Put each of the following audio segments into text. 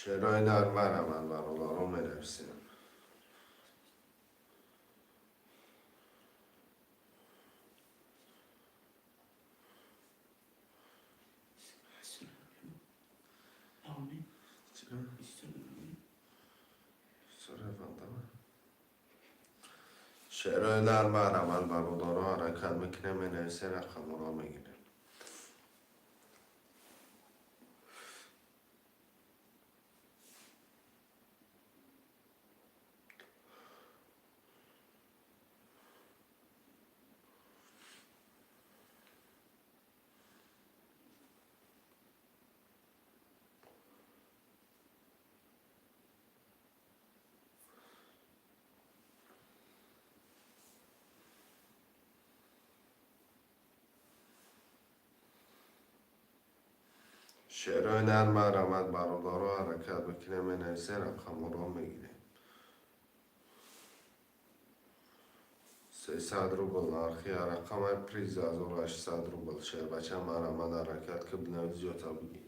Шерои нар марҳамат, бародаро, менависем. Amin. İstemiyorum. Шерои нар марҳамат, бародаро, ҳаракат мекунем, менависем, рақамҳоро мегирем. Шерои нар марҳамат, бародаро, ҳаракат мекунем, менависем, рақамҳоро мегирем. 300 рубл нархи рақамаи приз 1800 рубл. Шербача, марҳамат, ҳаракат ки бинавис, зиёдта бигир.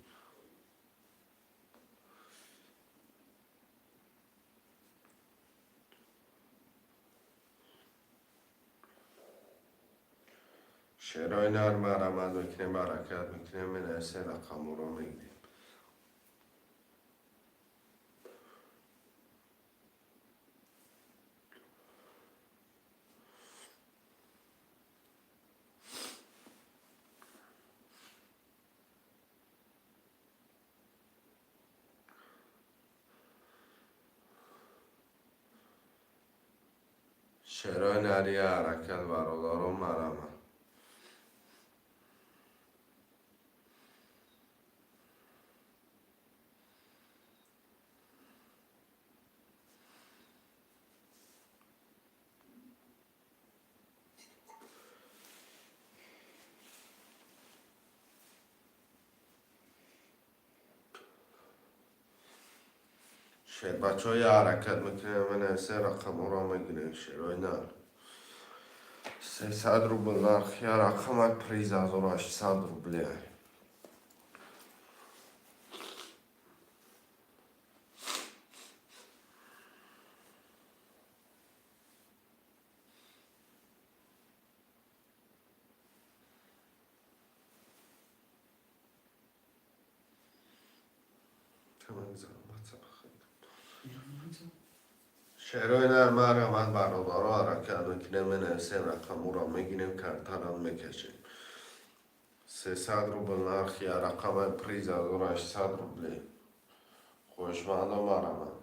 Шерои нар марҳамат мекунем, ҳаракат мекунем, менависем, рақамҳоро мегирем. Шерои нари ҳаракат, бародаро, марҳамат. Шербачаҳо ҳаракат мекунем, менависем, рақамҳоро мегирем. Шерои нар 300 рубл нархи рақамаи приз 1800 рубли. Шерои нар марҳамат, бародаро, ҳаракат мекунем, менависем, рақамҳоро мегирем, картарам мекашем. 300 рубл нархи рақамаи приз 1800 рубли. Хоҳишмандо, марҳамат.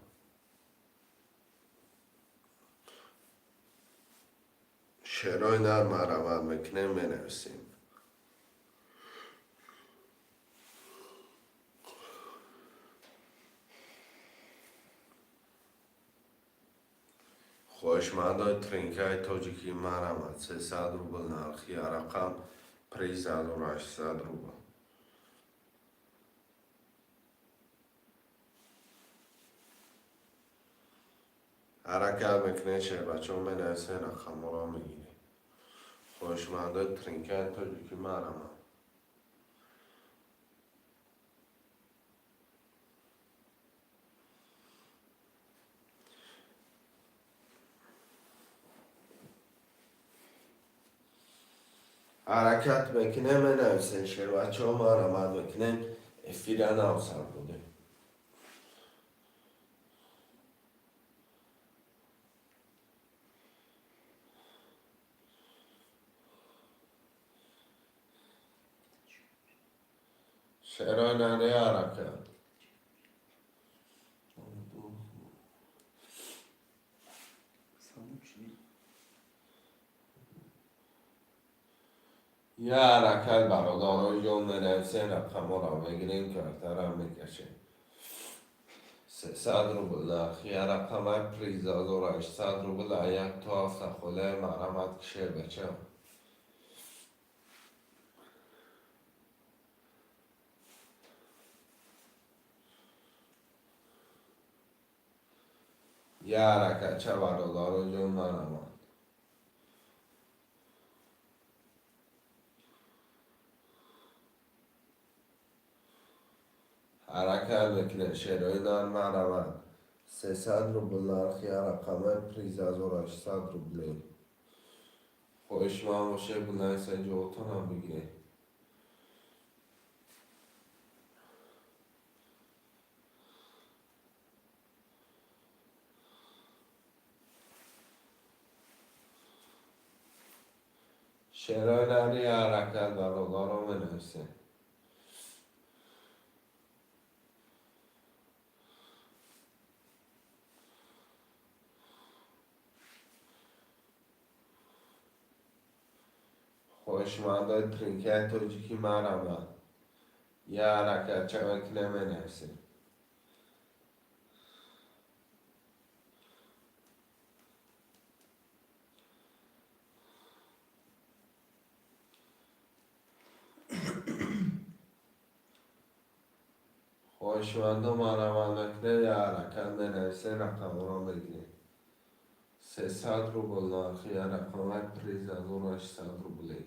Шерои нар марҳамат мекунем, менависем. Хоҳишмандои тринкаи тоҷикӣ, марҳамат, 300 рубл нархи рақам, приз 1800 рубл. Ҳаракат мекунед, шербачаҳо, менависем, рақамҳоро мегирем. Хоҳишмандои тринкаи тоҷикӣ, марҳамат. Ҳаракат мекунем, менависем, шербачаҳо, марҳамат мекунем, эфира навсар будем. Шерои нари ҳаракат. Saldım şimdi. Я ҳаракат, бародаро, ё менависем, рақамҳоро мегирем, картарам мекашем. 300 рубл нархи рақамаи приз 1800 рубл. Як то ҳафта холаи, марҳамат, ки шербача. Я ҳаракатча, бародаро ҷон, марҳамат. Ҳаракат. Ҳаракат мекунем, шерои нар, марҳамат. 300 рубл нархи рақамаи, приз 1800 рубле. Хоҳишманд бошед, бинависед, ҷавобтонам бигиред. Шерои нари ҳаракат, бародаро, менависед. Хоҳишмандои тринкаи тоҷикӣ, марҳамат. Я ҳаракатча мекунем, менависем. Хоҳишмандо, марҳамат мекунем, я ҳаракат менависем, рақамҳоро мегирем. 300 рубл нархи рақамаи, приз 1800 рубле.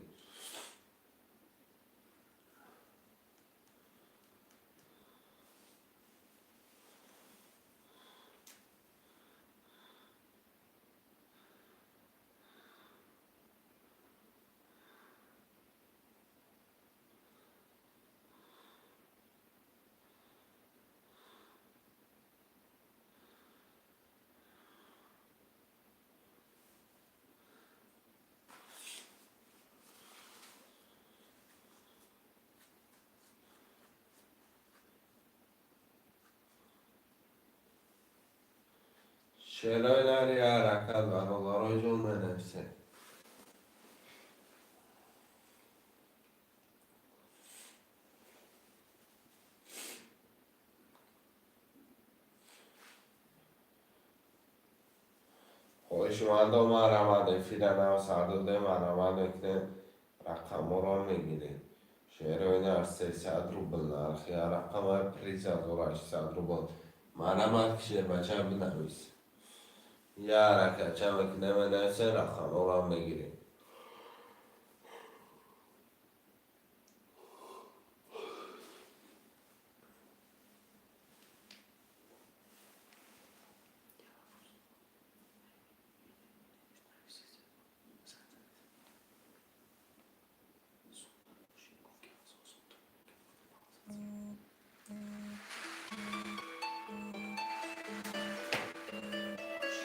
Шерои нари ҳаракат, бародарои ҷон, менависем. Хоҳишмандо, марҳамат, эфира нав сар додем, марҳамат мекунем, рақамҳоро мегирем. Шерои нар, 300 рубл нархи рақамаи, приз 1800 рубл. Марҳамат, ки шербача бинавис. Я ҳаракатча мекунем, менависем, рақамҳоро мегирем.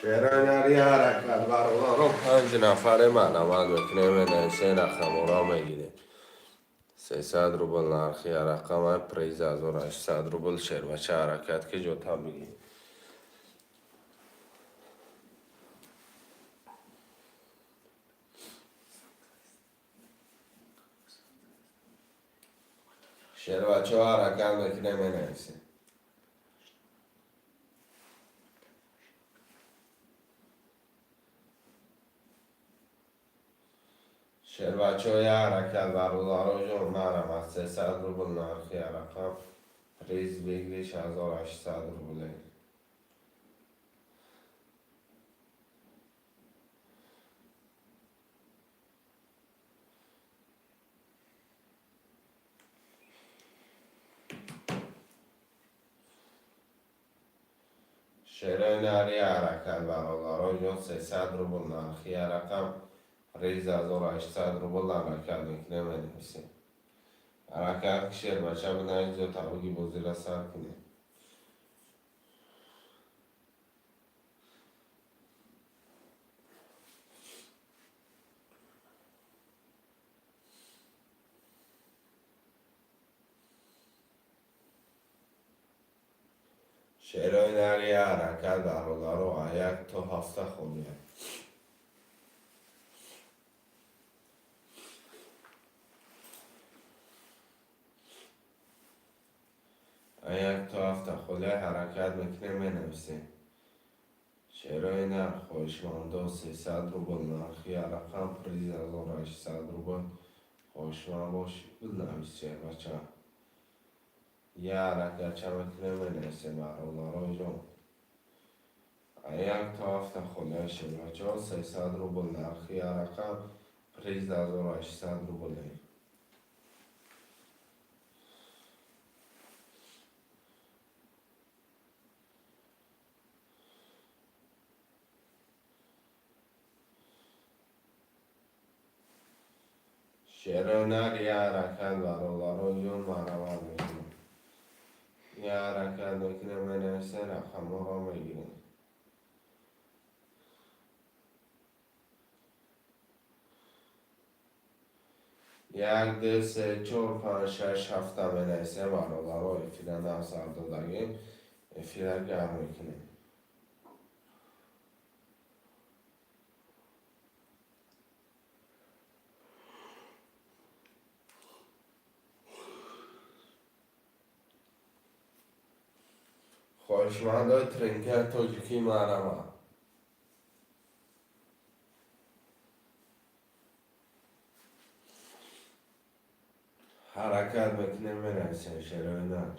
Шерои нари ҳаракат, бародаро, панҷ нафаре, марҳамат мекунем, менависем, рақамҳоро мегирем. 300 рубл нархи рақамаи, приз 1800 рубл. Шербача, ҳаракат, ки ҷотам бигирем. Шербачаҳо, ҳаракат мекунем, менависем. Шербачаҳо, я ҳаракат, бародаро ҷон, марҳамат. 300 рубл нархи рақам, приз выигрыш 1800 рубле. Шерои нари ҳаракат, бародаро ҷон, 300 рубл нархи рақам, приз 1800 рубл. Ҳаракат мекунем, менависем. Ҳаракат, ки шербача бинавис, ҷо табуги бозира сар кунем. Шерои нари ҳаракат, бародаро, як то ҳафта холия. Як то ҳафта холия, ҳаракат мекунем, менависем. Шерои нар, хоҳишмандо, 300 рубл нархи рақам, приз 1800 рубл. Хоҳишманд бош, бинавис, шербача. Я ҳаракатча мекунем, менависем, бародарои ҷон. Як то ҳафта холия, шербачаҳо, 300 рубл нархи рақам, приз 1800 рубле. Шерои нар як ҳаракат, бародаро ҷон, марҳамат мекунем. Як ҳаракат мекунем, менависем, рақамҳоро мегирем. Як, ду, се, чор, панҷ, шаш, ҳафта менависем, бародаро. Эфира нав сар додагем, эфира гарм мекунем. Хоҳишмандои тринкаи тоҷикӣ, марҳамат. Ҳаракат мекунем, менависем, шерои нар.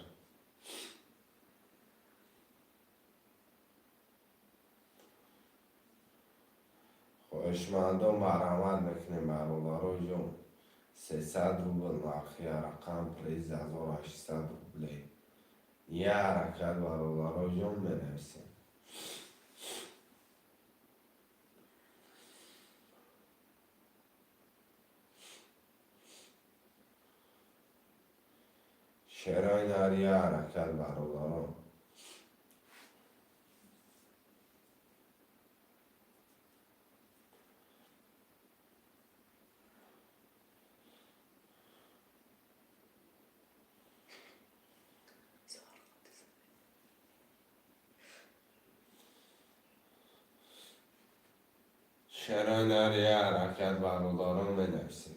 Хоҳишмандон, марҳамат мекунем, бародаро ҷон. 300 рубл нархи рақам, приз 1800 рублей. Як ҳаракат, бародаро ҷон, менависем. Шерои нар, як ҳаракат, бародарон. Шерои нар, як ҳаракат, бародарон, менависем.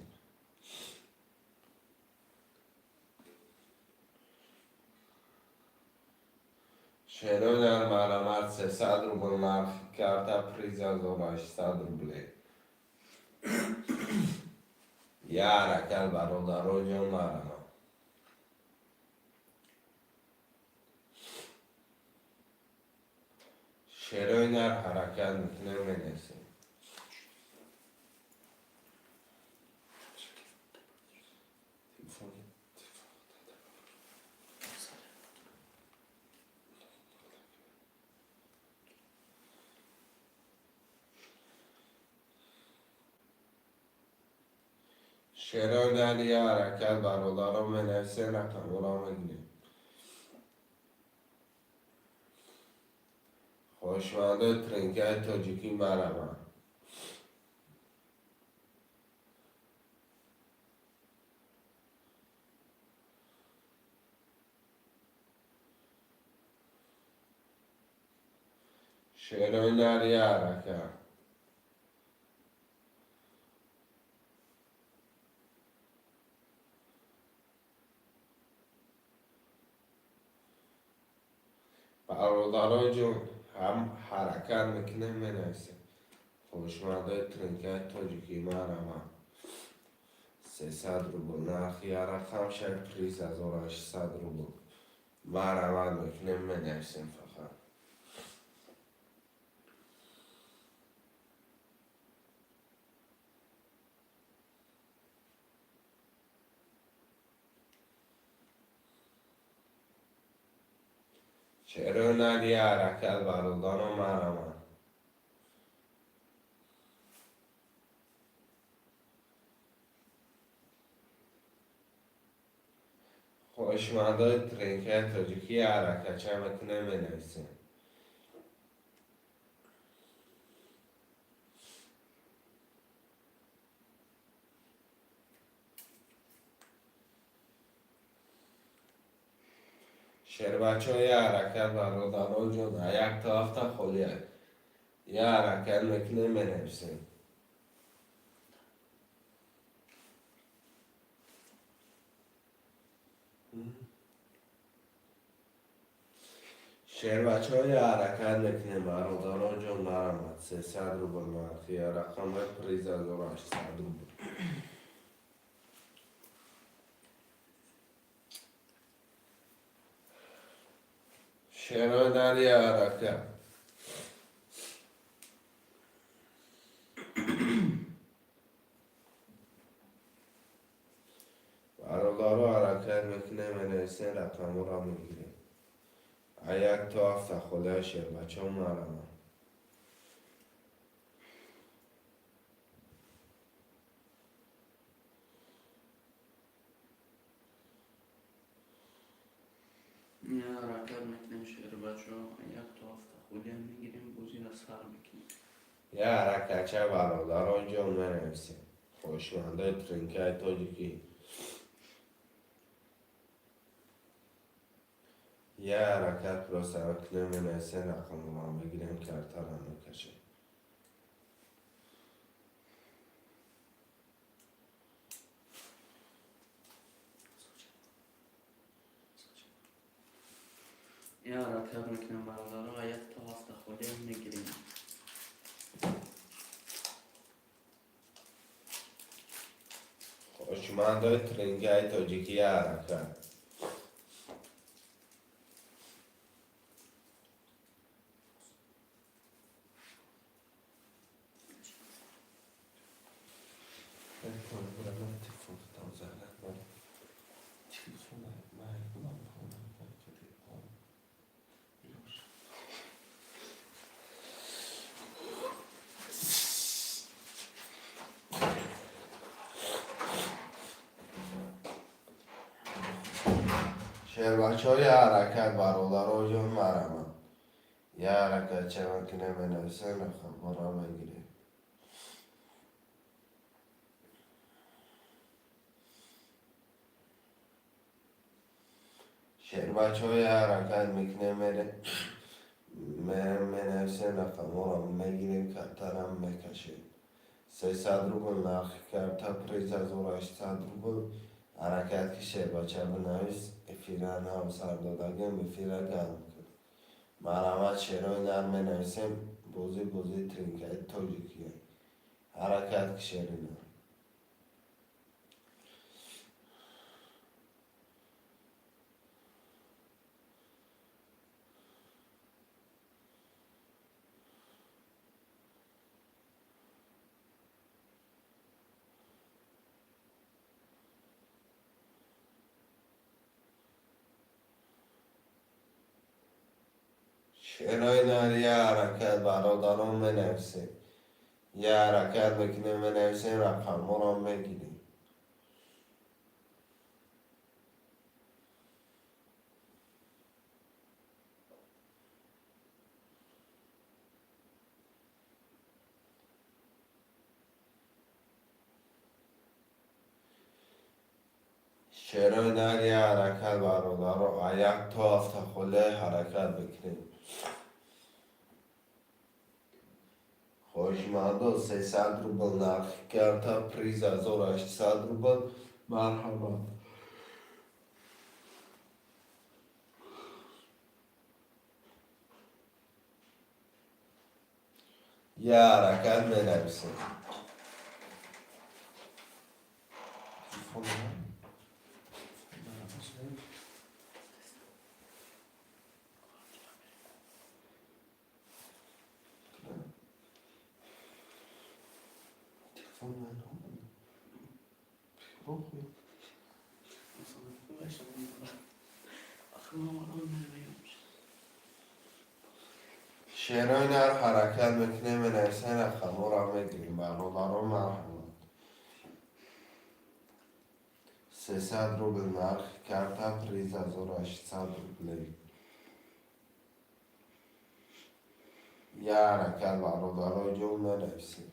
Шерои нар, марҳамат. 300 рубл нархи карта, приз 1800 рублей. Як ҳаракат, бародаро ҷон, марҳамат. Шерои нар, ҳаракат мекунем, менависем. Шерои нар, як ҳаракат, бародарон, менависем, рақамҳоро мегирем. Хоҳишмандои тринкаи тоҷикӣ, марҳамат. Шерои нар, як ҳаракат. Бародаро ҷон, ҳам ҳаракат мекунем, менависем. Хоҳишмандои тринкаи тоҷикӣ, марҳамат. 300 рубл нархи як рақам шай, приз 1800 рубл. Марҳамат мекунем, менависем фақат. Шерои нар, як ҳаракат, бародарон, марҳамат. Хоҳишмандои тринкаи тоҷикӣ, ҳаракатча мекунем, менависем. Шербачаҳо, як ҳаракат, бародарон ҷон, як то ҳафта холия. Як ҳаракат мекунем, менависем. Шербачаҳо, як ҳаракат мекунем, бародарон ҷон, марҳамат. 300 рубл нархи рақамҳои, приз 1800 рубл. Шерои нар, як ҳаракат. Бародаро, ҳаракат мекунем, менависем, рақамҳоро мегирем. Як то ҳафта холия, шербачаҳо, марҳамат. Ҳаракат мекунем, шербачо, як то ҳафта холиам мегирем, бозиро сар мекунем. Я ҳаракатча, бародарон ҷон, менависем. Хоҳишмандои тринкаи тоҷикӣ. Я ҳаракат просто кунем, менависем, рақамро мегирем, картаро мекашем. Я ҳаракат мекунем, бародаро, як то ҳафта холиам мегирем. Хоҳишмандои тринкаи тоҷикӣ, я ҳаракат. Шербачаҳои, ҳаракат, бародаро ҷон, марамам. Я ҳаракат чаван ки наменависем, рақамҳоро мегирем. Шербачаҳои, ҳаракат мекунем, менависем, рақамҳоро мегирем, картарам мекашем. 300 рубл нархи карта, приз 1800 рубл. Ҳаракат ки, шербача, бинавис, эфира нав сар додагем, эфира гарм кун. Марҳамат, шерои нар, менависем. Бозӣ бозии тринкаи тоҷикия. Ҳаракат ки, шери нар. Шерои нар, я ҳаракат, бародарон, менависем. Я ҳаракат мекунем, менависем, рақамҳоро мегирем. Шерои нар, я ҳаракат, бародаро, як то ҳафта холе ҳаракат мекунем. Хоҳишмандо, 300 рубл нархи карта, приз 1800 рубл. Марҳамат. Я ҳаракат, менависем. Телефон. Телефон ман. Похуй. Ахир ман намегам. Шерои нар, ҳаракат мекунем, менависем, рақамҳоро мегирем. Бародаро, марҳамат. 300 рубл нархи карта, приз 1800 рублей. Я ҳаракат, бародаро ҷон, менависем.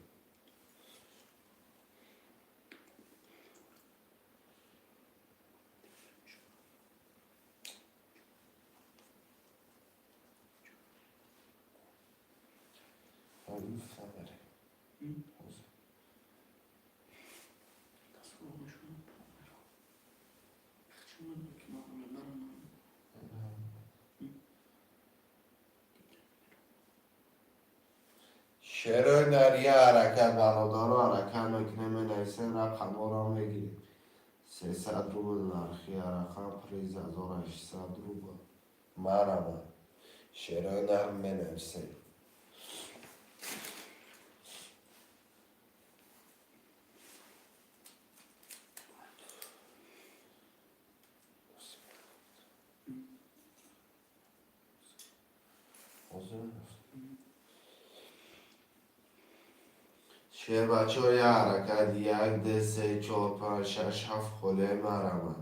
Ҳозир. Ҳозир. Дастгоҳ мешунам. Чӣ ки ман мебарам? Шерои нар, я ҳаракат, бародаро, ҳаракат мекунем, менависем, рақамҳоро мегирем. 300 рубл нархи рақам, приз 1800 рубл. Марҳамат. Шерои нар, менависем. Ҳозир. Шербачаҳо, я ҳаракат, як, ду, се, чор, панҷ, шаш, ҳафт холе, марҳамат.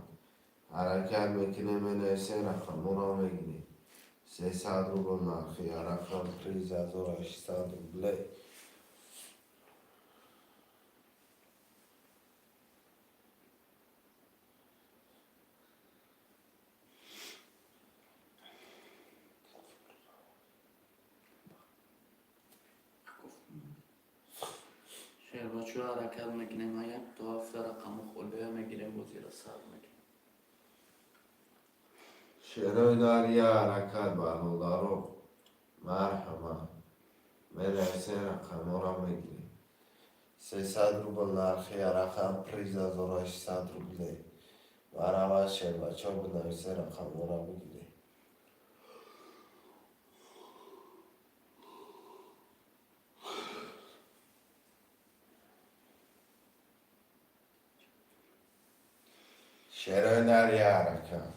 Ҳаракат мекунем, менависем, рақамҳоро мегирем. 300 рубл нархи рақам, приз 1600 рублей. Шербачо, ҳаракат мекунем, як то ҳафта рақаму холия мегирем, бозиро сар мекунем. Шерои нар, я ҳаракат, бародаро, марҳамат. Менависем, рақамҳоро мегирем. 300 рубл нархи рақам, приз 1600 рублей. Марҳамат, шербачо, бинависем, рақамҳоро бигирем. Шерои нар, я ҳаракат.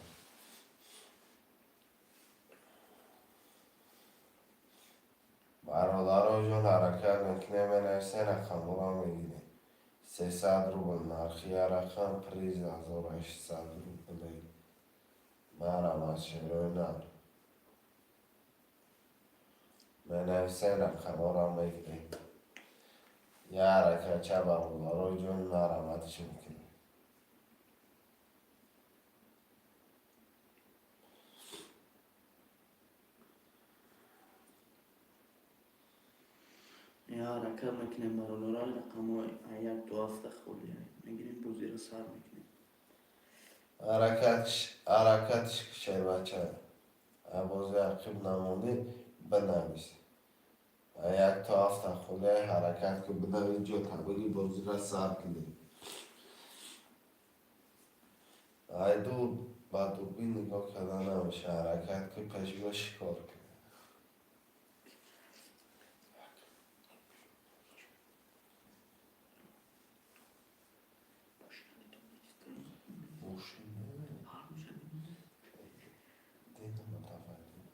Бародаро ҷон, ҳаракат мекунем, менависем, рақамҳоро мегирем. 300 рубл нархи рақам, приз 1600 рублей. Марҳамат, шерои нар. Менависем, рақамҳоро мегирем. Я ҳаракатча, бародаро ҷон, марҳаматш мекунем. Я ҳаракат мекунем, бародаро, рақамҳо як то ҳафта холия мегирем, бозиро сар мекунем. Ҳаракат, ҳаракатш, шербача. Бози ақиб намонӣ, бинавис. Як то ҳафта холия, ҳаракат ки бинавис, ҷо табиги, бозиро сар кунем. Ай дур ба дурбин нигоҳ карда намеша, ҳаракат ки пешгоҳ шикор кунем. Дидам, мутаввалид.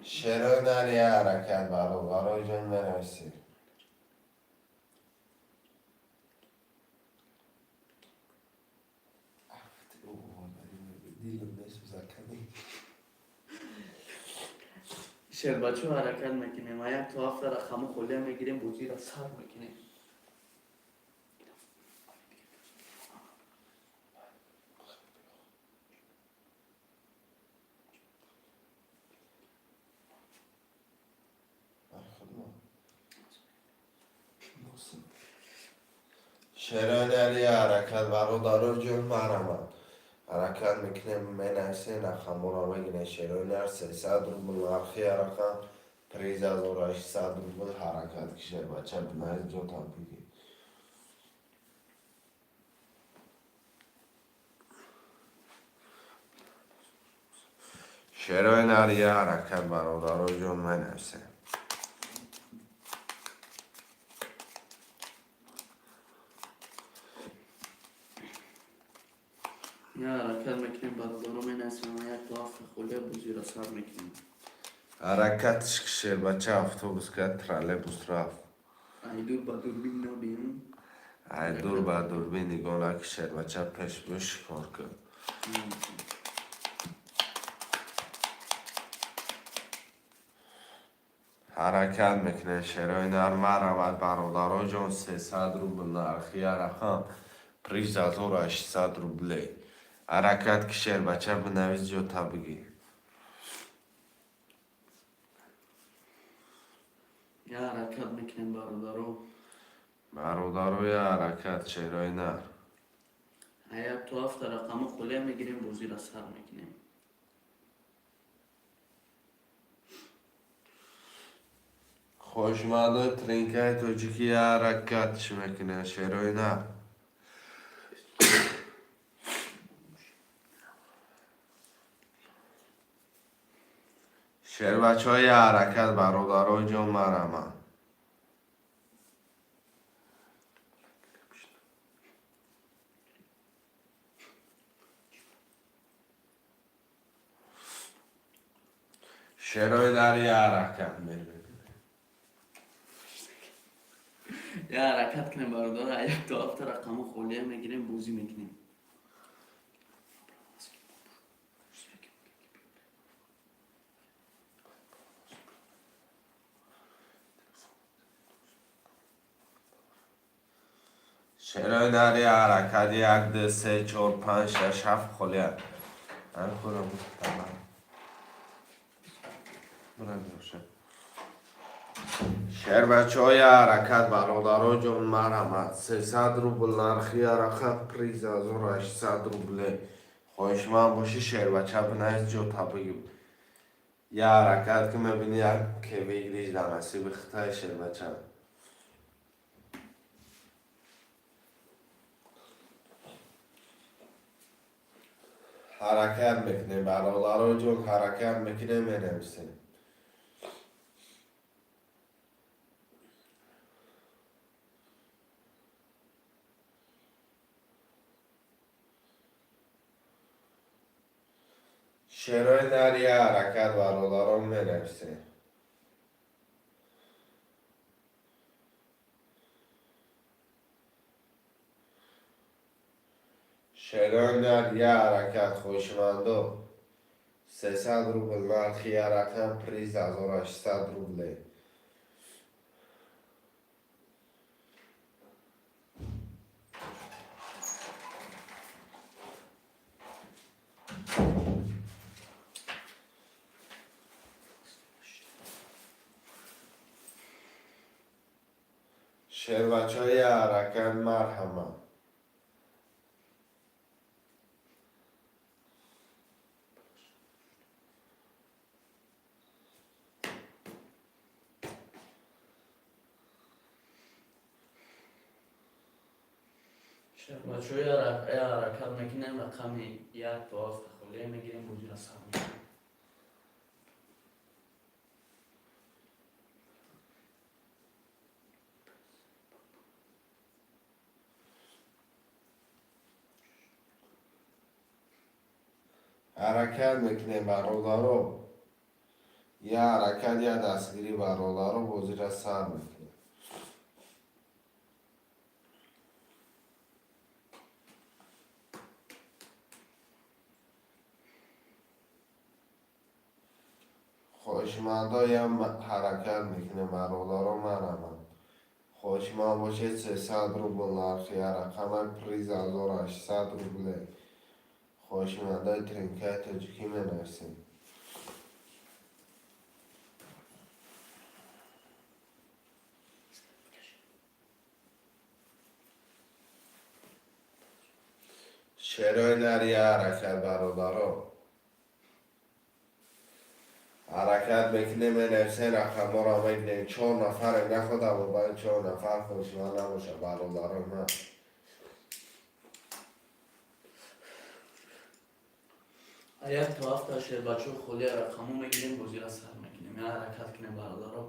Шерои нар, я ҳаракат, бародаро ҷон, менависед. Дилам месӯзад кани. Шербачо, ҳаракат мекунем, як то ҳафта рақаму холия мегирем, бозиро сар мекунем. Шерои нар, я ҳаракат, бародаро ҷон, марҳамат. Ҳаракат мекунем, менависем, рақамҳоро мегирем. Шерои нар, 300 рубл нархи рақам, приз 1600 рубл. Ҳаракат ки, шербача, бинавис, ҷотам бигир. Шерои нар, я ҳаракат, бародаро ҷон, менависем. Я ҳаракат мекунем, бародаро, менависем, як то ҳафта холия, бозиро сар мекунем. Ҳаракатш, шербача, автобус кард, троллейбус рафт. Ай дур ба дурбин набин. Ай дур ба дурбин нигоҳ наки, шербача, пешбӯ шикор кун. Ҳаракат мекунем, шерои нар, марҳамат, бародаро ҷон, 300 рубл нархи рақам, приз 1600 рублей. Ҳаракат ки, шербача, бинавис, ҷота бигир. Я ҳаракат мекунем, бародаро. Бародаро, я ҳаракат, шерои нар. Як то ҳафта рақаму холия мегирем, бозиро сар мекунем. Хошмадо тринкаи тоҷикӣ, я ҳаракатш мекунем, шерои нар. Шербачаҳо, я ҳаракат, бародаро ҷон, марҳамат. Шерои дар я ҳаракат мерем. Я ҳаракат кунем, бародаро, як то ҳафта рақаму холия мегирем, бозӣ мекунем. Шерои дар я ҳаракат, як, ду, се, чор, панҷ, шаш, ҳафт холия. Ҳамин худам тамам. Шербачаҳои ҳаракат, бародаро ҷон, марҳамат, 300 рубл нархи ҳаракат, приз 1800 рубле. Хоҳишманд бошӣ, шербача, бинавис, ҷота бигир. Я ҳаракат ки мебинӣ, як выигрыш дар насиби хитай, шербача. Ҳаракат мекунем, бародаро ҷон, ҳаракат мекунем, менависем. Шерои нар, я ҳаракат, бародарон, менависем. Шерои нар, я ҳаракат, хоҳишмандо. 300 рубл нархи я рақам, приз 1800 рубле. Шербачаҳои ҳаракат, марҳамат. Шербачаҳои ҳаракат мекунем, рақами як то ҳафта холия мегирем, бозиро сар мекунем. Ҳаракат мекунем, бародаро, я ҳаракат, я дастгирӣ, бародаро, бозиро сар мекунем. Хоҳишмандо, я ҳаракат мекунем, бародаро, марҳамат. Хоҳишманд бошед, 300 рубл нархи я рақама, приз 1800 рубле. Хоҳишмандои тринкаи тоҷикӣ, менависем. Шерои нар, я ҳаракат, бародаро, ҳаракат мекунем, менависем, рақамҳоро мегирем. Чор нафаре находам, баъд чор нафар хоҳишманд набошад, бародарои ман. Як то ҳафта, шербачаҳо, холия рақамҳо мегирем, бозиро сар мекунем. Я ҳаракат кунем, бародаро.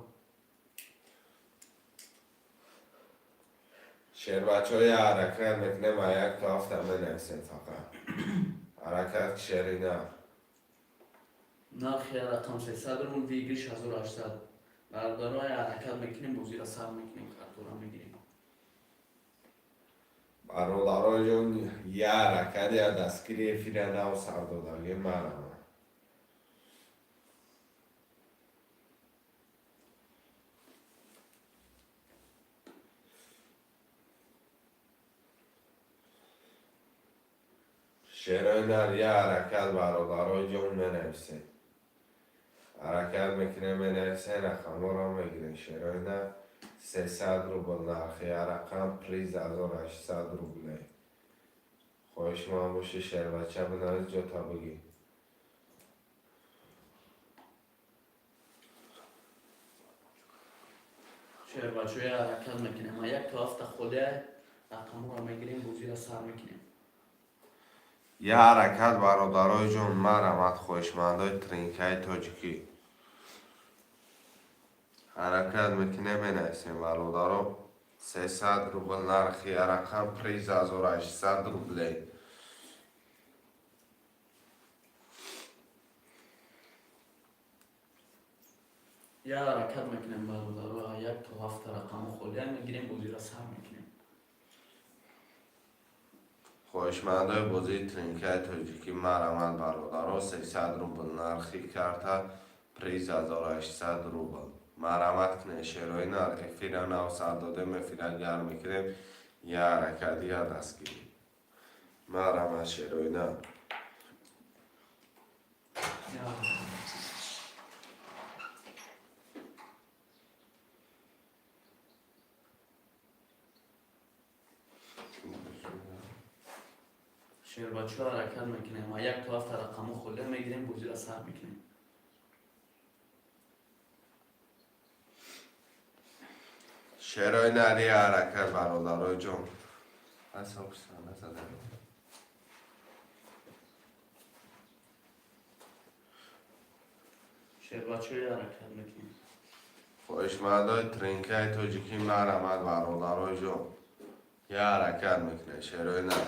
Шербачаҳои, ҳаракат мекунем, а як то ҳафта менависем фақат. Ҳаракат, шерина. Нархи рақам 300 рубл, выигрыш 1800. Бародаро, ҳаракат мекунем, бозиро сар мекунем, картора мегирем. Бародаро ҷон, я ҳаракат, я дастгири, эфира нав сар додагӣ, марҳамат. Шерои нар, я ҳаракат, бародарои ҷон, менависем. Ҳаракат мекунем, менависем, рақамҳоро мегирем. Шерои нар, 300 рубл нархи я рақам, приз 1800 рубле. Хоҳишманд бошӣ, шербача, бинавис, ҷота бигир. Шербачаҳои, ҳаракат мекунем, як то ҳафта холия рақамҳоро мегирем, бозиро сар мекунем. Я ҳаракат, бародарои ҷон, марҳамат, хоҳишмандои тринкаи тоҷикӣ. Ҳаракат мекунем, менависем, бародаро. 300 рубл нархи рақам, приз 1800 рубле. Я ҳаракат мекунем, бародаро, 1 то 7 рақаму холия мегирем, бозиро сар мекунем. Хоҳишмандои бозии тринкаи тоҷикӣ, марҳамат, бародаро. 300 рубл нархи карта, приз 1800 рубл. Марҳамат кунед, шерои нар. Эфира нав сар додем, эфира гарм мекунем. Я ҳаракат, я дастгирӣ. Марҳамат, шерои нар. Я ҳаракат. Шербачо, ҳаракат мекунем ва 1 то 7 рақаму холия мегирем, бозиро сар мекунем. Шерои нари, ҳаракат, бародарои ҷон. Назадам. Шербачои, ҳаракат мекунем. Хоҳишмандои тринкаи тоҷикӣ, марҳамат, бародарои ҷон. Я ҳаракат мекунем, шерои нар.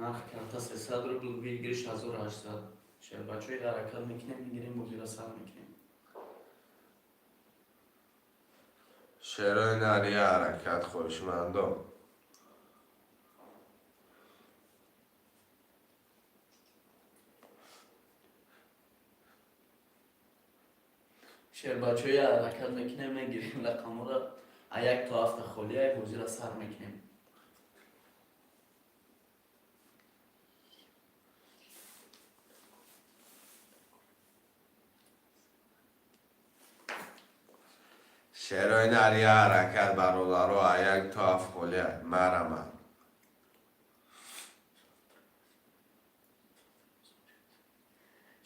Нарх карта 300 рубл, выигрыш 1800. Шербачои, ҳаракат мекунем, мегирем, бозиро сар мекунем. Шерои нари, ҳаракат, хоҳишмандон. Шербачои, ҳаракат мекунем, мегирем рақамҳоро. А 1 то 7 холия бозиро сар мекунем. Шерои нари, ҳаракат, бародаро. А 1 то 7 холия, марҳамат.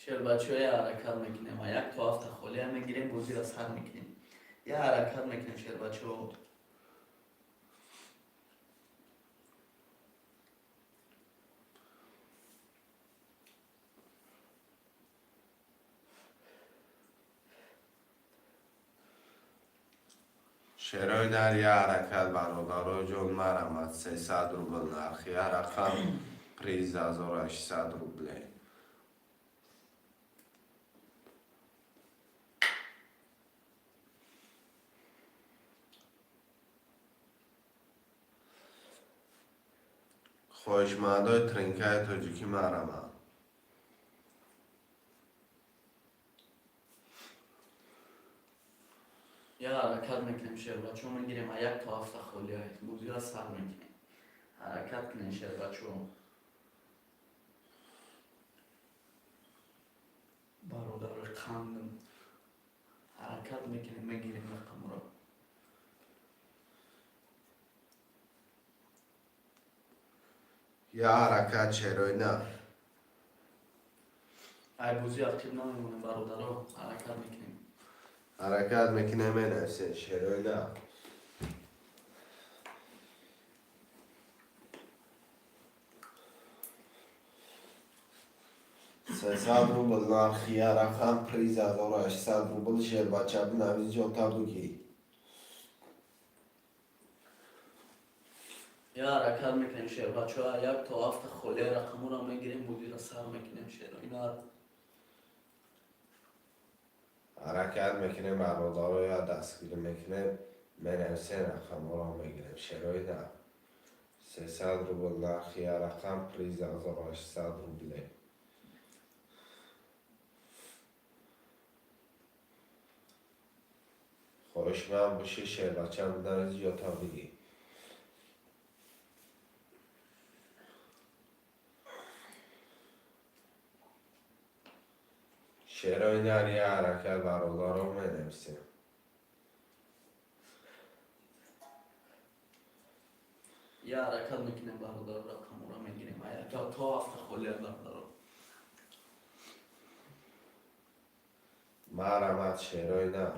Шербачои, ҳаракат мекунем, а 1 то 7 холия мегирем, бозиро сар мекунем. Я ҳаракат мекунем, шербачо. Шерои нар, я ҳаракат, бародарои ҷон, марҳамат. 300 рубл нархи я рақам, приз 1800 рублей. Хоҳишмандои тринкаи тоҷикӣ, марҳамат. Я ҳаракат мекунем, шербачо, мегирем. А 1 то 7 холия бозиро сар мекунем. Ҳаракат кунем, шербачо, бародарои қандам. Ҳаракат мекунем, мегирем рақамро. Я ҳаракат, шерои нар. Ай бозӣ ақиб намемонем, бародаро, ҳаракат мекунем. Ҳаракат мекунем, менависед, шерои нар. 300 рубл нархи я рақам, приз 1800 рубл. Шербача, бинавис, ҷота бугӣ. Я ҳаракат мекунем, шербачо, 1 то 7 холия рақаморо мегирем, бозиро сар мекунем, шерои нар. Ҳаракат мекунем, бародаро, я дастгирӣ мекунем, менависем, рақамҳоро мегирем, шерои нар. 300 рубл нархи я рақам, приз 1800 рублей. Хоҳишманд бошӣ, шербача, бинавис, ҷота бигӣ. Шерои нар, я ҳаракат, бародаро, менависем. Я ҳаракат мекунем, бародаро, рақаморо мегирем. А 1 то 7 холия, бародаро. Марҳамат, шерои нар.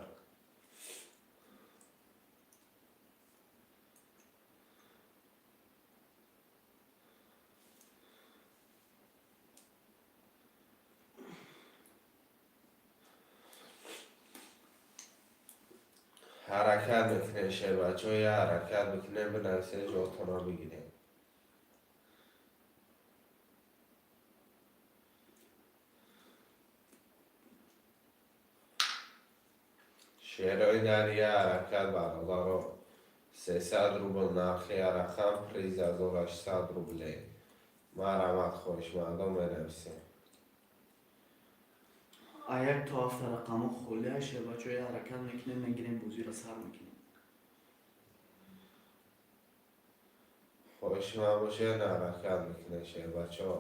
Ҳаракат мекунем, шербачо, я ҳаракат мекунем, бинависем, ҷотона бигирем. Шерои нар я ҳаракат, бародаро. 300 рубл нархи рақам, приз 1800 рубле. Марҳамат, хоҳишмандон, менависем. А як то ҳафта рақамҳо холия. Шербачаҳои, ҳаракат мекунем, мегирем, бозиро сар мекунем. Хоҳишманд бошед, ҳаракат мекунем, шербачаҳо.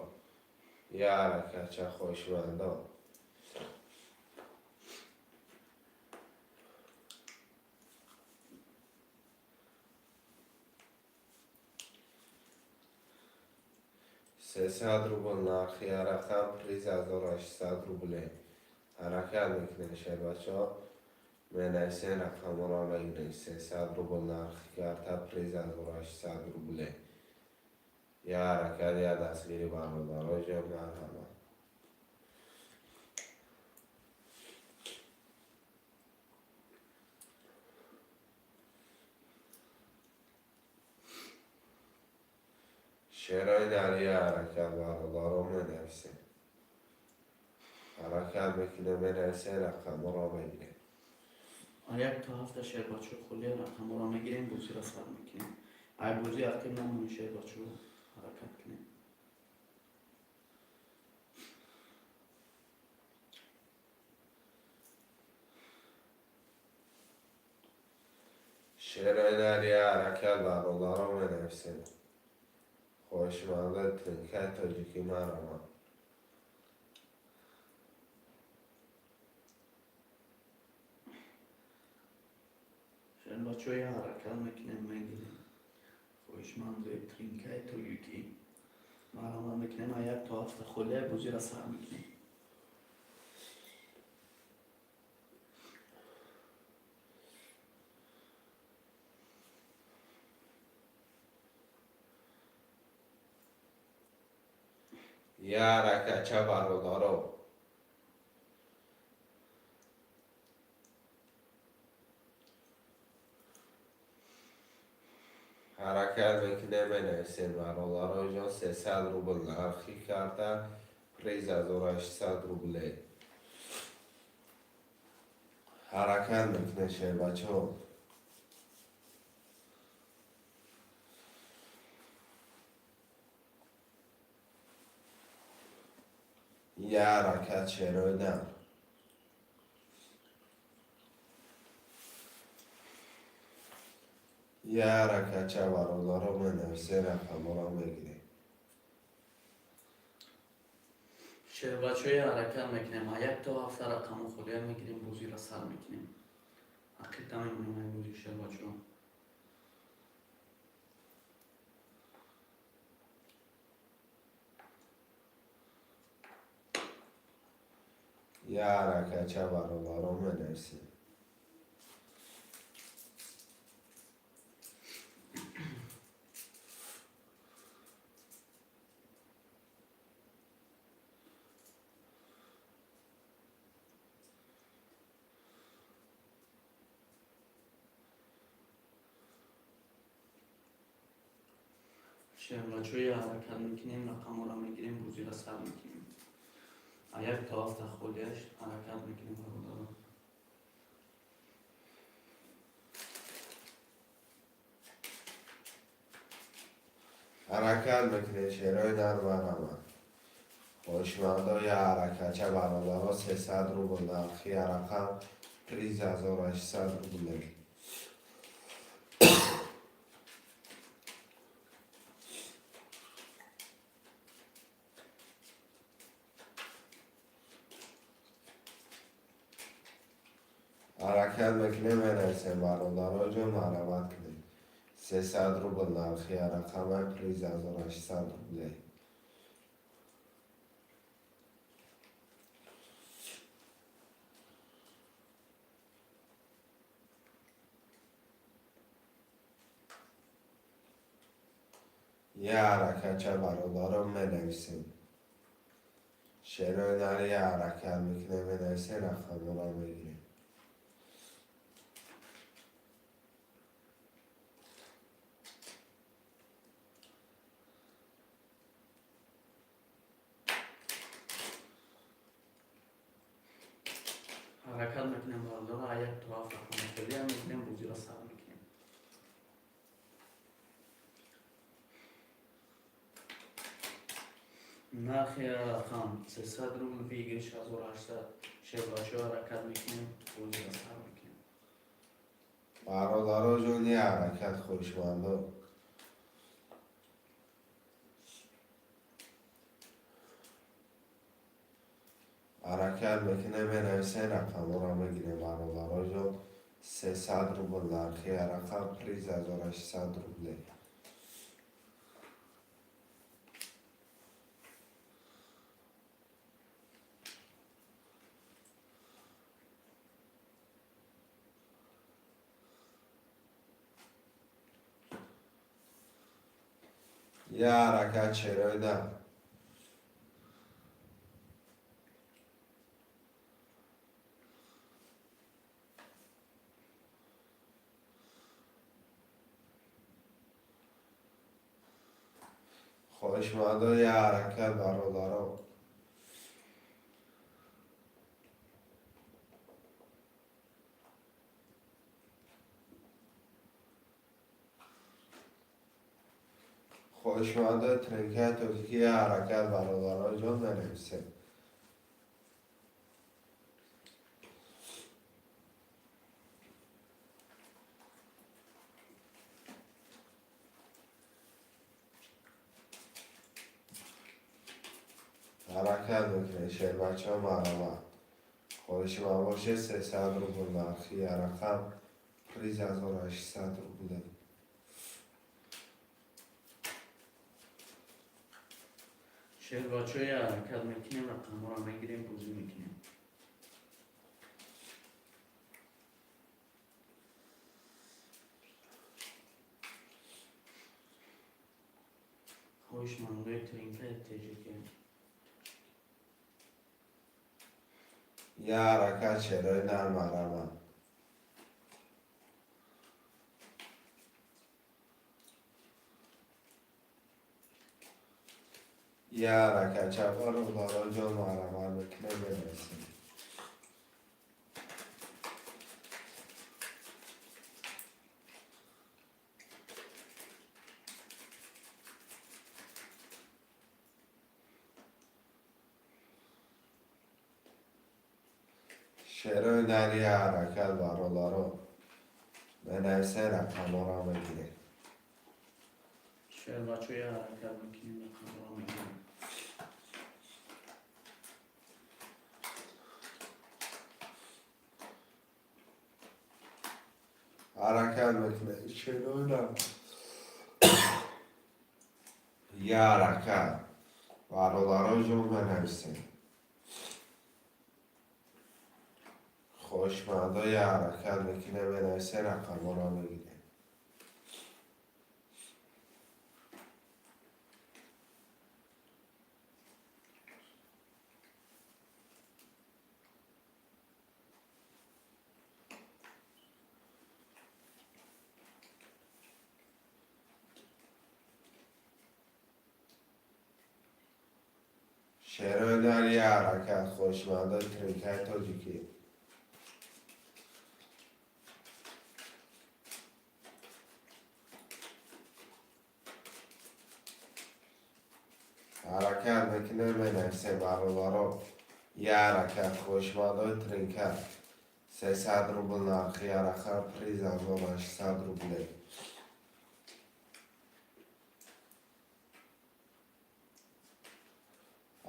Я ҳаракатча, хоҳишмандон. 300 рубл нархи рақам, приз 1800 рубле. Ҳаракат мекунем, шербачаҳо, менависем, рақамҳоро мегирем. 300 рубл нархи карта, приз 1800 рубле. Я ҳаракат, я дастгири, бародароҷон, марҳамат. Шерои нар, я ҳаракат, бародаро, менависем. Ҳаракат мекунем, менависем, рақамҳоро мегирем. А як то ҳафта, шербачаҳо, холия, рақамҳоро мегирем, бозиро сар мекунем. Ай бозӣ ақиб намонем, шербачаҳо, ҳаракат кунем. Шерои нар, я ҳаракат, бародаро, менависем. Хоҳишмандои тринкаи тоҷикӣ, марҳамат. Шербачаҳо, я ҳаракат мекунем, мегирем. Хоҳишмандои тринкаи тоҷикӣ, марҳамат мекунем. А як то ҳафта холия, бозиро сар мекунем. Я ҳаракатча, бародаро. Ҳаракат мекунем, менависем, бародароҷон. 300 рубл нархи карта, приз 1800 рубле. Ҳаракат мекунем, шербачаҳо. Я ҳаракат, шерои нар. Я ҳаракатча, бародаро, менависем, рақамҳоро мегирем. Шербачаҳои, ҳаракат мекунем. А як то ҳафта рақамҳо холия, мегирем, бозиро сар мекунем. Ақиб намемонем ай бозӣ, шербачаҳо. Я ҳаракатча, бародаро, менависем. Шербачаҳои, ҳаракат мекунем, рақамҳоро мегирем, бозиро сар мекунем. А як то ҳафта холияш, ҳаракат мекунем, бародаро. Ҳаракат мекунем, шерои нар, марҳамат. Хоҳишмандо, я ҳаракатча, бародаро. 300 рубл нархи рақам, приз 1800 рубле. Ҳаракат мекунем, менависем, бародароҷон, марҳамат кунед. 300 рубл нархи рақама, приз 1800 рубле. Я ҳаракатча, бародаро, менависем. Шерои нар, я ҳаракат мекунем, менависем, рақамҳоро мегирем. Ҳаракат мекунем, бародаро, 1 то 7 рақами холиам мегирем, бозиро сар мекунем. Нархи рақам 300 рубл, выигрыш 1800. Шербачаҳо, ҳаракат мекунем, бозиро сар мекунем. Бародаро ҷон, я ҳаракат, хоҳишмандо. Ҳаракат мекунем, менависем, рақамҳоро мегирем, бародаро ҷон. 300 рубл нархи рақам, приз 1800 рубле. Я ҳаракат, шерои нар. Хоҳишмандо, я ҳаракат, бародаро. Хоҳишмандои тринкаи тоҷикӣ, я ҳаракат, бародаро ҷон, менависем. Ҳаракат мекунед, шербачаҳо, марҳамат. Хоҳиши ман бошед, 300 рубл нархи рақам, приз 1800 рубле. Шербачаҳо, ҳаракат мекунем, рақамҳоро мегирем, бозӣ мекунем. Хоҳишмандои тринкаи теҷикӣ. Я ҳаракат, шерои нар, марҳамат. Я ҳаракат, бародаро ҷон, марҳамат мекунем, менависем. Шерои нар, я ҳаракат, бародаро, менависем, рақамҳоро мегирем. Шербачаҳо, ҳаракат мекунем, рақамҳоро мегирем. Ҳаракат мекунем, шерои нар, я ҳаракат, бародаро ҷон, менависем. Хоҳишмандо, я ҳаракат мекунем, менависем, рақамҳоро мегирем. Шерои нар, я ҳаракат, хоҳишмандои тринкаи тоҷикӣ. Ҳаракат мекунем, менависем, бародаро, я ҳаракат, хоҳишмандои тринка. 300 рубл нархи рақам, приз 1800 рубле.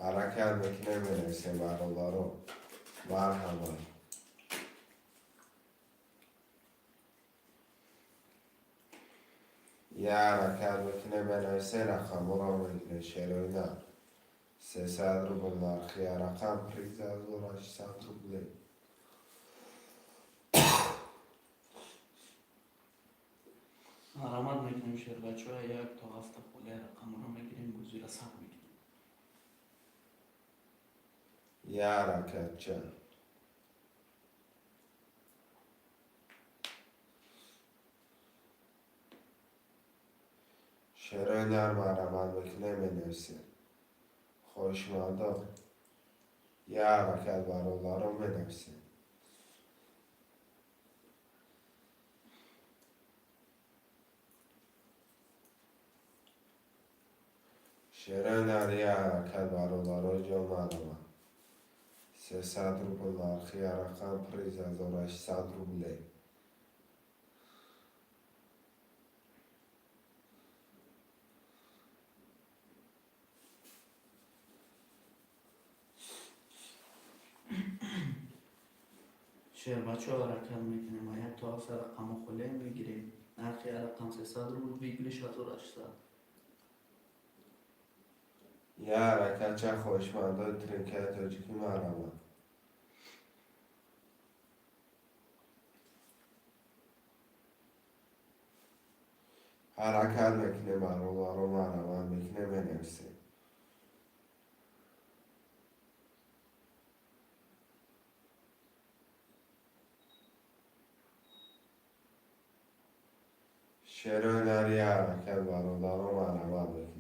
Ҳаракат мекунем, менависем, бародаро, марҳамат. Я ҳаракат мекунем, менависем, рақамҳоро мегирем, шерои нар. 300 рубл нархи рақам, приз 1800 рубле. Марҳамат мекунем, шербачаҳо, 1 то 7 холия рақамҳоро мегирем, бозиро сар мекунем. Я ҳаракатча. Шерои нар, марҳамат мекунем, менависем. Хоҳишмандо, я ҳаракат, бародаро, менависем. Шерои нар я ҳаракат, бародарои ҷон, марҳамат. 300 рубл нархи я рақам, приз 1800 рублей. Шербачо, ҳаракат мекунем, а як то ҳафта рақаму холия мегирем. Нархи я рақам 300 рубл, выигрыш 1800. Я ҳаракатча, хоҳишмандои тринкаи тоҷикӣ, марҳамат. Ҳаракат мекунем, бародаро, марҳамат мекунем, менависем. Шерои нар я ҳаракат, бародаро, марҳамат мекунем.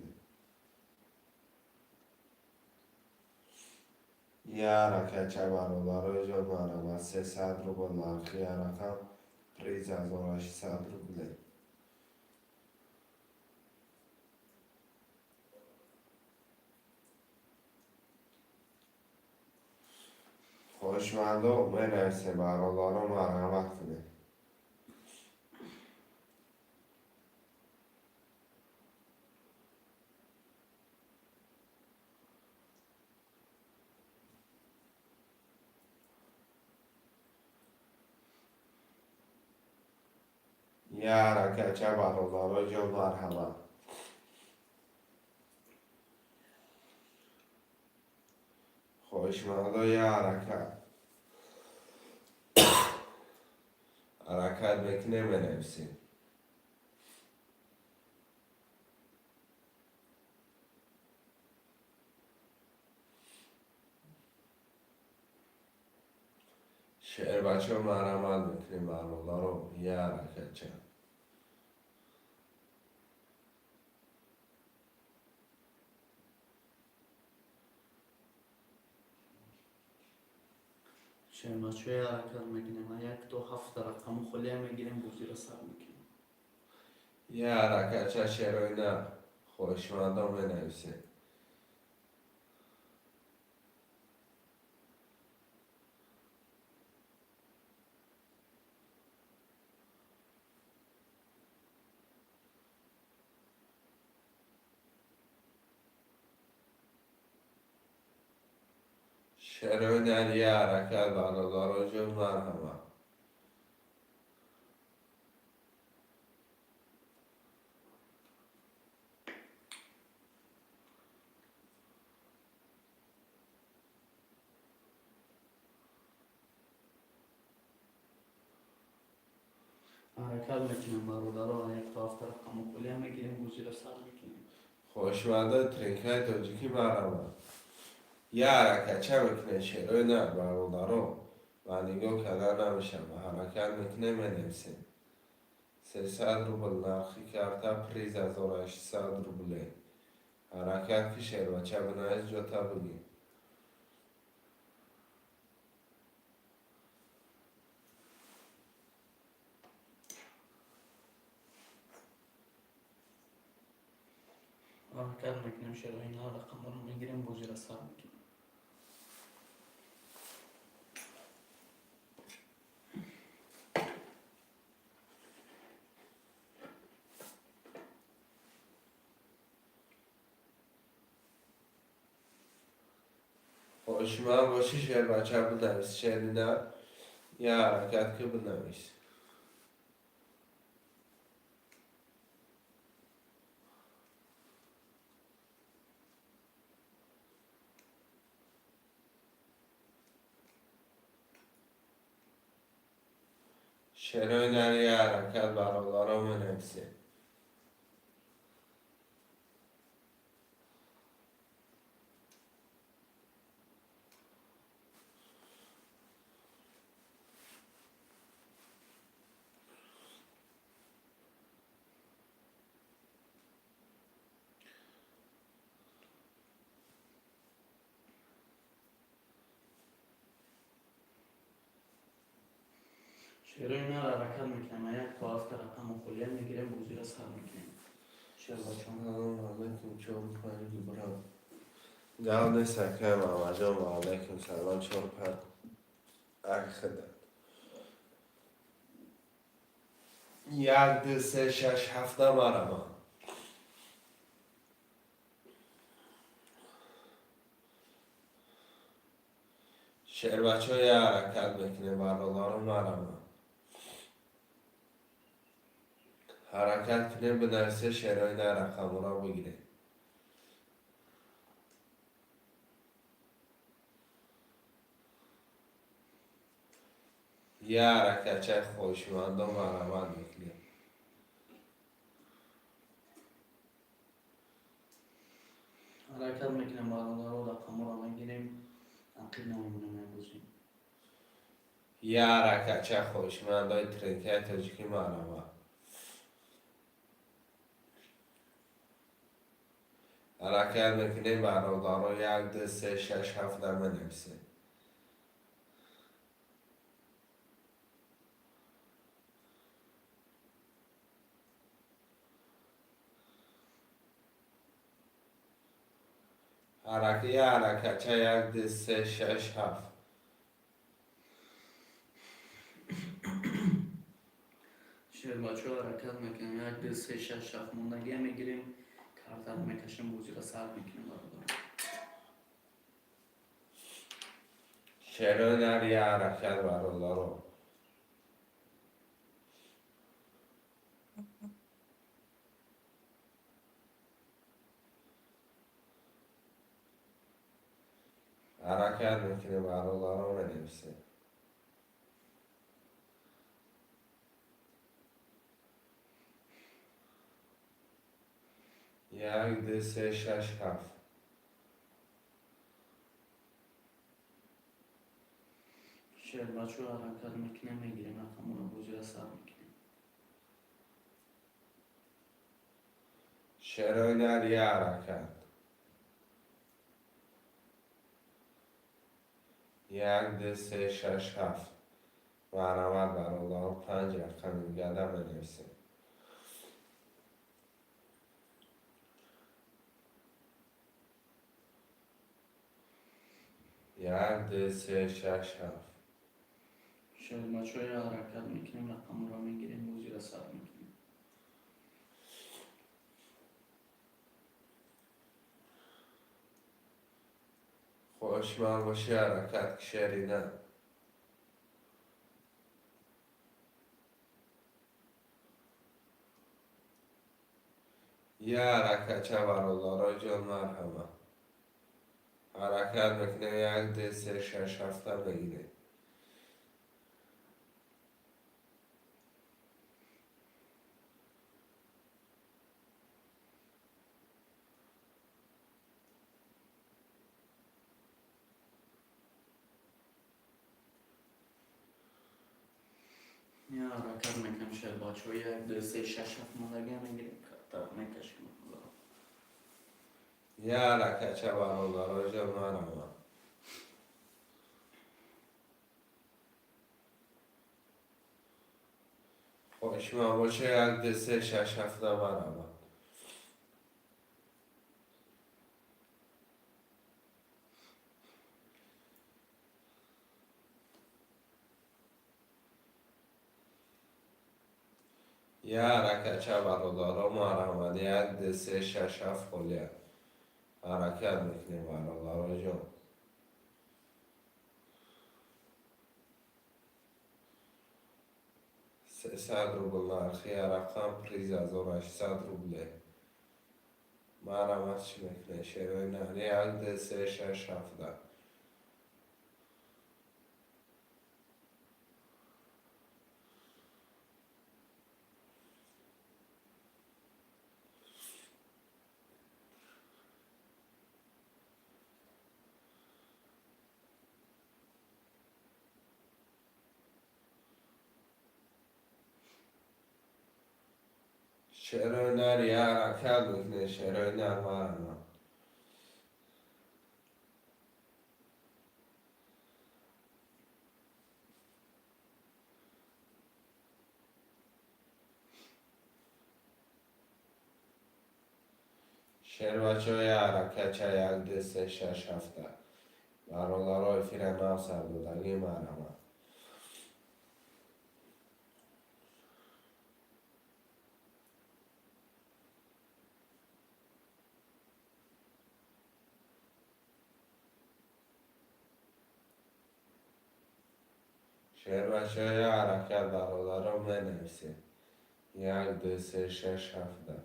Я ҳаракатча, бародарои ҷон, марҳамат. 300 рубл нархи я рақам, приз 1800 рублей. Хоҳишмандо, менависем, бародаро, марҳамат кунед. Я ҳаракатча, бародарои ҷон, марҳамат. Хоҳишмандо, я ҳаракат. Ҳаракат мекунем, менависем. Шербачо, марҳамат мекунем, бародаро, я ҳаракатча. Шербачои, ҳаракат мекунем, а як то ҳафта рақаму холия мегирем, бозиро сар мекунем. Я ҳаракатча, шерои нар, хоҳишмандо, менависем. Шерои нар я ҳаракат, бародаро ҷон, марҳамат. Ҳаракат мекунем, бародаро, а як то ҳафта рақаму холия мегирем, бозиро сар мекунем. Хоҳишмандои тринкаи тоҷикӣ, марҳамат. Я ҳаракатча мекунем, шерои нар, бародаро, ва нигоҳ карда намешавад. Ҳаракат мекунем, менависем. 300 рубл нархи карта, приз 1800 рублей. Ҳаракат ки, шербача, бинавис, ҷота бигир. Ҳаракат мекунем, шерои нар, рақамҳоро мегирем, бозиро сар мекунем. Хоҳишманд бошӣ, шербача, бинавис, шери нар, я ҳаракат ки, бинавис. Шерои нар я ҳаракат, бародаро, менависем. Шерои нар, ҳаракат мекунем, а як то ҳафта рақаму холия мегирем, бозиро сар мекунем. Шербачон. Салом алейкум, чор панҷ брат. Гап нест, акай Мамаҷон, ва алейкум салом, чор панҷ акхидат. Як, ду, се, шаш, ҳафта марама. Шербачо я ҳаракат мекунем, бародаро марама. Ҳаракат кунем, бинависе шерои на рақамҳоро бигирем. Я ҳаракатчаи хоҳишмандон марамат мекунем. Ҳаракат мекунем, бародаро, рақамҳоро мегирем. Ақиб намемонем мебозем. Я ҳаракатчаи хоҳишмандои тренкаи тоҷикӣ марамат. Ҳаракат мекунем, бародаро, як, ду, се, шаш, ҳафт менависем. Я ҳаракатча як, ду, се, шаш, ҳафт. Шербачо ҳаракат мекунем. Як, ду, се, шаш, ҳафт мондагия мегирем. Картаро мекашем, бозиро сар мекунем, бародаро. Шерои нар я ҳаракат, бародаро. Ҳаракат мекунем, бародаро, менависем. Як, ду, се, шаш, ҳафт. Шербачо ҳаракат мекунем, мегирем рақамҳоро, бозиро сар мекунем. Шерои нар я ҳаракат. Як, ду, се, шаш, ҳафт. Марҳамат, бародаро, панҷ рақами дигада менависем. Як, ду, се, шаш, ҳафт. Шербачо я ҳаракат мекунем, рақамҳоро мегирем, бозиро сар мекунем. Хоҳишманд бошӣ, ҳаракат ки шери на. Я ҳаракатча, бародарои ҷон, марҳамат. Ҳаракат мекунем, як, ду, се, шаш, ҳафта мегирем. Я ҳаракат мекунем, шербачо, як, ду, се, шаш, ҳафт мондагия мегирем, картаро мекашем. Я ҳаракатча, бародарои ҷон, марҳамат. Хоҳишманд бошӣ, як, ду, се, шаш, ҳафта марҳамат. Я ҳаракатча, бародаро, марҳамат. Як, ду, се, шаш, ҳафт холия. Ҳаракат мекунем, бародарои ҷон. 300 рубл нархи рақам, приз 1800 рубле. Марҳамат, чӣ мекунед? Шерои нар. Як, ду, се, шаш, ҳафта. Шерои нар я ҳаракат мекунед, шерои нар, марҳамат. Шербачаҳо, як ҳаракатча, як, ду, се, шаш, ҳафта. Бародаро, эфира нав сар додагӣ, марҳамат. Шербачаҳо, як ҳаракат, бародаро, менависем. Як, ду, се, шаш, ҳафта.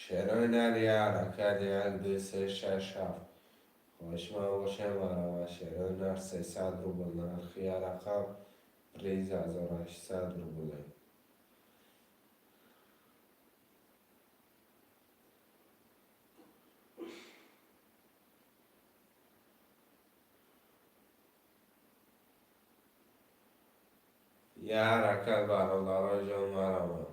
Шерои нар, як ҳаракат, як, ду, се, шаш, ҳафт. Хоҳишманд бошем, марҳамат. Шерои нар 300 рубл нархи як рақам, приз 1800 рубле. Як ҳаракат, бародарои ҷон, марҳамат.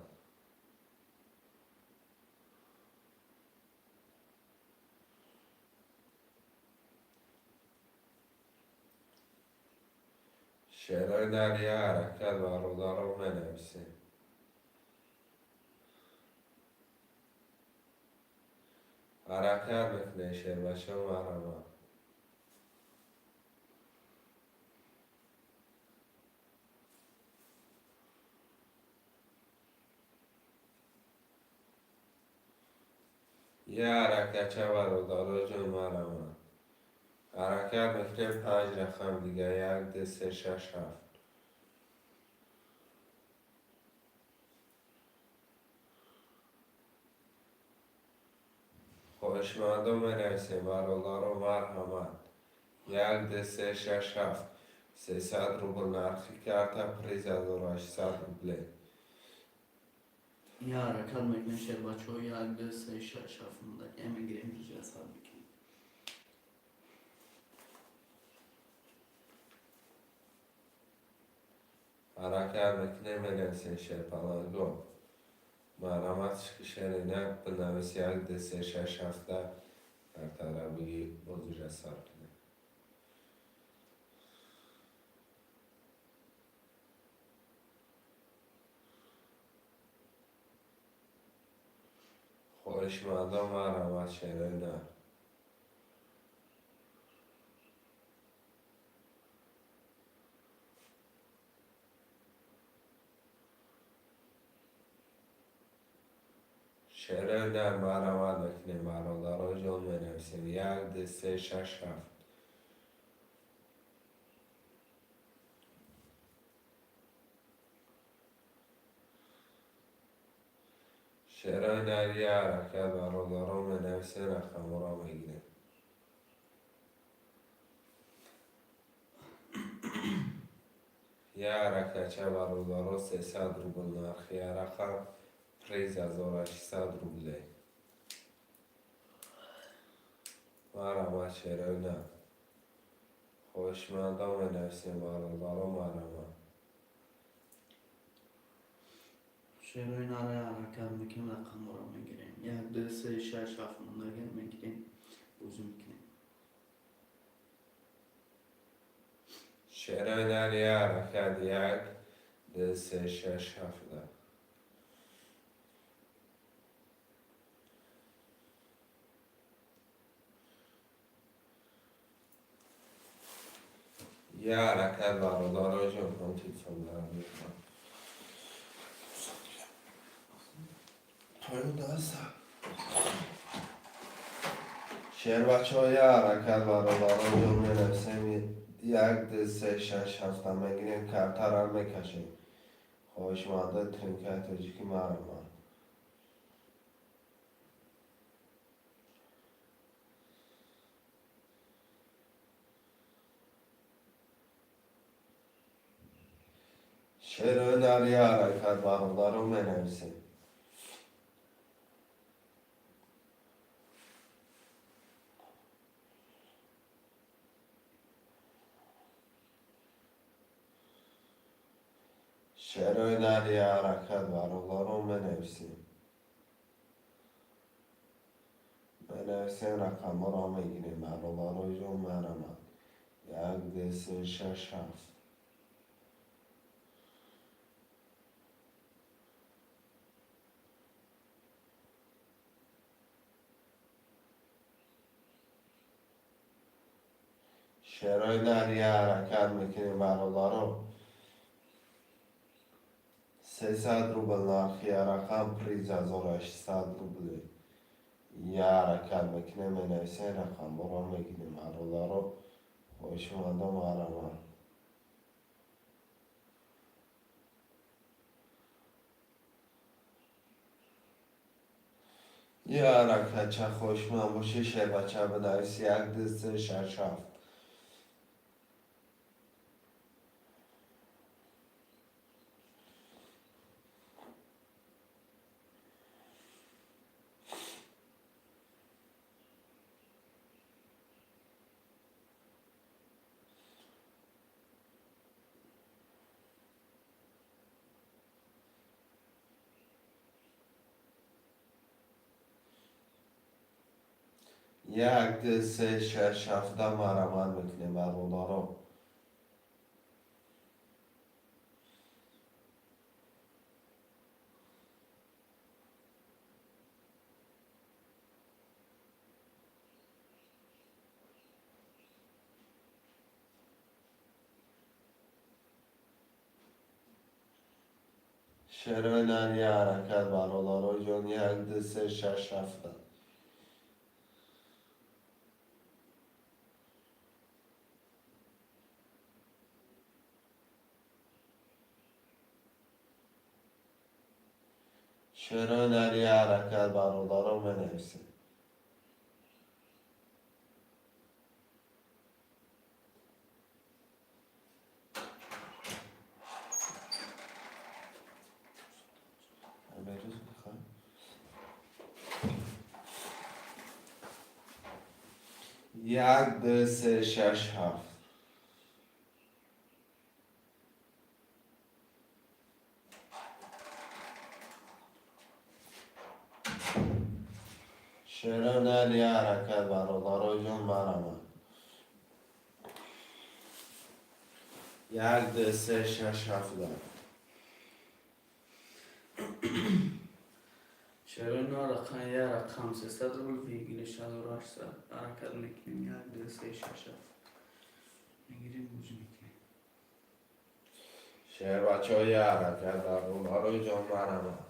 Шерои нар, як ҳаракат, бародаро, менависем. Ҳаракат мекунем, шербачаҳо, марҳамат. Як ҳаракатча, бародарои ҷон, марҳамат. Ҳаракат мекунем, панҷ рақам дига, як, ду, се, шаш, ҳафт. Хоҳишмандо, менависем, бародаро, марҳамат. Як, ду, се, шаш, ҳафт. 300 рубл нархи карта, приз 1800 рубле. Як ҳаракат мекунем, шербачаҳо, як, ду, се, шаш, ҳафт мондагия мегирем, бозира сар мекунем. Ҳаракат мекунем, менависем, шерпаланго. Марҳамат, шерина бинавис, як, ду, се, шаш, ҳафта, картара бигӣ, бозира сар кунем. Хоҳишмандо, марҳамат, шерои нар. Шерои нар, марҳамат мекунем, бародарои ҷон, менависем. Як, ду, се, шаш, ҳафт. Шерои нар, як ҳаракат, бародаро, менависем, рақамҳоро мегирем. Як ҳаракатча, бародаро, 300 рубл нархи як рақам, приз 1800 рубле. Марҳамат, шерои нар. Хоҳишмандо, менависем, бародаро, марҳамат. Шерои нара ҳаракат мекунем, рақамҳоро мегирем. Як, ду, се, шаш, ҳафт мондагия мегирем, бозӣ мекунем. Шерои нар, як ҳаракат, як, ду, се, шаш, ҳафта. Як ҳаракат, бародарои ҷон, ҳам телефон дорам мехоҳам. Поён даста. Шербачаҳо, як ҳаракат, бародарои ҷон, менависем. Як, ду, се, шаш, ҳафта мегирем, картара мекашем. Хоҳишмандои тринкаи тоҷикӣ, марҳамат. Шерои нар, як ҳаракат, бародаро, менависем. Шерои нар, як ҳаракат, бародаро, менависем. Менависем, рақамҳоро мегирем. Бародарои ҷон, марҳамат. Як, ду, се, шаш, ҳафт. Шерои нар, я ҳаракат мекунем, бародаро. 300 рубл нархи рақам, приз 1800 рубле. Я ҳаракат мекунем, менависем, рақамҳоро мегирем. Бародаро, хоҳишмандо, марҳамат. Я ҳаракатча, хоҳишманд бошӣ, шербача бинавис: як, ду, се, шаш, ҳафт. Як, ду, се, шаш, ҳафта, марҳамат мекунем, бародаро. Шерои нар, я ҳаракат, бародарои ҷон. Як, ду, се, шаш, ҳафта. Шерои нар, я ҳаракат, бародаро, менависем. Берӯз мехоҳем. Як, ду, се, шаш, ҳафт. Шерои нар, я ҳаракат, бародарои ҷон, марҳамат. Як, ду, се, шаш, ҳафта. Шерои нар, рақам, я рақам, 300 рубл, выигрыш 1800. Ҳаракат мекунем: як, ду, се, шаш, ҳафт. Мегирем, бозӣ мекунем. Шербачаҳо, я ҳаракат, бародарои ҷон, марҳамат.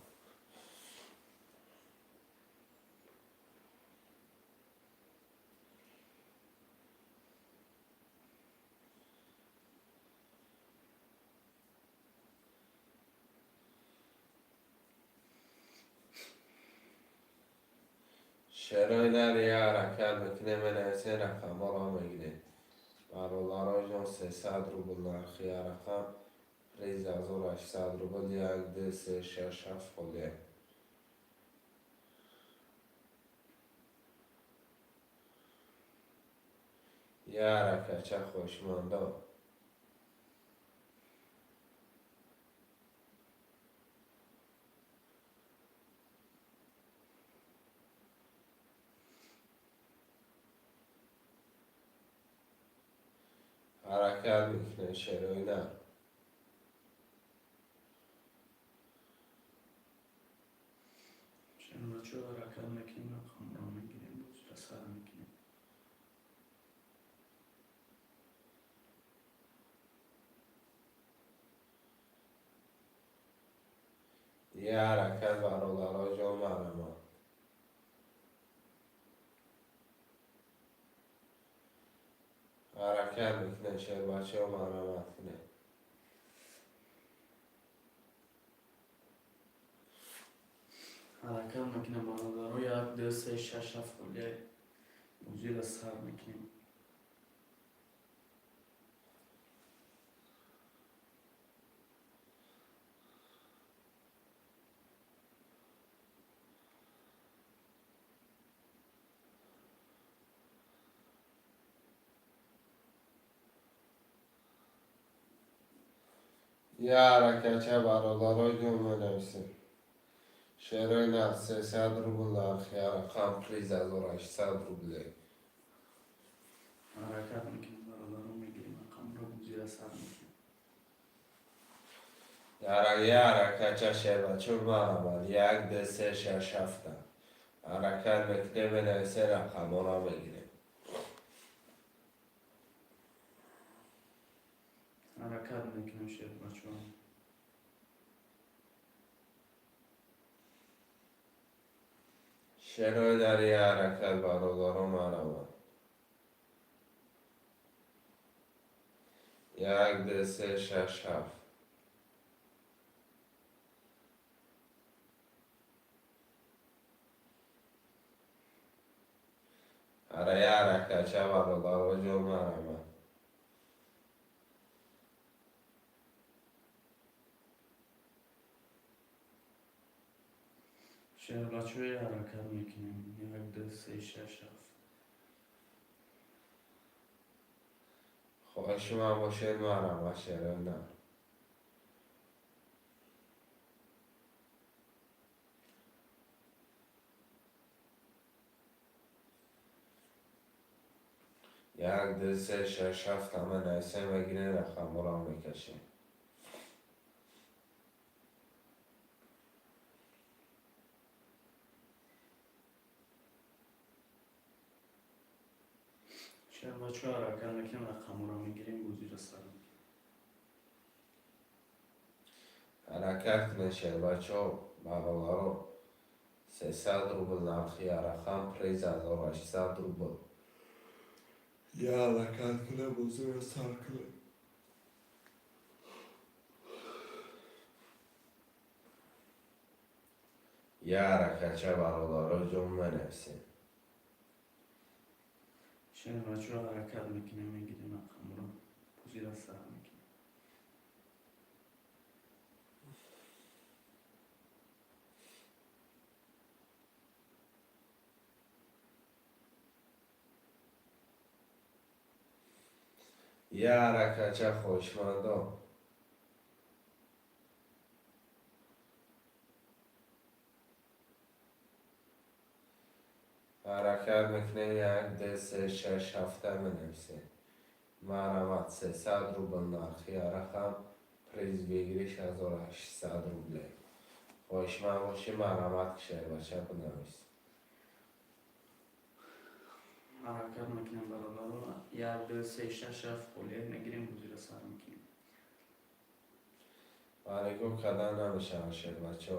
Шерои нар, я ҳаракат мекунем, менависем, рақамҳоро мегирем. Бародарои ҷон, 300 рубл нархи рақам, приз 1800 рубл. Як, ду, се, шаш, ҳафт, холия. Я ҳаракатча, хоҳишмандо. Ҳаракат мекунем, шерои нар. Шербачаҳо, ҳаракат мекунем, рақамро мегирем, бозиро сар мекунем. Я ҳаракат, бародарои ҷон, марҳамат. Ҳаракат мекунем, шербачаҳо, марҳамат кунем. Ҳаракат мекунем, бародаро: як, ду, се, шаш, ҳафт, холия. Бозиро сар мекунем. Я ҳаракатча, бародарои ҷон, менависем. Шерои нар 300 рубл нархи рақам, приз 1800 рубле. Ҳаракат мекунем, бародарон, мегирем рақамро, бозира сар мекунем. Я ҳаракатча, шербачо, марамад, як, ду, се, шаш, ҳафта ҳаракат мекунем, менависем, рақамҳоро мегирем. Ҳаракат мекунем, шербачо. Шерои нари ҳаракат, бародаро, марамад, як, ду, се, шаш, ҳафт. Ара, я ҳаракатча, бародаро ҷон, марамад. Шербачои, ҳаракат мекунем: як, ду, се, шаш, ҳафт. Хоҳиши ман бошед, марамад, шерои нар. Як, ду, се, шаш, ҳафт ҳама нависем, мегирем, рақамҳоро мекашем. Шербачо, ҳаракат мекунем, рақамҳоро мегирем, бозиро сар мекунем. Ҳаракат кунед, шербачо, бародаро. 300 рубл нархи рақам, приз 1800 рубл. Я ҳаракат кунед, бозиро сар кунед. Я ҳаракатча, бародаро ҷон, менависем. Шербачо, ҳаракат мекунем, мегирем рақамҳоро, бозиро сар мекунем. Я ҳаракатча, хоҳишмандон. Ҳаракат мекунем, як, ду, се, шаш, ҳафта менависем, марамад. 300 рубл нархи рақам, приз выигрыш 1800 рубле. Хоҳишманд бошӣ, марамад, шербача, бинавис. Ҳаракат мекунем, бародаро: як, ду, се, шаш, ҳафт. Холия мегирем, бозиро сар мекунем. Ба нигоҳ кардан намешавад, шербачо.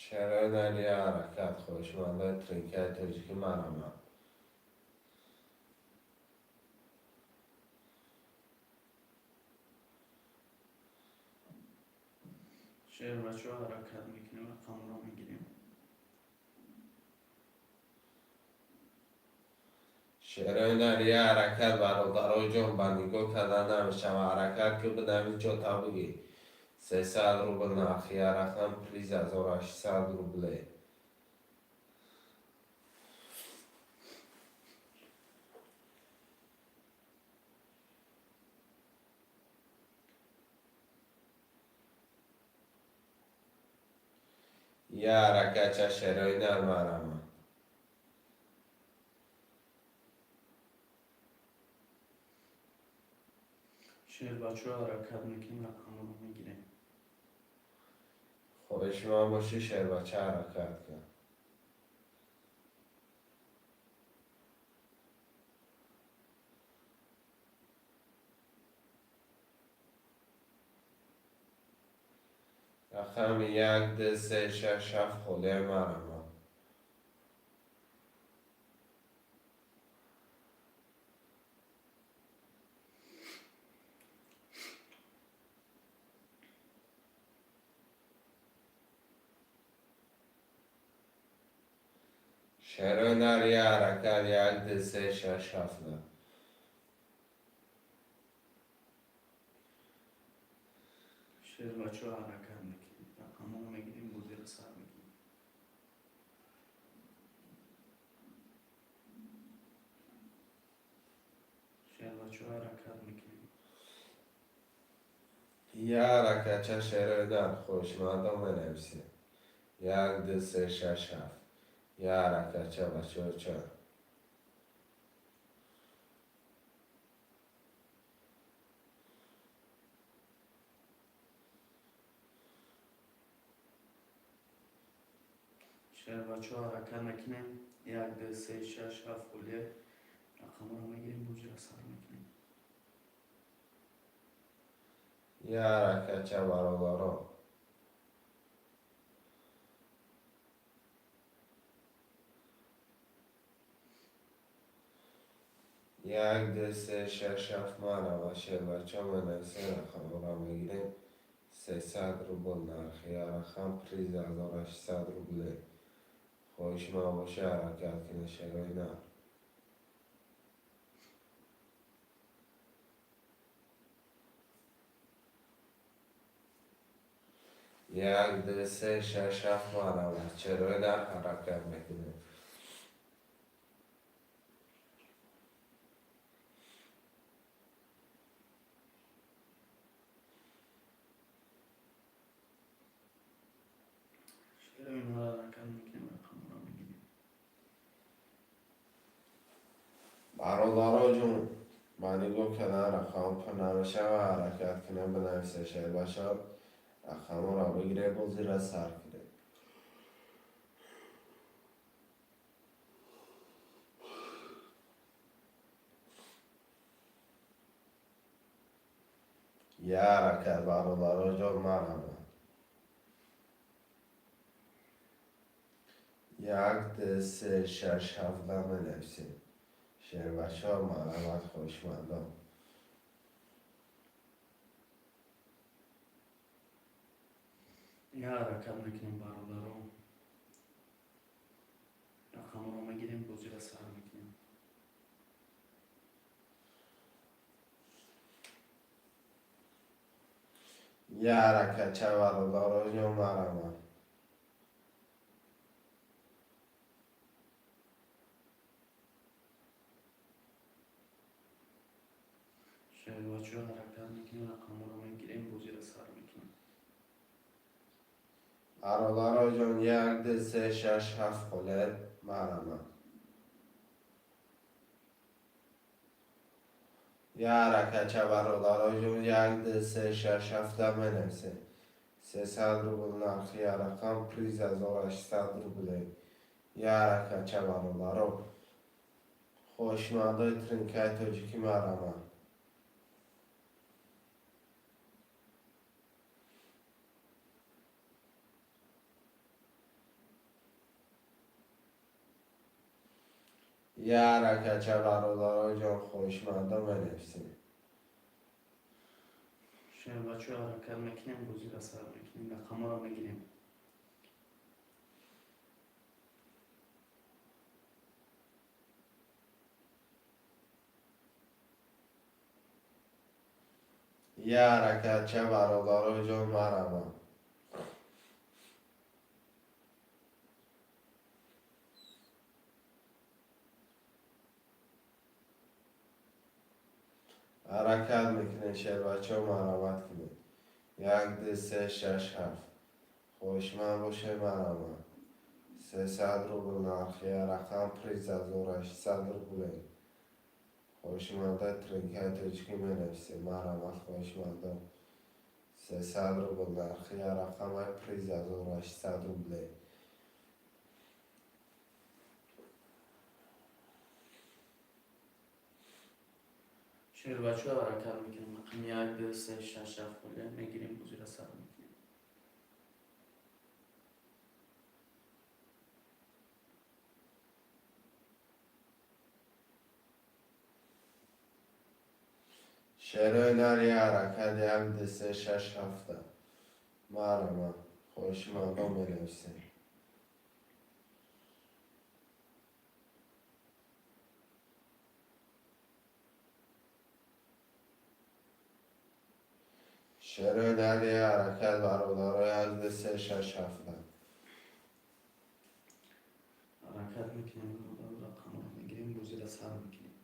Шерои нари ҳаракат, хоҳишмандои тринкаи тоҷикӣ, марамад. Шербачо, ҳаракат мекунем, рақамро мегирем. Шерои нари ҳаракат, бародарои ҷон, ба нигоҳ кардан намешавад. Ҳаракат ки, бинавис, ҷота бигир. 300 рубл нархи рақам, приз 1800 рубле. Я ҳаракатча, шерои нар, марама. Шербачо, ҳаракат мекунем, рақамро мегирем. Хоҳиши ман бошӣ, шербача, ҳаракат кун. Рақами як, ду, се, шаш, ҳафт холия, марама. Шерои нар, я ҳаракат: як, ду, се, шаш, ҳафт. Шербачо, ҳаракат мекунем, рақамҳоро мегирем, бозиро сар мекунем. Шербачо, ҳаракат мекунем. Я ҳаракатча, шерои нар, хоҳишмандон, менависем. Як, ду, се, шаш, ҳафт. Я ҳаракатча, бачаҳо, чанд? Шербачо, ҳаракат мекунем. Як, ду, се, шаш, ҳафт холия. Рақамҳоро мегирем, бозиро сар мекунем. Я ҳаракатча, бародарон. Як, ду, се, шаш, ҳафт. Марҳамат, шербачо, менависем, рақамҳоро мегирем. 300 рубл нархи як рақам, приз 1800 рубле. Хоҳишманд боша, ҳаракат кунед, шерои нар. Як, ду, се, шаш, ҳафт. Марҳамат, шерои нар, ҳаракат мекунем. Шерои нар, ҳаракат мекунем, рақамҳоро мегирем. Бародаро ҷун, ба нигоҳ кардан рақам пур намешава, ҳаракат кунем, бинависе, шербачо, рақамҳоро бигире, бозиро сар кунем. Я ҳаракат, бародаро ҷон, марҳамат. Як, ду, се, шаш, ҳафта менависем. Шербачо, марҳамат, хоҳишмандон. Я ҳаракат мекунем, бародаро. Рақамҳоро мегирем, бозиро сар мекунем. Я ҳаракатча, бародаро ҷон, марҳамат. Шербачо, ҳаракат мекунем, рақамҳоро мегирем, бозиро сар мекунем. Бародаро ҷон, як, ду, се, шаш, ҳафт холе, марҳамат. Я ҳаракатча, бародаро ҷон, як, ду, се, шаш, ҳафта менависем. 300 рубл нархи як рақам, приз 1800 рубле. Я ҳаракатча, бародаро. Хоҳишмандои тринкаи тоҷикӣ, марҳамат. Я ҳаракатча, бародаро ҷон, хоҳишмандо, менависем. Шербачо, ҳаракат мекунем, бозиро сар мекунем, рақамҳоро мегирем. Я ҳаракатча, бародаро ҷон, марҳамат. Ҳаракат мекунем, шербачо, марҳамат кунед. Як, ду, се, шаш, ҳафт. Хоҳишманд боше, марҳамат. 300 рубл нархи як рақам, приз 1800 рубле. Хоҳишманда тринкаи тоҷикӣ менависем. Марҳамат, хоҳишмандон. 300 рубл нархи як рақам, приз 1800 рубле. Шербачо, ҳаракат мекунем. Рақами як, ду, се, шаш, ҳафт холия мегирем, бозиро сар мекунем. Шерои нар, як ҳаракат, як, ду, се, шаш, ҳафта. Марҳамат, хоҳишмандон, менависем. Шерои нар, як ҳаракат, бародаро, як, ду, се, шаш, ҳафта. Ҳаракат мекунем, бародаро, рақамҳоро мегирем, бозиро сар мекунем.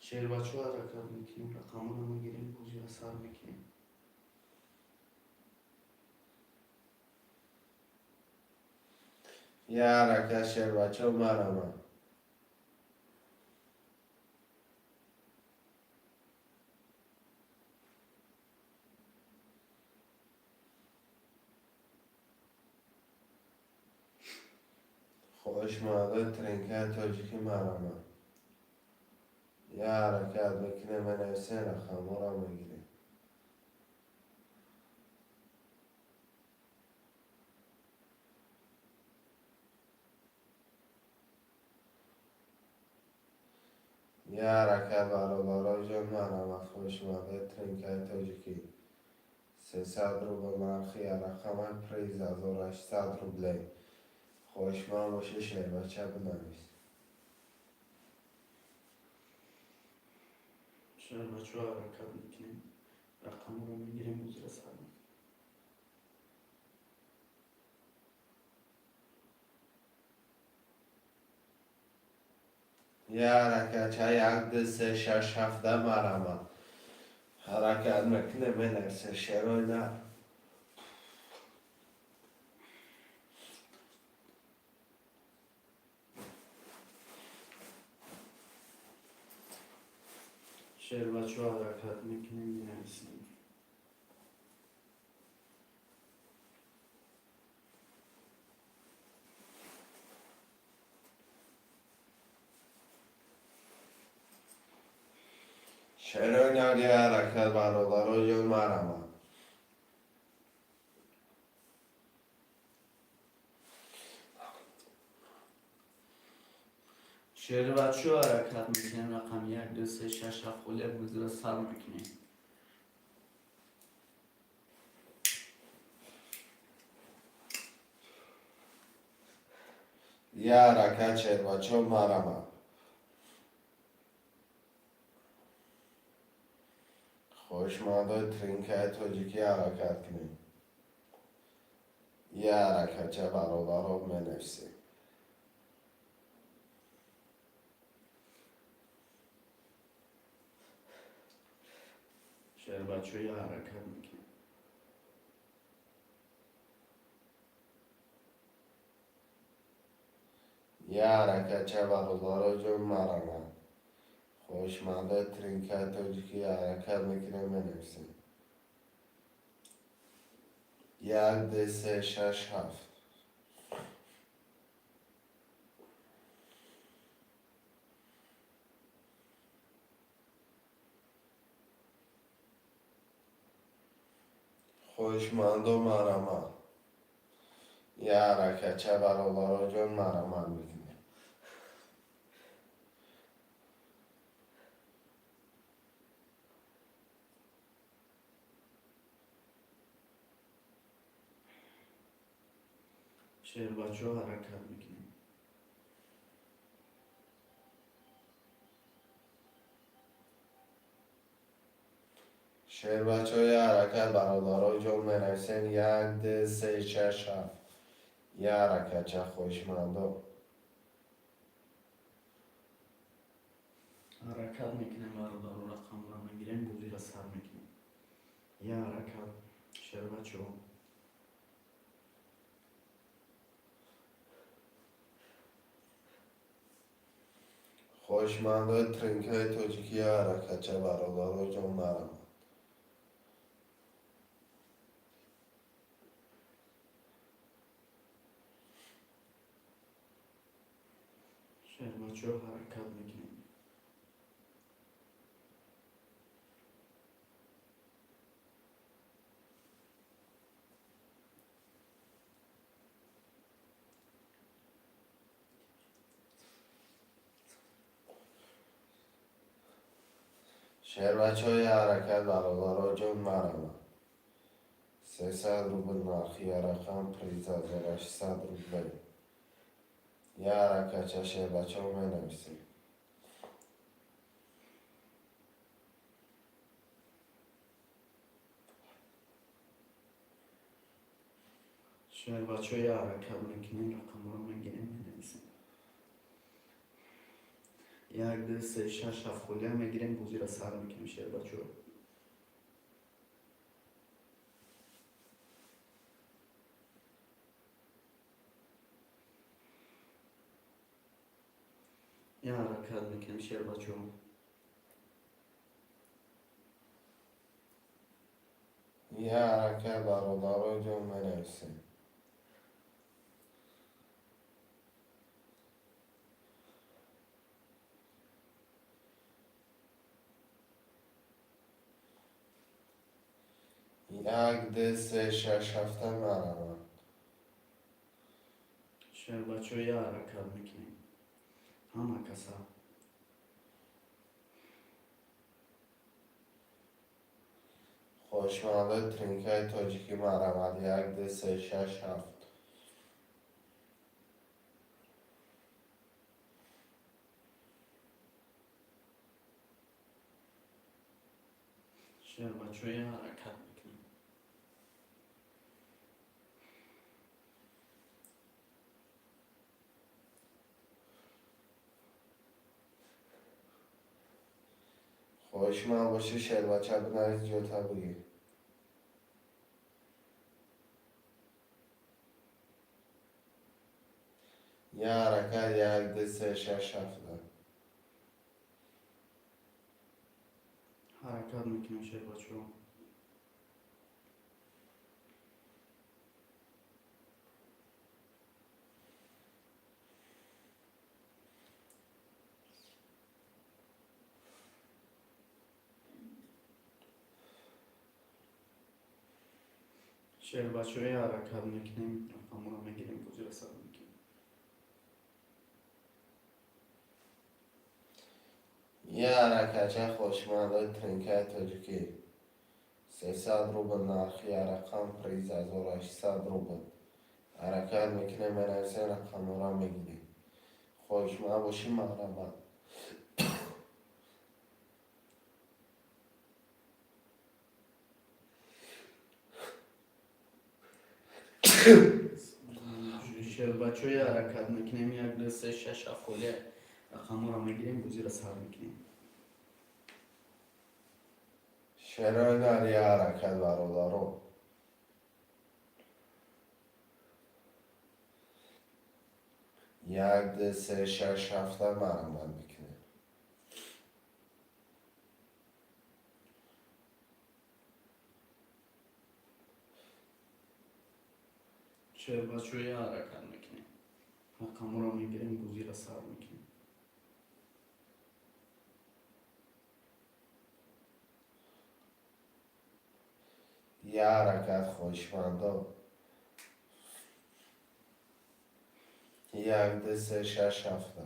Шербачо, ҳаракат мекунем, рақамҳоро мегирем, бозиро сар мекунем. Я ҳаракат, шербачо, марама. Хоҳишмандои тринкаи тоҷикӣ, марама. Я ҳаракат мекунем, менависем, рақамҳоро мегирем. Я ҳаракат, бародароҷон, марама. Хоҳишмандои тринкаи тоҷикӣ, 300 рубл нархи рақамаи, приз 1800 рублей. Хоҳишманд бошед, шербача, бинавис. Шербачо, ҳаракат мекунем, рақамҳоро мегирем, бозиро сар мекунем. Я ҳаракатча, як, ду, се, шаш, ҳафта, марама. Ҳаракат мекунем, менависем, шерои нар. Шербачо, ҳаракат мекунем, менависем. Шерои нар, я ҳаракат, бародароҷон, марама. Шербачо, ҳаракат мекунем, рақами як, ду, се, шаш, ҳафт холия, бозиро сар мекунем. Я ҳаракат, шербачо, марама. Хоҳишмандои тринкаи тоҷикӣ, ҳаракат кунем. Я ҳаракатча, бародаро, менависем. Шербачо, я ҳаракат мекунем. Я ҳаракатча, бародароҷон, марама. Хоҳишмандои тринкаи тоҷикӣ, ҳаракат мекунем, менависем. Як, ду, се, шаш, ҳафт. Хоҳишмандо, марама. Я ҳаракатча, бародароҷон, марама мекунем. Шербачо, ҳаракат мекунем. Шербачо, я ҳаракат, бародароҷон, менависем. Як, ду, се, шаш, ҳафт. Я ҳаракатча, хоҳишмандо. Ҳаракат мекунем, бародаро, рақамро мегирем, бозиро сар мекунем. Я ҳаракат, шербачо. Хоҳишмандои тринкаи тоҷикӣ, я ҳаракатча, бародароҷон, марама. Шербачо, ҳаракат мекунем. Шербачо, я ҳаракат, бародароҷон, марама. 300 рубл нархи рақам, приз 1800 рублей. Я ҳаракатча, шербачо, менависем. Шербачо, я ҳаракат мекунем, рақамҳоро мегирем, менависем. 1, 2, 3, 6, 7 холия мегирем, бозиро сар мекунем, шербачо. Я ҳаракат мекунем, шербачо. Я ҳаракат, бародарои ҷон, менависем. Як, ду, се, шаш, ҳафта марамад. Шербачо, я ҳаракат мекунем. Ҳама каса. Хоҳишмандои тринкаи тоҷикӣ, марамад. Як, ду, се, шаш, ҳафт. Шербачо, я ҳаракат мекунем. Хоҳишманд бошӣ, шербача, бинавис, ҷота бигир. Я ҳаракат, як, ду, се, шаш, ҳафта. Ҳаракат мекунем, шербачо. Шербачо, я ҳаракат мекунем, рақамҳоро мегирем, бозиро сар мекунем. Я ҳаракатча, хоҳишмандои тринкаи тоҷикӣ. 300 рубл нархи я рақам, приз 1800 рубл. Ҳаракат мекунем, менависем, рақамҳоро мегирем. Хоҳишманд бошӣ, марҳамат. Шербачо, я ҳаракат мекунем. Як, ду, се, шаш, ҳафт холия рақамҳоро мегирем, бозиро сар мекунем. Шерои нар, я ҳаракат, бародаро. Як, ду, се, шаш, ҳафта марҳамат мекунем. Шербачо, я ҳаракат мекунем. Рақамҳоро мегирем, бозиро сар мекунем. Я ҳаракат, хоҳишмандо. Як, ду, се, шаш, ҳафта.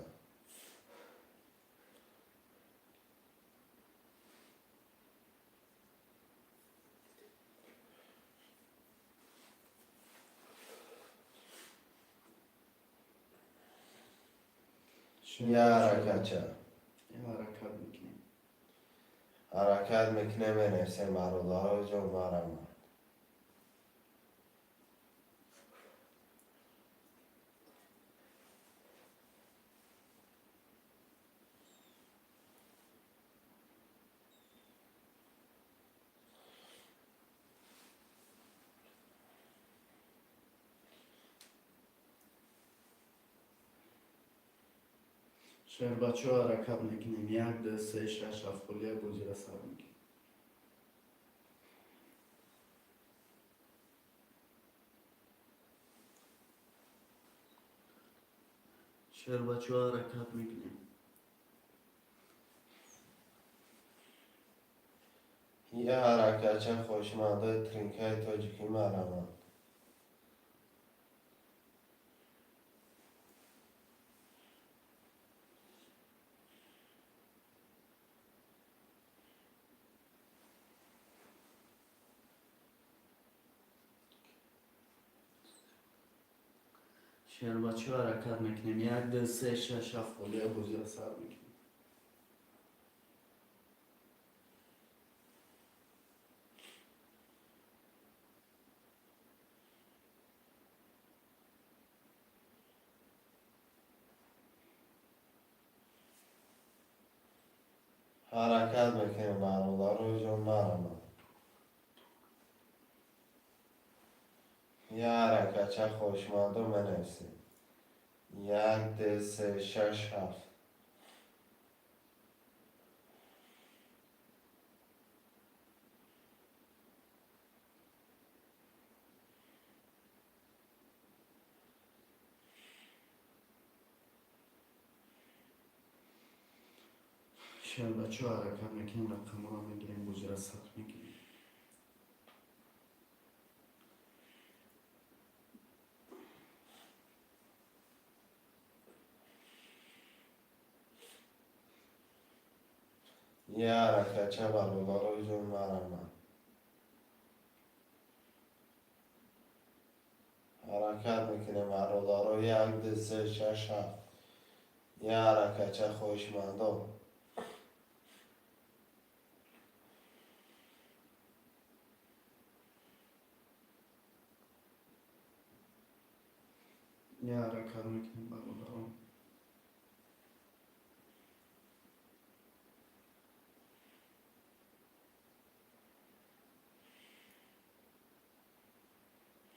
Я ҳаракатча. Я ҳаракат мекунем. Ҳаракат мекунем, менависем, бародарои ҷон, марҳамат. Шербачо, ҳаракат мекунем. Як, ду, се, шаш, ҳафт холия бозиро сар мекунем. Шербачо, ҳаракат мекунем. Я ҳаракатча, хоҳишмандои тринкаи тоҷикӣ, марҳамат. Шербачо, ҳаракат мекунем. Як, ду, се, шаш, ҳафт холия бозиро сар мекунем. Ҳаракат мекунем, бародарои ҷон, марамад. Я ҳаракатча, хоҳишмандо, менависем. Як, ду, се, шаш, ҳафт. Шербачо, ҳаракат мекунем, рақамҳоро мегирем, бозиро сар мекунем. Я ҳаракатча, бародарои ҷон, марамад. Ҳаракат мекунем, бародаро. Як, ду, се, шаш, ҳафт. Я ҳаракатча, хоҳишмандо. Я ҳаракат мекунем, бародарон.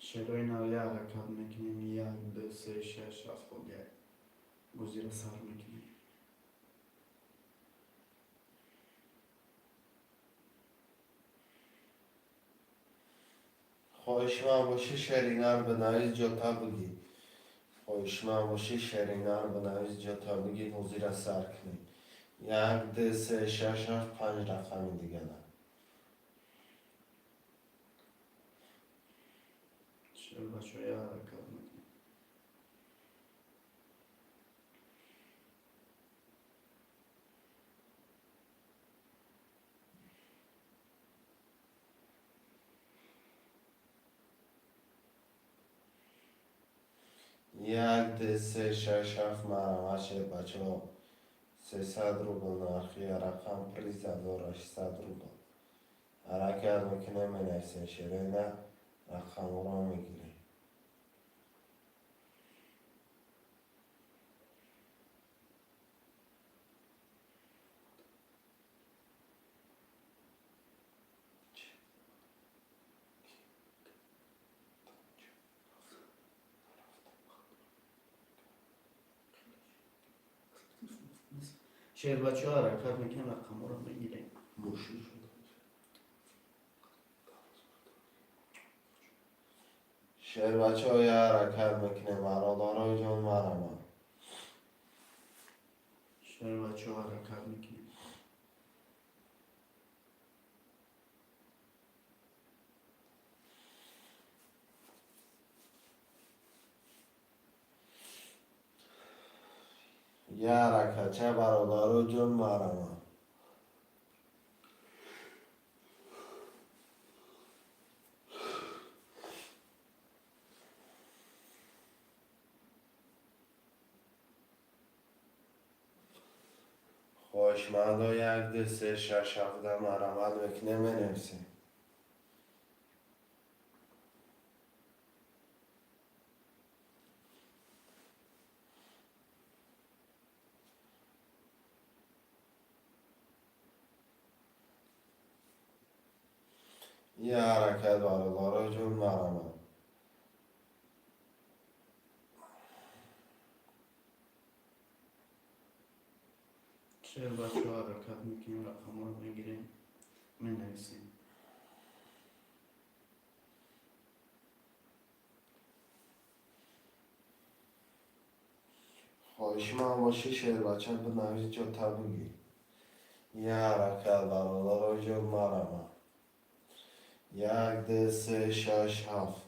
Шерои нав, я ҳаракат мекунем. Як, ду, се, шаш, ҳафт, холия. Бозиро сар мекунем. Хоҳишманд бошӣ, шеринар бинавис, ҷота бигӣ. Хоҳишманд бошӣ, шеринар бинавис, ҷота бигӣ, бозира сар кунем. Як, ду, се, шаш, ҳафт, панҷ рақами дигара. Шербачо, я ҳаракат мекунем. Як, ду, се, шаш, ҳафт, марҳамат, шербачаҳо. 300 рубл нархи рақам, приз 1600 рубл. Ҳаракат мекунем, менависем, шерина, рақамҳоро мегирем. Шербачо, ҳаракат мекунем, рақамҳоро мегирем. Мошин шуд. Шербачаҳо, я ҳаракат мекунем, бародарои ҷон, марҳамат. Шербачо, ҳаракат мекунем. Я ҳаракатча, бародарои ҷон, марҳамат. Хоҳишмандо, як, ду, се, шаш, ҳафта, марҳамат мекунем, менависем. Я ҳаракат, бародарои ҷон, марҳамат. Шербачо, ҳаракат мекунем, рақамҳоро мегирем, менависем. Хоҳишманд бошӣ, шербача, бинавис, ҷота бигир. Я ҳаракат, бародарои ҷон, марҳамат. Як, ду, се, шаш, ҳафт.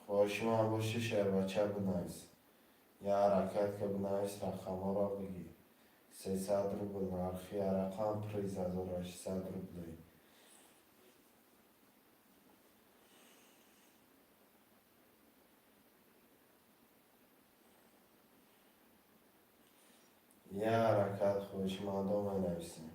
Хоҳишманд бошӣ, шербача, бинавис. Я ҳаракат ка, бинавис, рақамҳоро бигир. 300 рубл нархи рақам, приз 1600 рублей. Я ҳаракат, хоҳишмандо, менависем.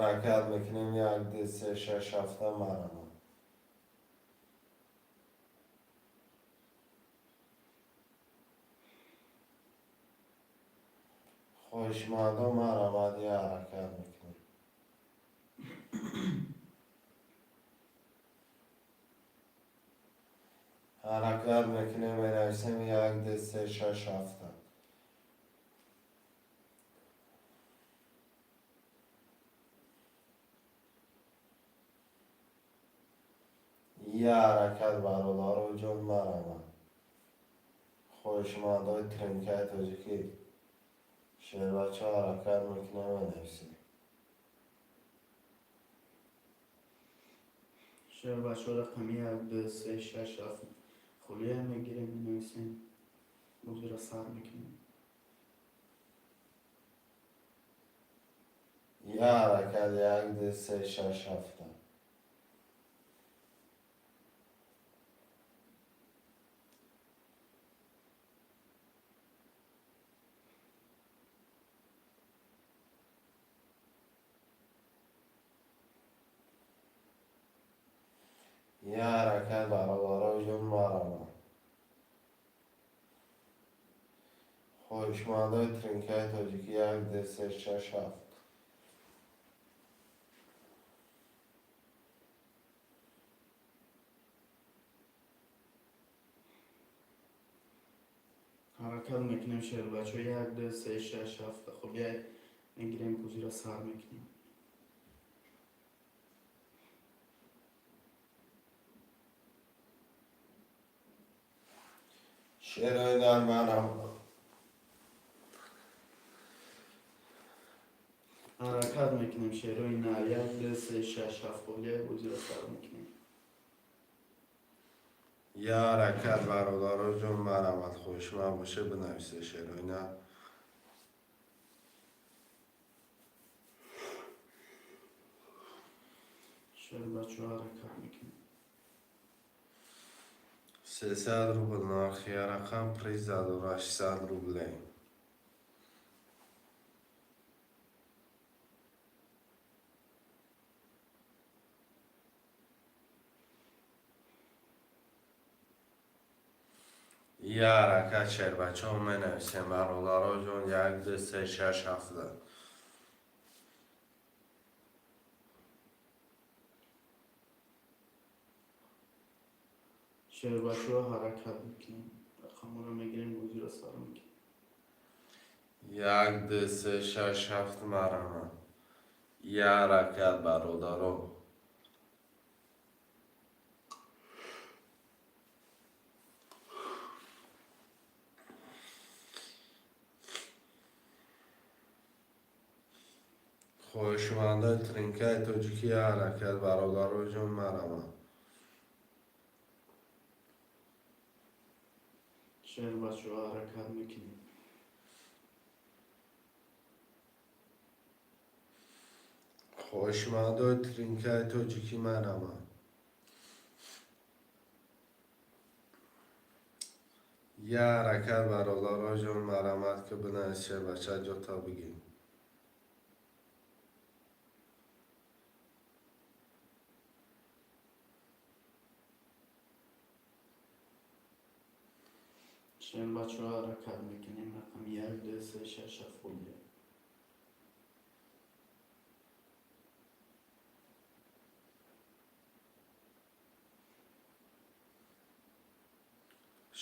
Ҳаракат мекунем 1, 2, 3, 6, 7 марама. Хоҳишмандо марамад, я ҳаракат мекунем. Ҳаракат мекунем, менависем 1, 2, 3, 6, 7. Я ҳаракат бародаро ҷон марамад. Хоҳишмандои тринкаи тоҷикӣ шербача ҳаракат мекунем, менависем. Шербачаҳо рақами 1, 2, 3, 6, 7 холия мегирем, менависем. Бозиро сар мекунем. Я ҳаракат 1, 2, 3, 6, 7. Я ҳаракат бародаро ҷон марамад. Хоҳишмандои тринкаи тоҷикӣ 1, 2, 3, 6, 7. Ҳаракат мекунем шербачаҳо 1, 2, 3, 6, 7 холия мегирем, бозиро сар мекунем. Шерои дар марама. Ҳаракат мекунем шерои нар 1, 2, 3, 6, 7 холия бозиро сар мекунем. Я ҳаракат бародаро ҷон марамад. Хоҳишманд боше бинависе шерои нар. Шербачаҳо ҳаракат мекунем. 300 рубл нархи рақам, приза дора 600 рублей. Я ҳаракат шербачаҳо менависем бародаро ҷон 1, 2, 3, 6, 7. Шербачаҳо ҳаракат мекунем. Рақамҳоро мегирем, бозиро сар мекунем. 1, 2, 3, 6, 7 марама. Я ҳаракат бародаро. Хоҳишмандои тринкаи тоҷикӣ я ҳаракат бародаро ҷон марама. Шербачаҳо ҳаракат мекунем. Хоҳишмандои тринкаи тоҷикӣ марама. Я ҳаракат бародаро ҷон марамад ки бинавис шербача ҷота бигир. Шербачаҳо ҳаракат мекунем. Рақами 1, 2, 3, 6, 7 холия.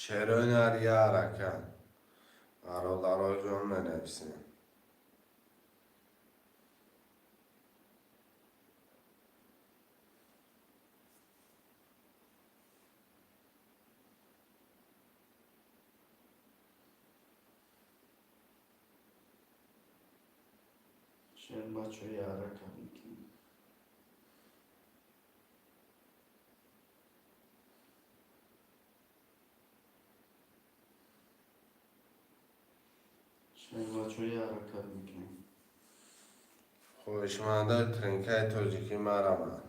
Шерои нар я ҳаракат. Бародаро ҷон менависем. Шербачаҳо я ҳаракат мекунем. Шербачаҳо я ҳаракат мекунем. Хоҳишмандои тринкаи тоҷикӣ марамад.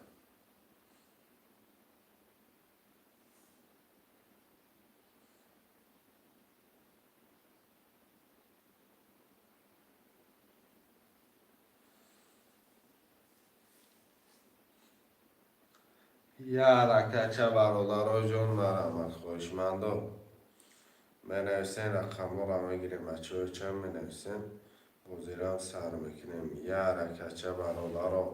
Я ҳаракатча, бародаро ҷон, марҳамат, хоҳишмандо, менависем, рақамҳоро мегирем, бачаҳо, чанд менависем, бозирам сар мекунем. Я ҳаракатча, бародаро,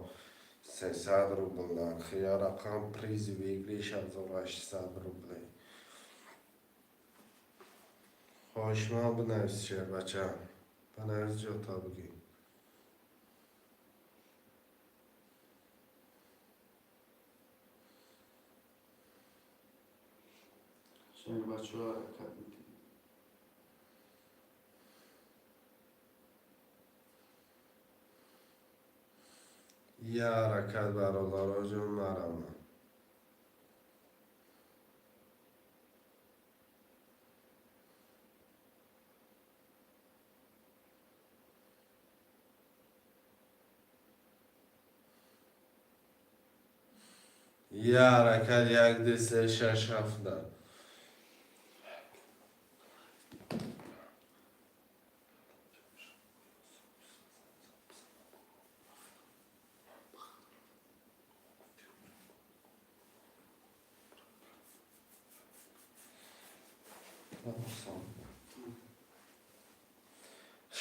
300 рубл нархи я рақам, приз выигрыш 1800 рублей. Хоҳишманд, бинавис, шербача, бинавис, ҷота бигӣ. Шербачаҳо, ҳаракат мекунем. Я ҳаракат, бародаро ҷон, марҳамат. Я ҳаракат, як, ду, се, шаш, ҳафта.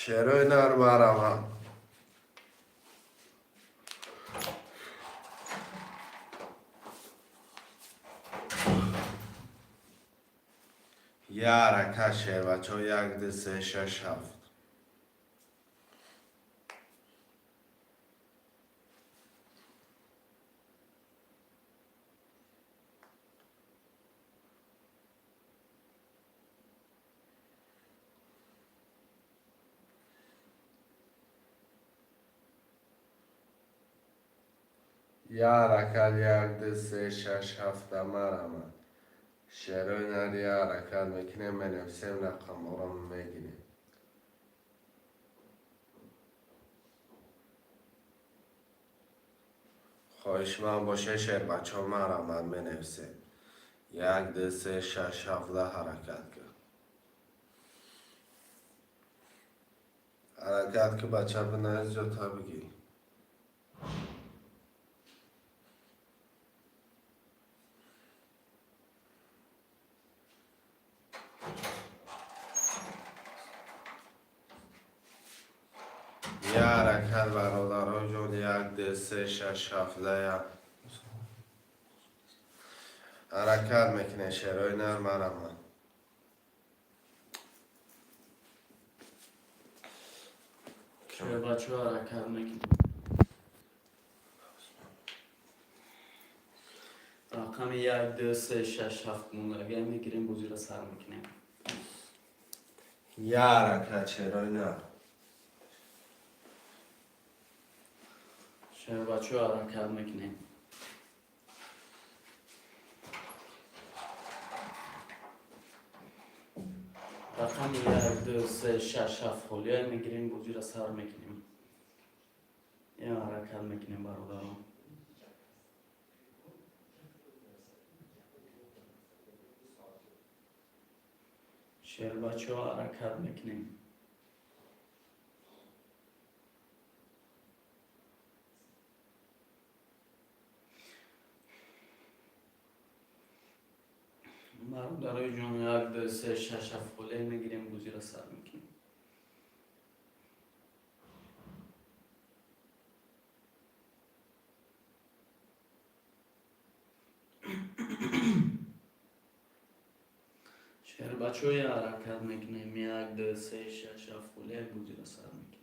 Шерои нар, марҳамат. Я ҳаракат, шербачаҳо, як, ду, се, шаш, ҳафт. Я ҳаракат, як, ду, се, шаш, ҳафта, марҳамат. Шерои нар, я ҳаракат мекунем, менависем, рақамҳоро мегирем. Хоҳишманд боше, шербачаҳо, марҳамат, менависем. Як, ду, се, шаш, ҳафта, ҳаракат кун, ҳаракат ки, бача, бинавис, ҷота бигӣ. Я ҳаракат, бародаро ҷон, як, ду, се, шаш, ҳафта, як ҳаракат мекунем, шерои нар, марҳамат. Шербачаҳо, ҳаракат мекунем. Рақами як, ду, се, шаш, ҳафт мондагия мегирем, бозиро сар мекунем. Я ҳаракат, шерои нар. Шербачаҳо, ҳаракат мекунем. Рақами як, ду, се, шаш, ҳафт холия мегирем, бозиро сар мекунем. Я ҳаракат мекунем, бародарон. Шербачаҳо, ҳаракат мекунем. Бародарои ҷон, як, ду, се, шаш, ҳафт холия мегирем, бозиро сар мекунем. Шербачаҳо, ҳаракат мекунем. Як, ду, се, шаш, ҳафт холия, бозиро сар мекунем.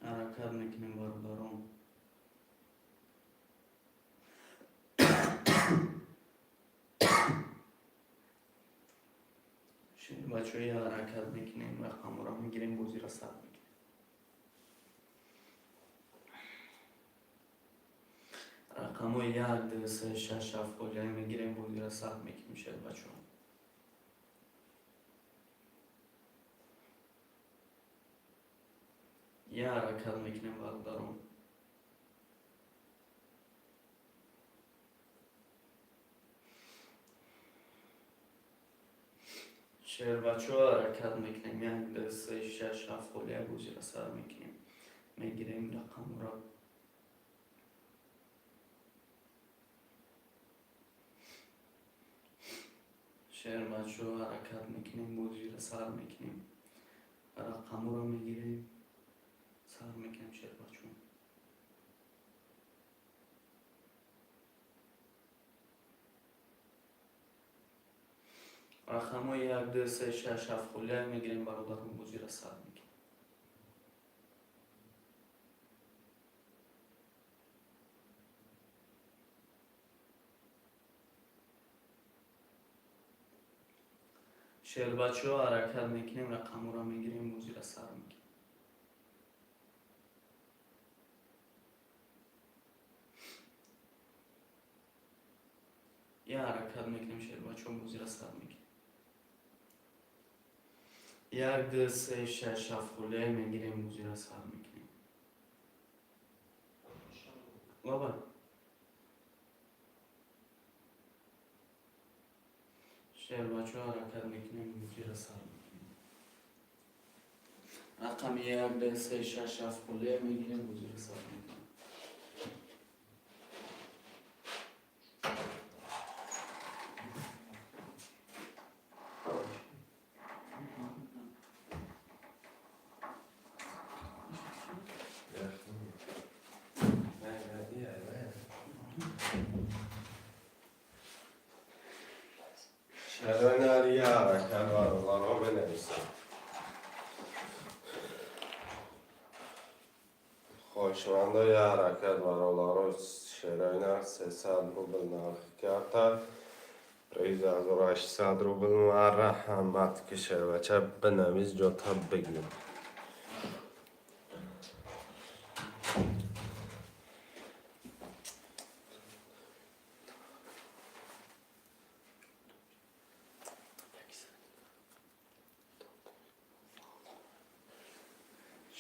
Ҳаракат мекунем, бародарон. Шербачаҳо, ҳаракат мекунем, рақамҳоро мегирем, бозиро сар мекунем. Рақамҳои як, ду, се, шаш, ҳафт холия мегирем, бозиро сар мекунем, шербачаҳо. Я ҳаракат мекунем, бародарон. Шербачо, ҳаракат мекунем. Як, ду, се, шаш, ҳафт холия, бозиро сар мекунем, мегирем рақамро. Шербачо, ҳаракат мекунем, бозиро сар мекунем, рақамро мегирем, сар мекунем, шербачо. Рақамҳои як, ду, се, шаш, ҳафт холия мегирем, бародарон, бозиро сар мекунем. Шербачо, ҳаракат мекунем, рақамҳоро мегирем, бозиро сар мекунем. Я ҳаракат мекунем, шербачо, бозиро сар мекунем. Як, ду, се, шаш, ҳафт холия мегирем, бозиро сар мекунем. Баба, шербачо, ҳаракат мекунем, бозиро сар мекунем. Рақами як, ду, се, шаш, ҳафт холия мегирем, бозиро сар мекунем. Чаро я ҳаракат, бародаро, менависам. Хоҳишмандо, я ҳаракат, бародаро. Шерои нарх 300 рубл, нархи карта, приз 1800 рубл. Марҳамат, ки шербача, бинавис, ҷота бигир.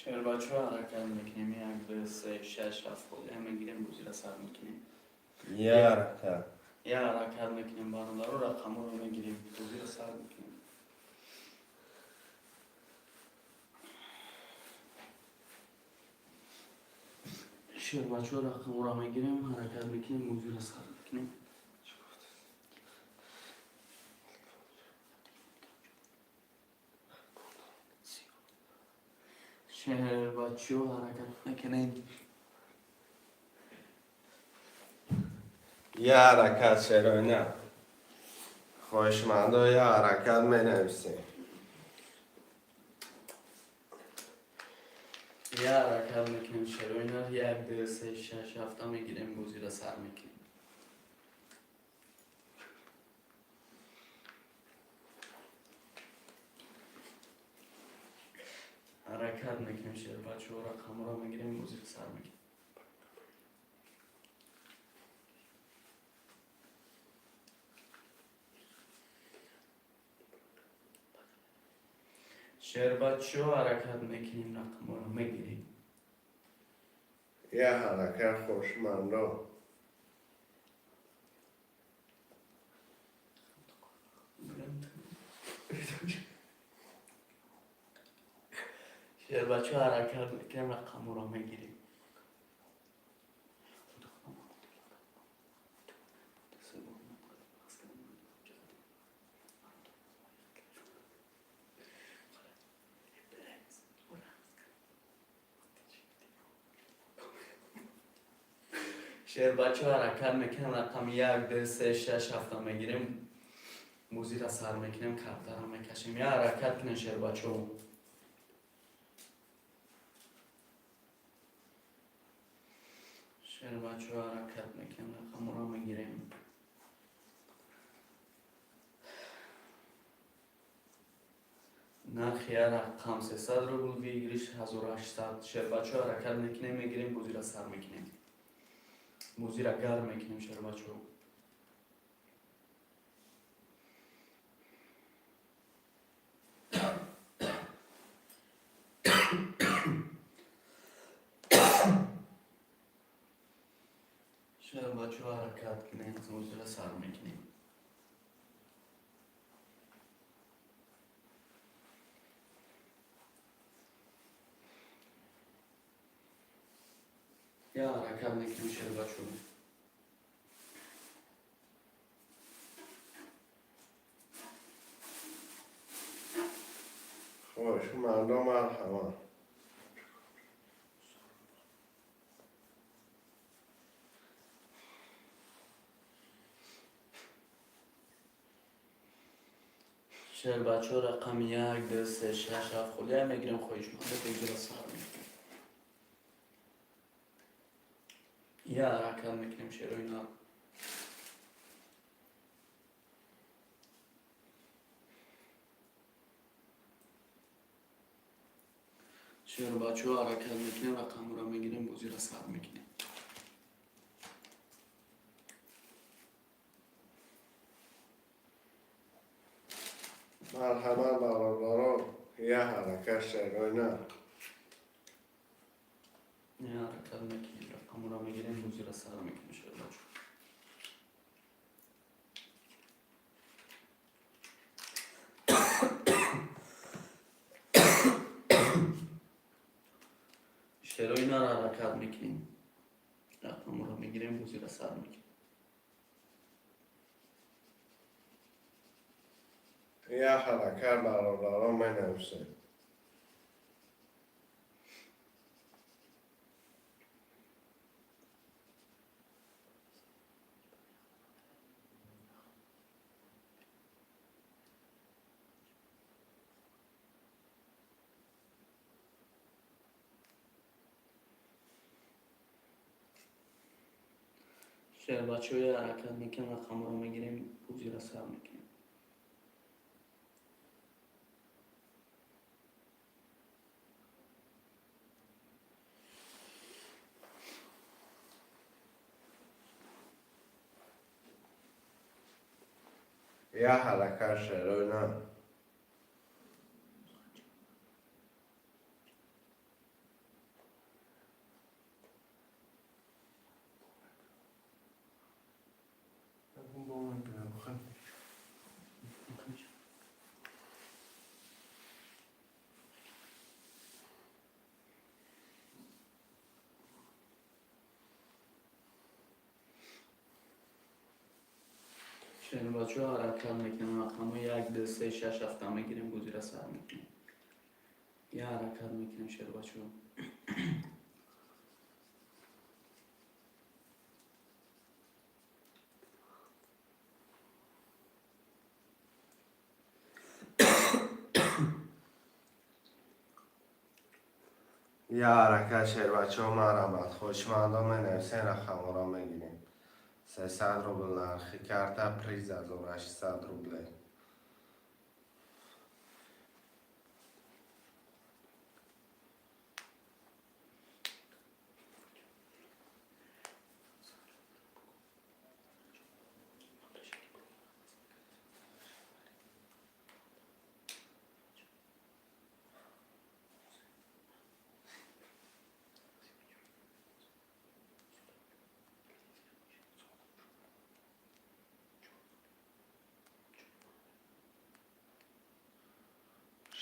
Шербачо, ҳаракат мекунем. Як, ду, се, шаш, ҳафт холия мегирем, бозиро сар мекунем. Я ҳаракат. Я ҳаракат мекунем, бародаро, рақамҳоро мегирем, бозиро сар мекунем. Шербачо, рақамҳоро мегирем, ҳаракат мекунем, бозиро сар мекунем. Шербачо, ҳаракат мекунем. Я ҳаракат, шероина. Хоҳишмандо, я ҳаракат, менависем. Я ҳаракат мекунем, шероина. Як, ду, се, шаш, ҳафта мегирем, бозиро сар мекунем. Ҳаракат мекунем, шербачо, рақамҳоро мегирем, бозиро сар мекунем. Шербачо, ҳаракат мекунем, рақамҳоро мегирем. Я ҳаракат, хоҳишмандо. Шербачо, ҳаракат мекунем, рақамҳоро мегирем. Шербачо, ҳаракат мекунем, рақами як, ду, се, шаш, ҳафта мегирем, бозиро сар мекунем, картаро мекашем. Я ҳаракат кунем, шербачо. Шербачо, ҳаракат мекунем, рақамҳоро мегирем. Нархи я рақам 300 рубл, выигрыш 1800. Шербачо, ҳаракат мекунем, мегирем, бозиро сар мекунем, бозиро гарм мекунем, шербачо. Шербачо, ҳаракат кунем, бозиро сар мекунем. Я ҳаракат мекунем, шербачо. Хоҳишмандо, марҳамат. Шербачо, рақами як, ду, се, шаш, ҳафт холия мегирем, хоҳишмандо, бозира сар мекунем. Я ҳаракат мекунем, шерои нар. Шербачо, ҳаракат мекунем, рақамро мегирем, бозира сар мекунем. Марҳамат, бародарон, я ҳаракат, шерои нар. Я ҳаракат мекунем, рақамро мегирем, бозира сар мекунем, шербачо. Шерои нар, ҳаракат мекунем, рақамро мегирем, бозира сар мекунем. Я ҳаракат, бародарон, менависем. Шербачоя, ҳаракат мекунем, рақамро мегирем, бозира сар мекунем. Я ҳаракат, шерои нар. Шербачо, ҳаракат мекунем, рақамҳо як, ду, се, шаш, ҳафта мегирем, бозира сар мекунем. Я ҳаракат мекунем, шербачо. Я ҳаракат, шербачо, марҳамат. Хоҳишмандо, менависем, рақамҳоро мегирем. 300 рубл нархи карта, приз 1800 рублей.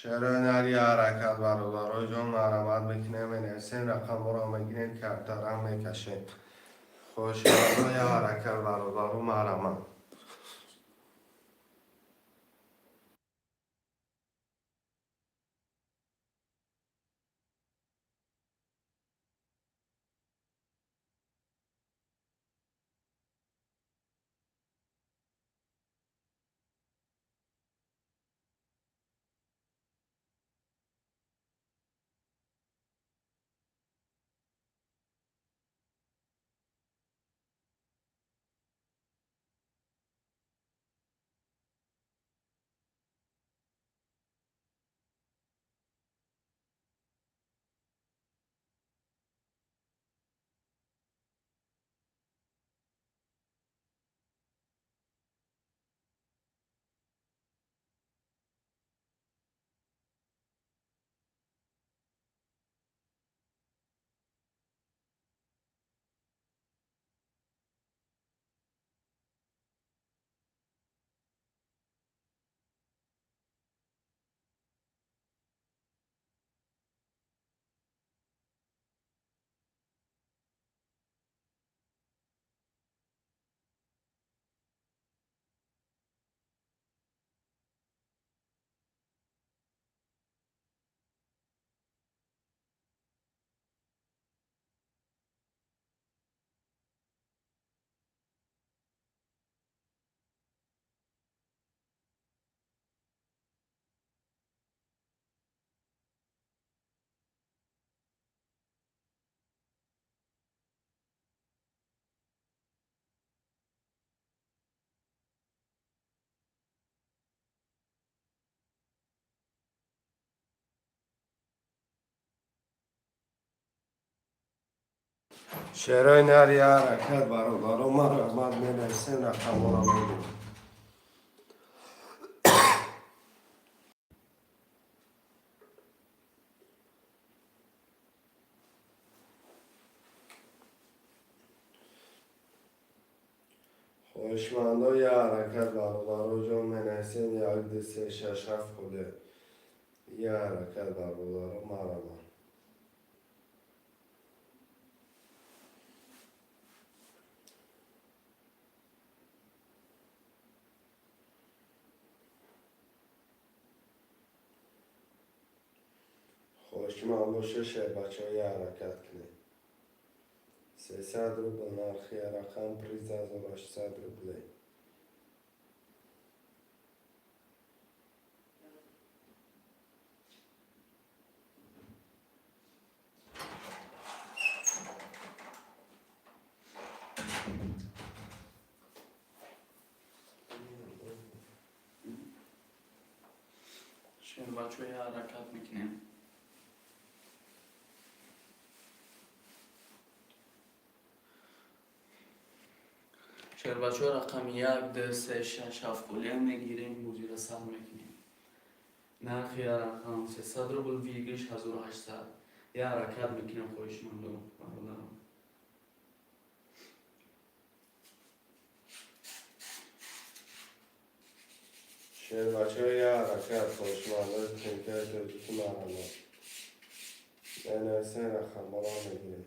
Шерои нар, я ҳаракат, бародарои ҷон, марҳамат мекунем, менависем, рақамҳоро мегирем, картара мекашем. Хоҳишмандо, я ҳаракат, бародару, марҳамат. Шерои нар, я ҳаракат, бародаро, марҳамат, менависем, рақамҳоро мегирем. Хоҳишмандо, я ҳаракат, бародаро ҷон, менависем, як, ду, се, шаш, ҳафт холия. Я ҳаракат, бародаро, марҳамат. Хоҳишманд боша, шербачаҳо, я ҳаракат кунед. 300 рубл нархи рақам, приз 1800 рублей. Шербачаҳо, я ҳаракат мекунем. Шербачаҳо, рақами як, ду, се, шаш, ҳафт холия мегирем, бозиро сар мекунем. Нархи я рақам 300 рубл, выигрыш 1800. Я ҳаракат мекунем, хоҳишмандо, бародарам. Шербачаҳо, я ҳаракат, хоҳишмандои тринкаи тоҷикӣ, марҳамат, менависем, рақамҳоро мегирем.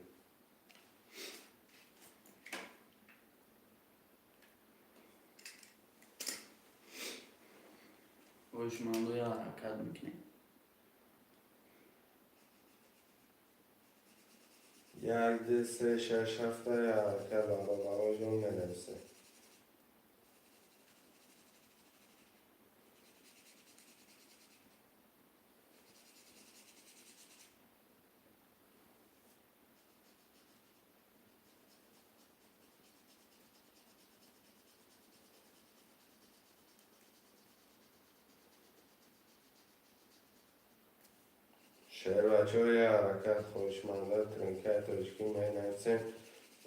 Хоҳишмандо, я ҳаракат мекунем. Як, ду, се, шаш, ҳафта, я ҳаракат, бародаро ҷон, менависем. Шербачаҳо, я ҳаракат, хоҳишмандои тринкаи тоҷикӣ, менависем,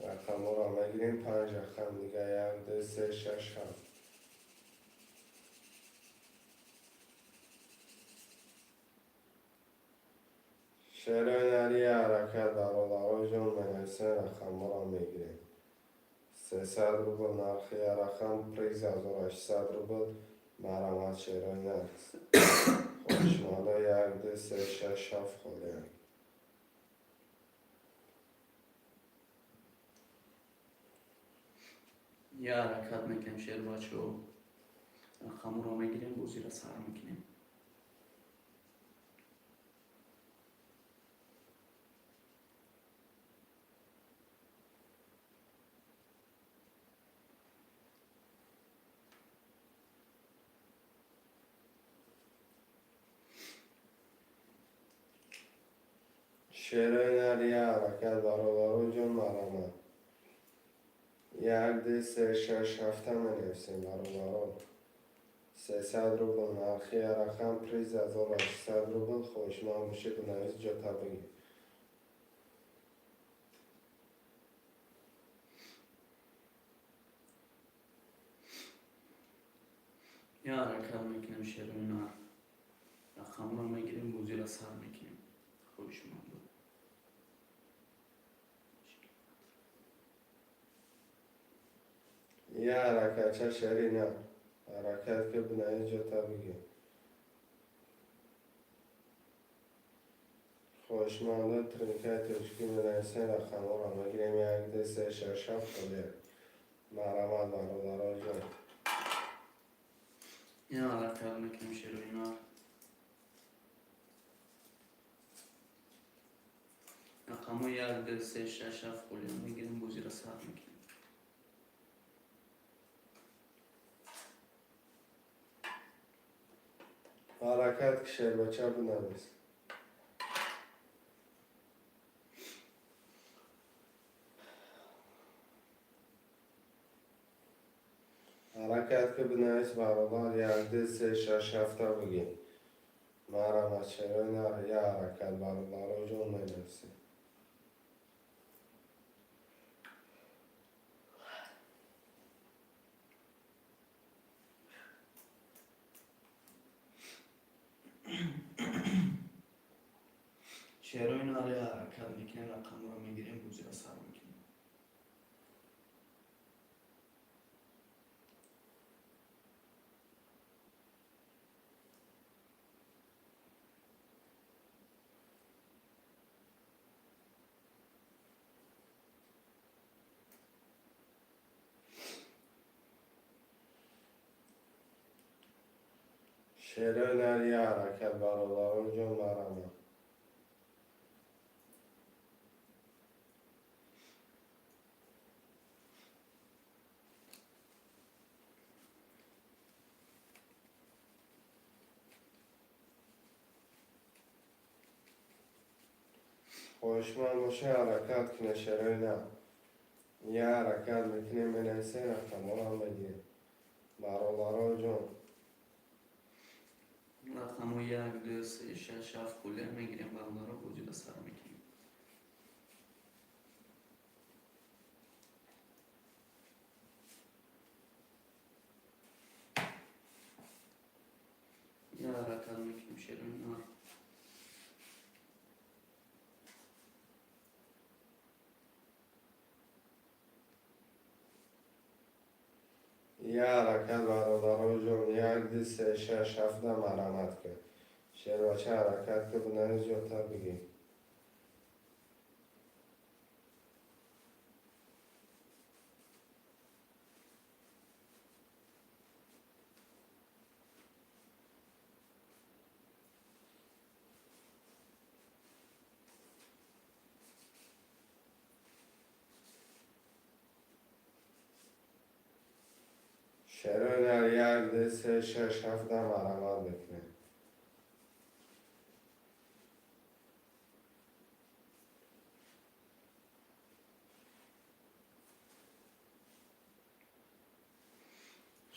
рақамҳоро мегирем. Панҷ рақам дига: як, ду, се, шаш, ҳафт. Шерои нар, я ҳаракат, бародаро ҷон, менависем, рақамҳоро мегирем. 300 рубл нархи я рақам, приз 1800 рубл. Марҳамат, шерои нар, хоҳишмандо, як, ду, се, шаш, ҳафт холиянд. Я ҳаракат мекунем, шербачаҳо, рақамҳоро мегирем, бозиро сар мекунем. Шерои нар, я ҳаракат, бародаро ҷон, марҳамат, як, ду, се, шаш, ҳафта менависем, бародаро. 300 рубл нархи рақам, приз 1800 рубл. Хоҳишманд бошед, бинавис, ҷота бигир. Я ҳаракат мекунем, шерои нар, рақамҳоро мегирем, бозиро сар мекунем, хоҳишмандо. Я ҳаракатча, шери нар, ҳаракат ки, бинавис, ҷота бигир. Хоҳишмандо тринкаи тоҷикӣ, менависем, рақамҳоро мегирем: як, ду, се, шаш, ҳафт холия. Марҳамат, бародаро ҷон. Я ҳаракат мекунем, шерои нар, рақамҳо як, ду, се, шаш, ҳафт холия мегирем, бозиро сар мекунем. Ҳаракат ки, шербача, бинавис. Ҳаракат ки, бинавис, бародар, як, ду, се, шаш, ҳафта бигир. Марҳамат, шерои нар, я ҳаракат, бародаро ҷон, менависем. Шерои нар як ҳаракат мекунем, рақамро мегирем, бозиро сар мекунем. Шерои нар як ҳаракат, бародарон ҷон, марҳамат. Хоҳишманд боша, ҳаракат кунед, шерои нар. Як ҳаракат мекунем, менависем, рақамҳоро мегирем. Бародарон ҷон. Рақамҳо як, ду, се, шаш, ҳафт холия мегирем, бародаро, бозиро сар мекунем. Як ҳаракат мекунем, шерои нар. Як ҳаракат, бародарон ҷон, як, ду, се, шаш, ҳафта марҳамат кун. Шербача, ҳаракат кун, бинавис, зиёдтар бигир. Шерои нар як, ду, се, шаш, ҳафта марҳамат мекунем.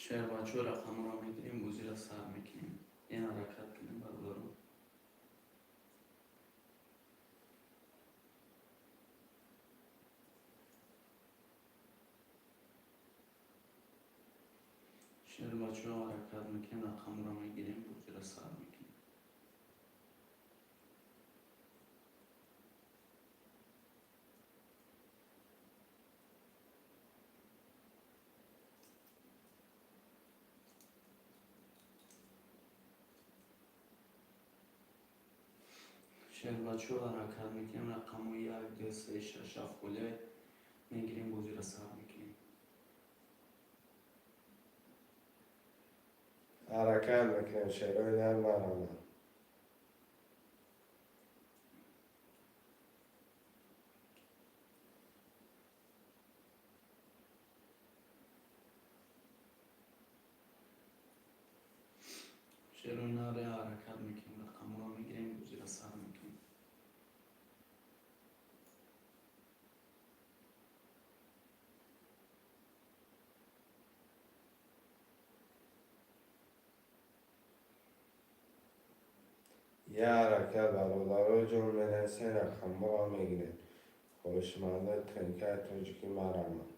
Шербачо, рақамҳоро мегирем, бозиро сар мекунем. Як ҳаракат кунем, бародаро. Шербачо, ҳаракат мекунем, рақамҳоро мегирем, бозиро сар мекунем. Шербачо, ҳаракат мекунем, рақамҳои як, ду, се, шаш, ҳафт холия мегирем, бозиро сар мекунем. Ҳаракат мекунем, шерои нар, марҳамат. Шерои нар як ҳаракат мекунем, рақамҳоро мегирем, бозиро сар мекунем. Як ҳаракат, бародарон ҷон, менависем, рақамҳоро мегирем. Хоҳишмандои тренкаи тоҷикӣ, марҳамат.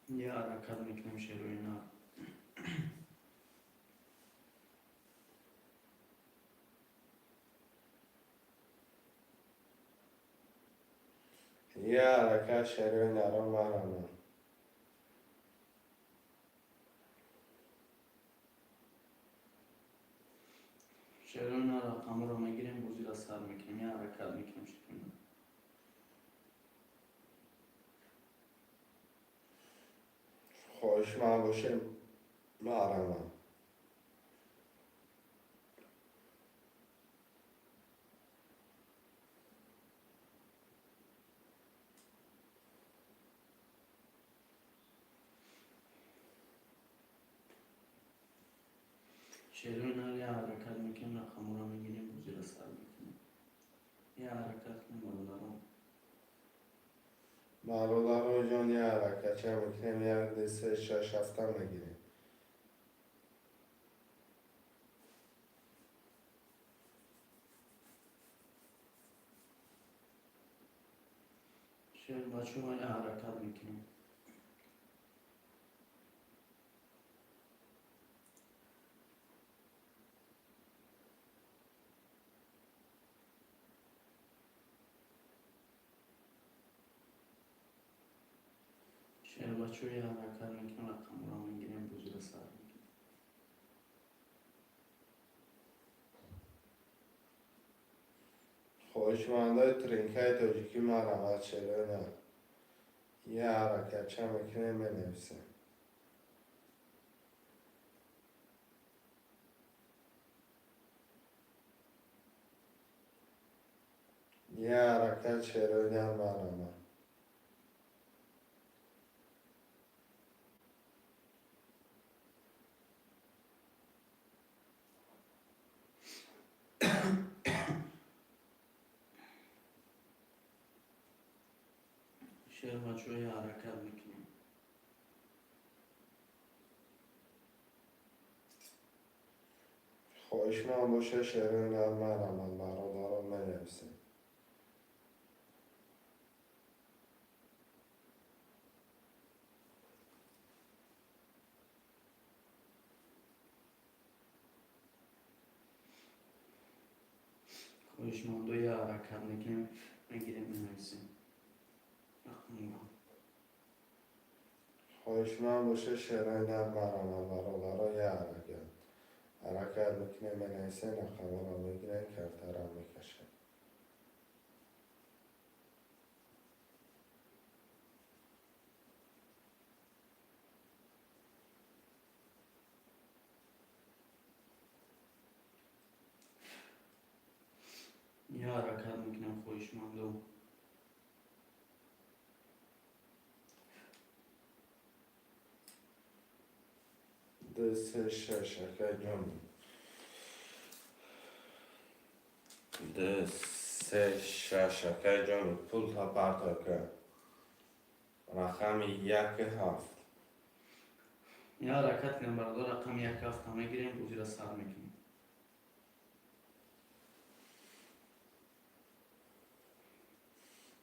Як ҳаракат мекунем, шерои нар. Як ҳаракат, шерои наро, марҳамат. Шерои нар, рақамҳоро мегирем, бозиро сар мекунем. Як ҳаракат мекунем, шерои нар. Хоҳишманд бошем, марҳамат. Шерои нар як ҳаракат мекунем, рақамҳоро мегирем, бозиро сар мекунем. Як ҳаракат кунем, бародарон. Бародарон ҷон, як ҳаракатча мекунем, як, ду, се, шаш, ҳафта мегирем. Шербачо, ма ҳаракат мекунем. Шербачо, ҳаракат мекунем, рақамро мегирем, бозиро сар мекунем. Хоҳишмандои тринкаи тоҷикӣ, марҳамат, шерои нар. Я ҳаракатча мекунем, менависем. Я ҳаракат, шерои нар, марҳамат. Шербачо, ҳаракат мекунем. Хоҳишманд боша, шерои нар, марҳамат, бародарон, менависем. Хоҳишмандо, ҳаракат мекунем, мегирем, менависем рақамро. Хоҳишманд боша, шерои нар, марҳамат, бародарон, я ҳаракат. Ҳаракат мекунем, менависем, рақамҳоро мегирем, картаро мекашем. Я ҳаракат мекунем, хоҳишмандо. Ду, се, шаш, акай ҷон. Ду, се, шаш, акай ҷон, пулта парто ка. Рақами яки ҳафт. Я ҳаракат кунем, бародар, рақами як ҳафта мегирем, бозиро сар мекунем.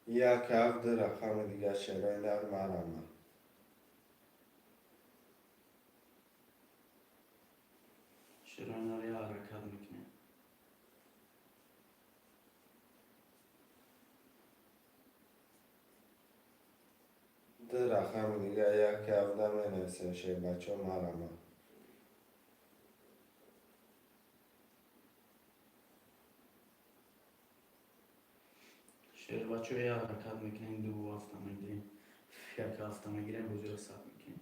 Як ҳафт, ду рақами дига, шерои нар, марҳамат. Шерои нар, я ҳаракат мекунем. Ду рақами дига, як ҳафта менависем, шербачо, марҳамат. Шербачо, я ҳаракат мекунем, ду ҳафта мегирем, як ҳафта мегирем, бозиро сар мекунем.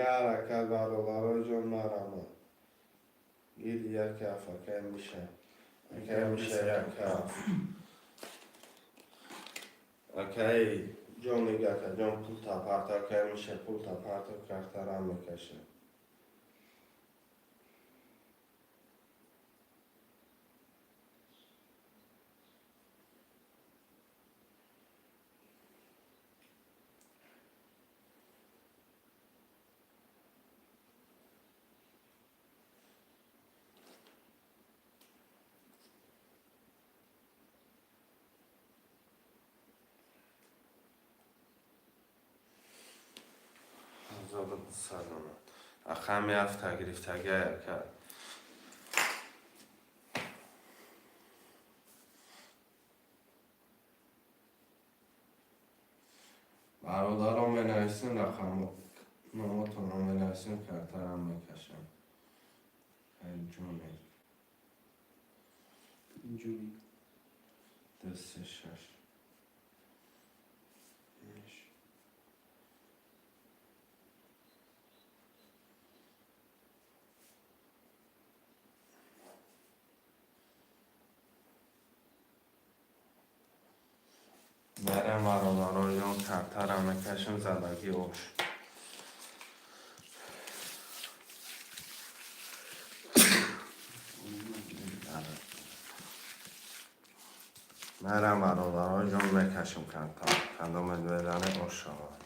Я ҳаракат, бародарои ҷон, марҳамат. Гир як ҳафт, акай Миша. Акай Миша, як ҳафт. Акай ҷони, акаҷон, пулта парто, акай Миша, пулта парто, картара мекаша. 1200. Рақами ҳафта гирифтагиай, ака. Бародарон, менависем рақам, номотонро менависем, картарам мекашам. Ҷони. Ҷони. Ду, се, шаш. Ш. Мерем, бародароҷон, картара мекашем, задагӣ ош. Мерем, бародароҷон, мекашем карта. Кадомет безане, ош шавад.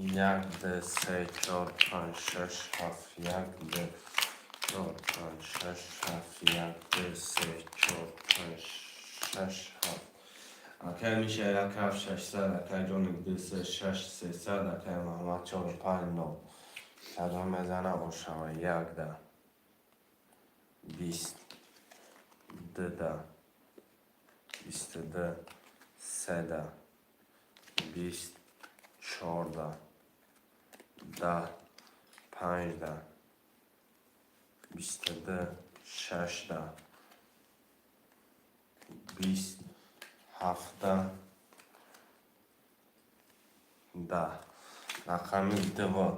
Як, ду, се, чор, панҷ, шаш, ҳафт. Як, ду, чор, панҷ, шаш, ҳафт. Як, ду, се, чор, панҷ, шаш, ҳафт. Акай Миша як, ҳафт, 600, акай Ҷоник ду, се, шаш, 300, акай Маҳмад чор, панҷ, нол. Садо мезана ошава. Як да 20, ду да 22, се да 20, чор да 10, панҷ да 22, шаш да 20, ҳафт да 10. Рақами дуву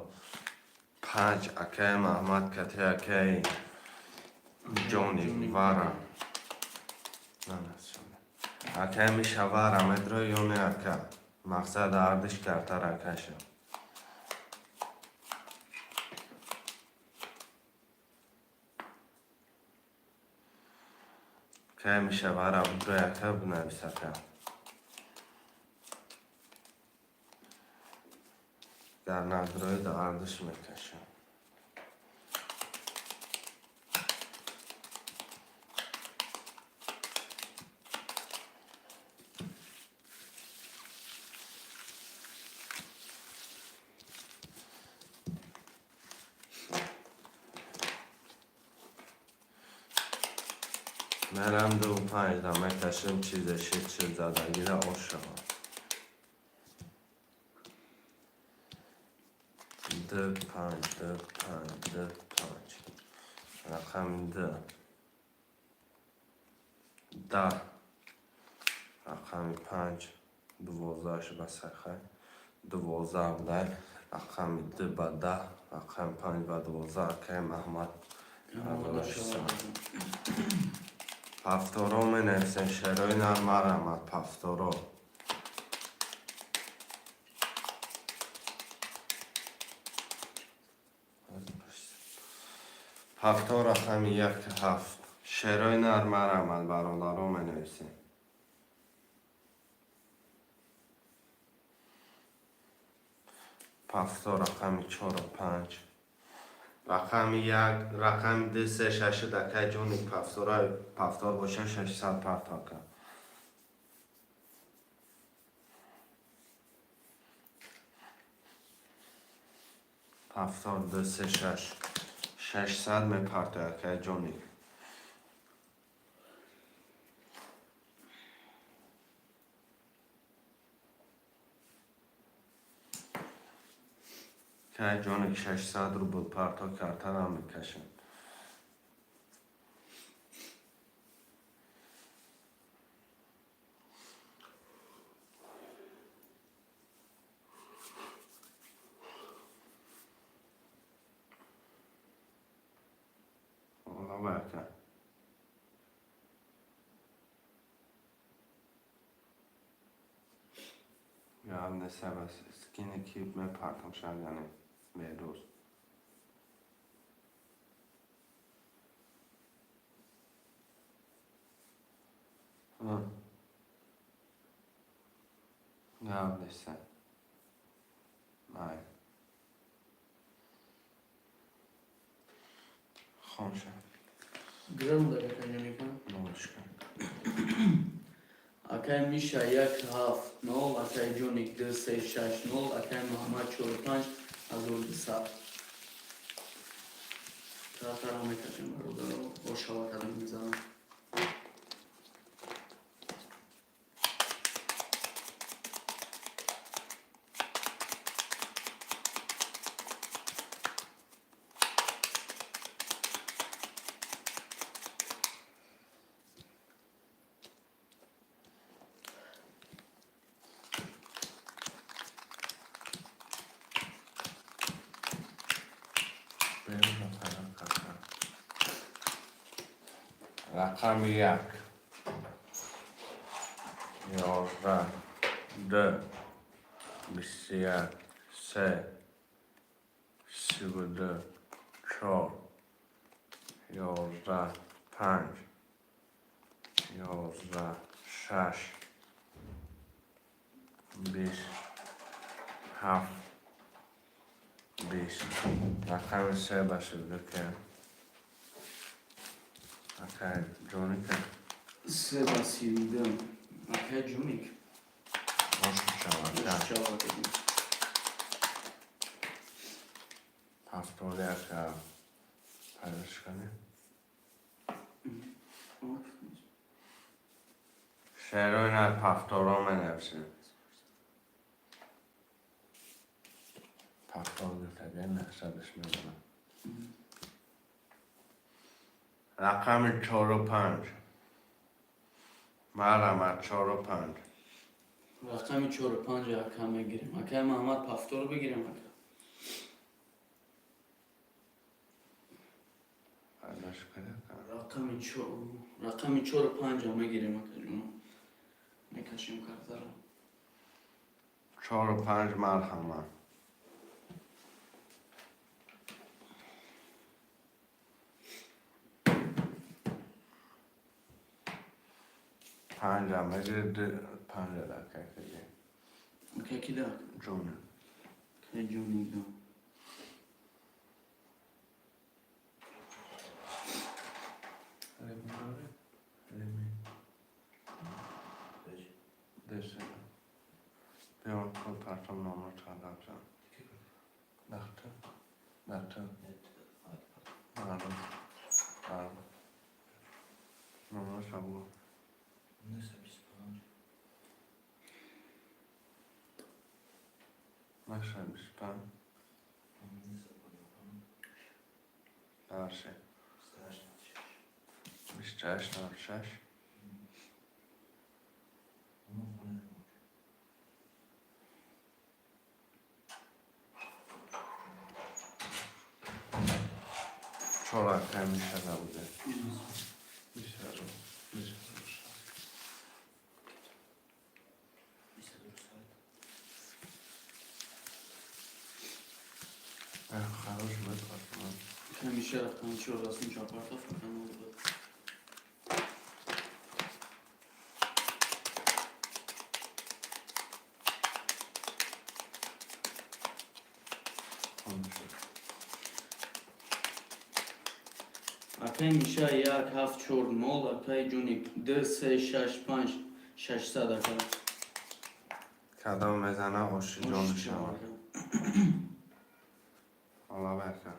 панҷ, акаи Маҳмад кати акаи Ҷоник вара. Акаи Миша вара медрои ё не, ака? Мақсад ардиш картара каша. Акаи Миша вара бидрои, ака, бинавис, ака. Гар надрои, да ардиш мекашам. Мерам ду панҷ да мекашем, чизе шид шид задагира ошава. Ду панҷ, ду панҷ, ду панҷ. Рақами ду. 10. Рақами панҷ. 12 ба сархай. 12 будай. Рақами ду ба 10, рақами панҷ ба 12, акаи Маҳмад. Пафторо менависем, шерои нармарамад, пафторо. Пафтор рақами як ҳафт. Шерои нармарамад, бародаро, менависем. Пафтор рақами чору панҷ. Рақами як, рақами ду, се, шаш, акаи Ҷоник пафтора, пафтор боша 600 парто, ака. Пафтор ду, се, шаш. 600 мепартояд, акаи Ҷоник. Акаи Ҷоник 600 рубл парто картарам мекашам. Давай, ака. Гап нест, скине ки мепартам шагане Беҳрӯз. Гап нест. Май. Хомша. Грам дара, акаи Ҷоника. Нолишка. Акаи Миша як ҳафт нол, акаи Ҷоник ду се шаш нол, акаи Муҳаммад чору панҷ 1200. Тарафтара мекашем, бародаро, ошава кадом мезанам. Берун ака. Рақами як. 11, ду, 21, се, 32, чор, 11, панҷ, 11, шаш, 20, ҳафт. 20. Рақами се ба шуда ки. Акай Ҷоника. 3 ба 32. Акай Ҷуник. Ош шавад. Шавад. 71 пайдош кунем. Шерои на повторо менависем. Повтор гуфтага нақшадаш мемонад. Рақами чору панҷ. Марама чору панҷ. Рақами чору панҷ ака мегирем. Акай Маҳмад, повтор бигирем, ака. Пайдош кунем. Рақами чору панҷа мегирем, акаҷон. Мекашем картаро. Чору панҷ, марҳама. Панҷа мегиред, панҷа дакакаги. Ака, кида? Ҷони. Акай Ҷони да. Десе. Биён кол партом номро чандабзан. Дахта. Дахта. Маълум. Маълум. Номро сабу. 925. 925. 955. Дальше. 28 06. 28 06. Ну, хона намош. Чор акай мешада буде. Бисаду. Бисаду. 22 Хорош мепартам. Ҳамиша рақами чор расм чапарта фақат набуд. Хун шуд. Акай Миша, 1 7 4 0, акай Ҷуник, 2 3 6 5 600, ака. Кадом мезана, оши ҷон шавад. Ҳола бака.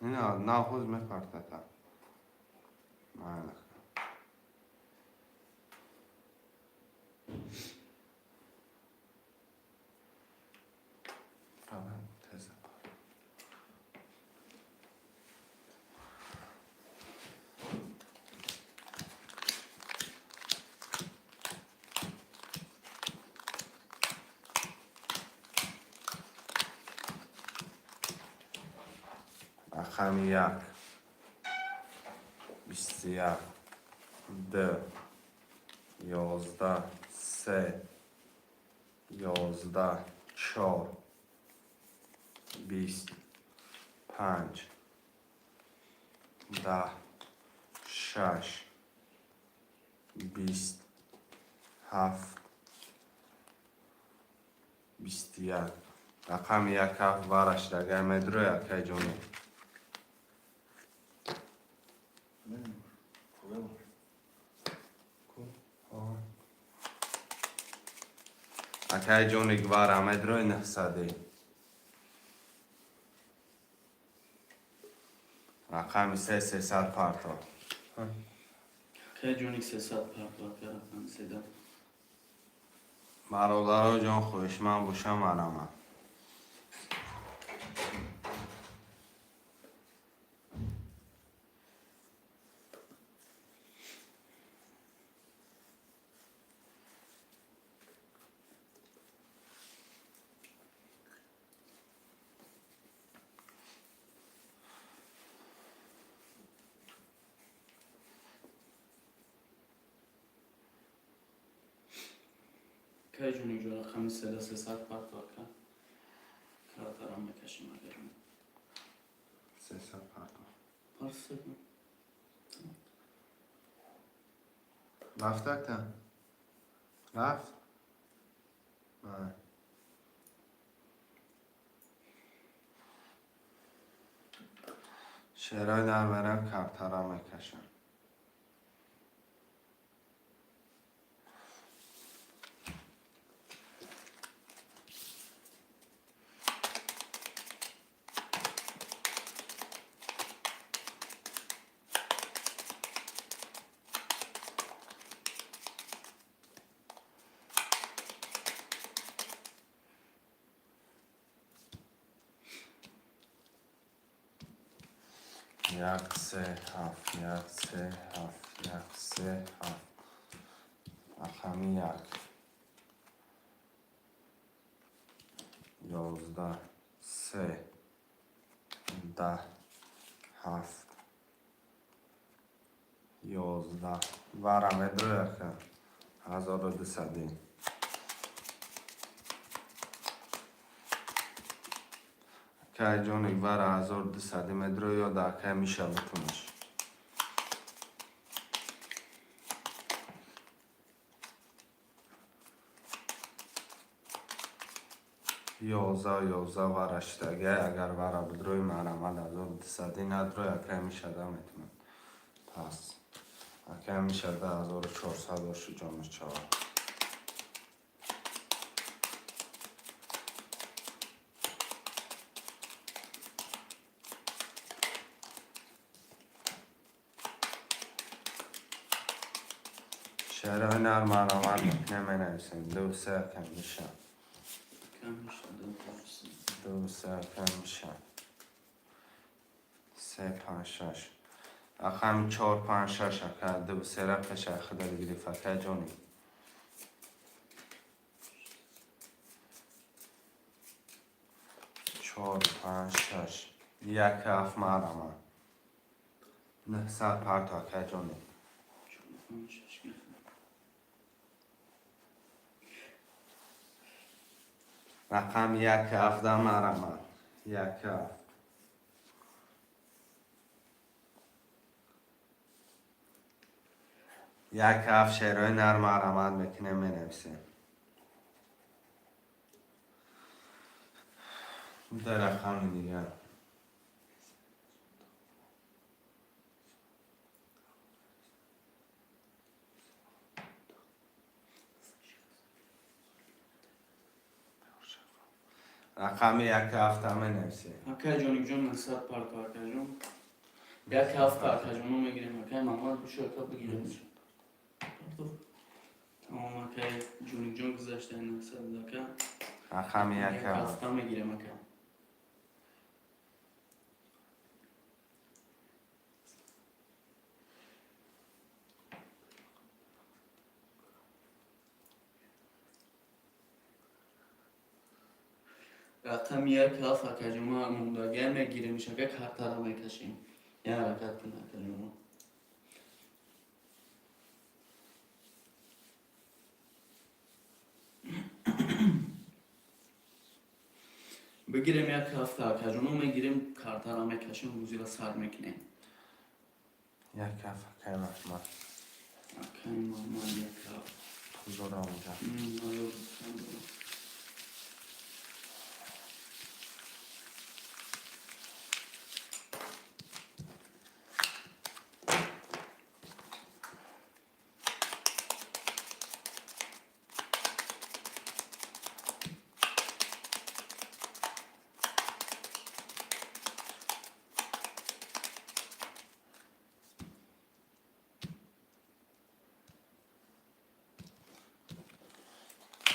Ина нахуз мепартата. Майла. Фақат теза пар. Рақами як. 21. Д. 11. Се. 11. Чор. 20. Панҷ. 10. Шаш. 20. Ҳафт. 21. Рақами як ҳафт варашдагай медрои, акай ҷони. Хона намош. Хона бош. Акай ҷони, гвара медрои 900-и. Рақами се 300 парто. Акай Ҷуник, 300 парто, ака, рақами седа. Бародаро ҷон, хоҳишманд бошам, марама. Акай Ҷуник ҷо, рақами седа 300 парто, ака. Кратарам мекашем агар. 300 парто. Парса. Рафт, ака? Рафт? Май. Шерои нармера картара мекашам. Як, се, ҳафт, як, се, ҳафт, як, се, ҳафт. Рақами як. 11, се, 10, ҳафт, 11. Вара медрои, ака. 1200. Акай ҷоник, вара 1200 медрои ё да акай Миша бутунаш. 11, 11 вара шидагай, агар вара бидрои, марамад 1200 надрои, акай Миша да метунад. Пас. Акай Миша да 1400 оши ҷонаш чавад. Шерои нар марамад мекунем, менависем. Ду, се, акай Миша. Кам меша, ду, се. Ду, се, акай Миша. Се, панҷ, шаш. Рақами чор, панҷ, шаш, ака, ду, сера пеша худат гирифт, акай ҷони. Чор, панҷ, шаш. Як, ҳафт марама. 900 парто, акай ҷони. Чор, панҷ, шаш гирифтем. Рақами як, ҳафта марама. Як, ҳафт. Як, ҳафт шерои нар марамат мекунем, менависем. Ду рақами дигар. Рақами як, ҳафта менависем. Акай ҷоникҷон, 900 парто, акайҷон. Як, ҳафта акайҷоно мегирем. Акай Маҳмад, бишо, ака, бигирем. Тамом, акай ҷоникҷон, гузашта 900, ака. Рақами як, Як ҳафт. ҳафта мегирем, ака. Рақами як, ҳафт, акаҷома, мондагия мегирем, ака, картара мекашем. Як ҳаракат кун, акаҷома. Бигирем як ҳафта, акаҷоно, мегирем, картара мекашем, рӯзира сар мекунем. Як, ҳафт, акай Маҳмад. Акай Маҳмад, як, ҳафт. Пулдора онҷа. 1200 дорам.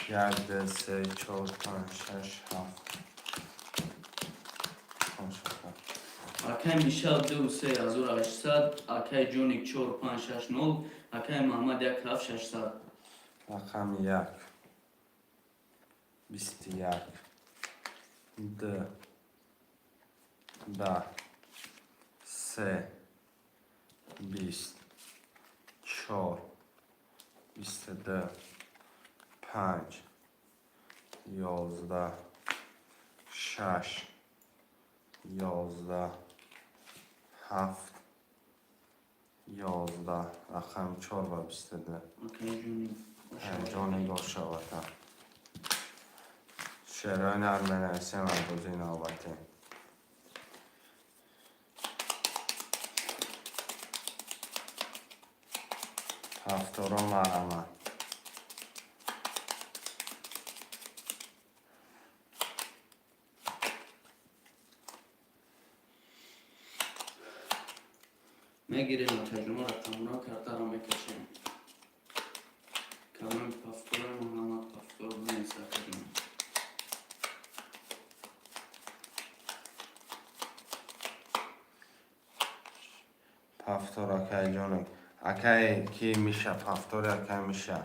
Як, ду, се, чор, панҷ, шаш, ҳафт. Панҷ, ҳафт. Акай Мишал, ду, се, 1800, акай Ҷоник, чор, панҷ, шаш, нол, акай Маҳмад, як, ҳафт, 600. Рақами як. 21. Ду. 10. Се. 20. Чор. 22. Панҷ. 11. Шаш. 11. Ҳафт. 11. Рақами чор ва 22. Акай Ҷоник. Ҷони гошавата. Шерои нар менависем аз бозии навбатӣ. Повторо марҳамат. Мегирем, акаҷоно, рақамро, картаро мекашем. Каломи повтора, Муҳаммад, повтор бинавис, акаҷон. Повтор, акайҷоне. Акай ки миша, повтори, акай Миша.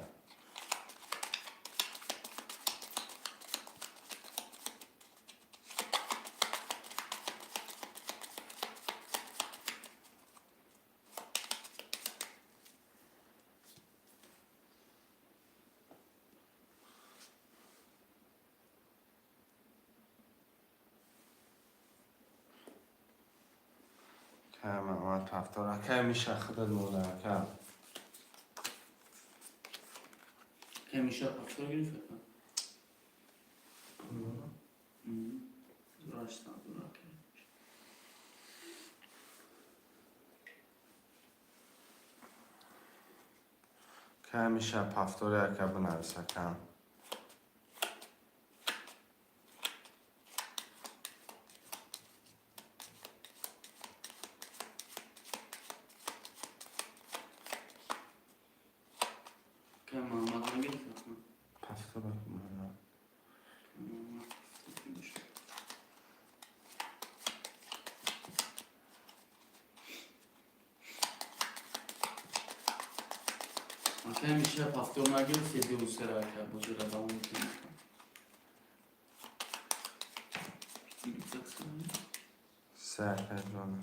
Акай Муҳаммад повтор. Акай Миша, худат мода, ака. Акай Миша повтор гирифт, ака? 1800 доллар, акай. Акай Миша, повтори, ака, бинавис, ака. Акай Муҳаммад нагирифт, ака? Повтор, Муҳаммад. Муҳаммад повтор гирифт. Акай Миша повтор нагирифт, ду сера, ака, бозиро давом мекунем. Ака. Се, акайҷоне.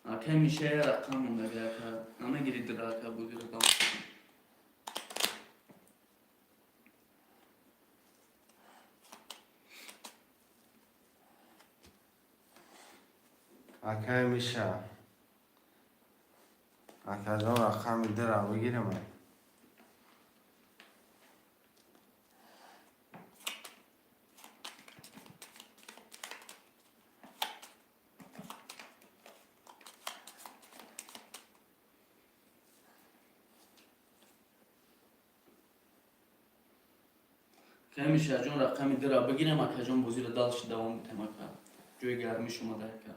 Акай Миша я рақам мондаги, ака, намегирид, ака, бозиро давом кунем. Акай Миша. Акаҷон, рақами дира бигирем. Акай Мишаҷон, рақами дира бигирем, акаҷон, бозиро дальше давом битем, ака. Ҷои гармиш омада, ака.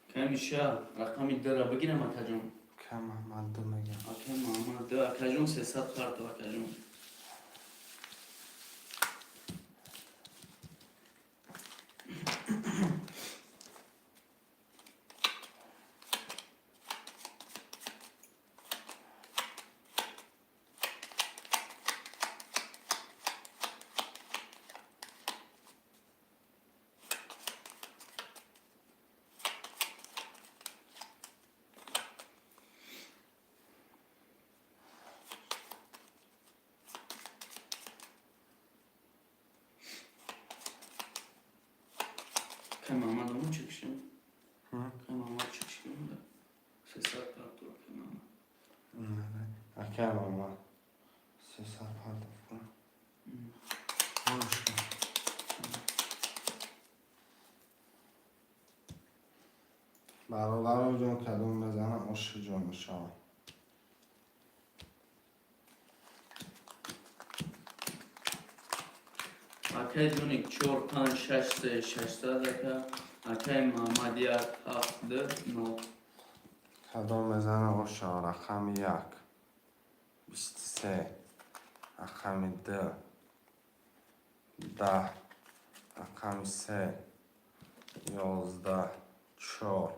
Акай Миша, рақами дира бигирем, акаҷон. Акай Муҳаммад ду мегам. Акай Муҳаммад ду, акаҷон, 300 парту, акаҷон. Акай Муҳаммад омад, чикшим? Акай Муҳаммад чикшим да. 300 парту, акай Муҳаммад. Акай Муҳаммад. 300 парту. Ошка. Бародаро ҷон, кадом мезанам, оши ҷон мешавам. Акай ҷоник, чор, панҷ, шаш, се, 600, ака. Акай Муҳаммад, як, ҳафт, ду, нол. Кадом мезанам, оша. Рақами як. 23. Рақами ду. 10. Рақами се. 11. Чор.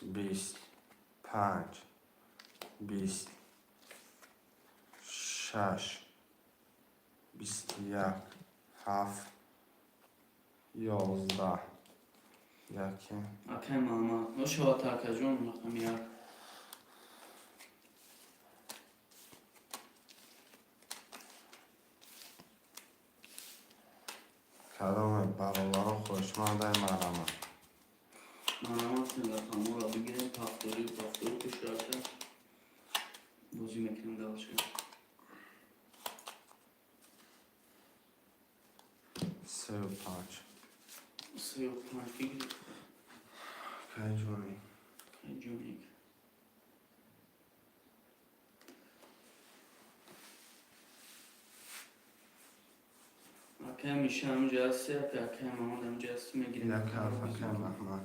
20. Панҷ. 20. Шаш. 21. Ҳафт. 11. Яке. Акай Муҳаммад. Ошавад, акаҷон, рақами як. Бародаро, хоҳишмандай, марҳамат. Марҳамат кунед, рақамҳоро бигирем, повтори, повтори кушрака бозӣ мекунем дальше. 35. 35 бигиред. Панҷуни. Панҷуник. Акай Миша ҳамҷа ҳасти, акай Маҳмад ҳамҷа ҳасти, мегирем. Як ҳафт, акай Маҳмад.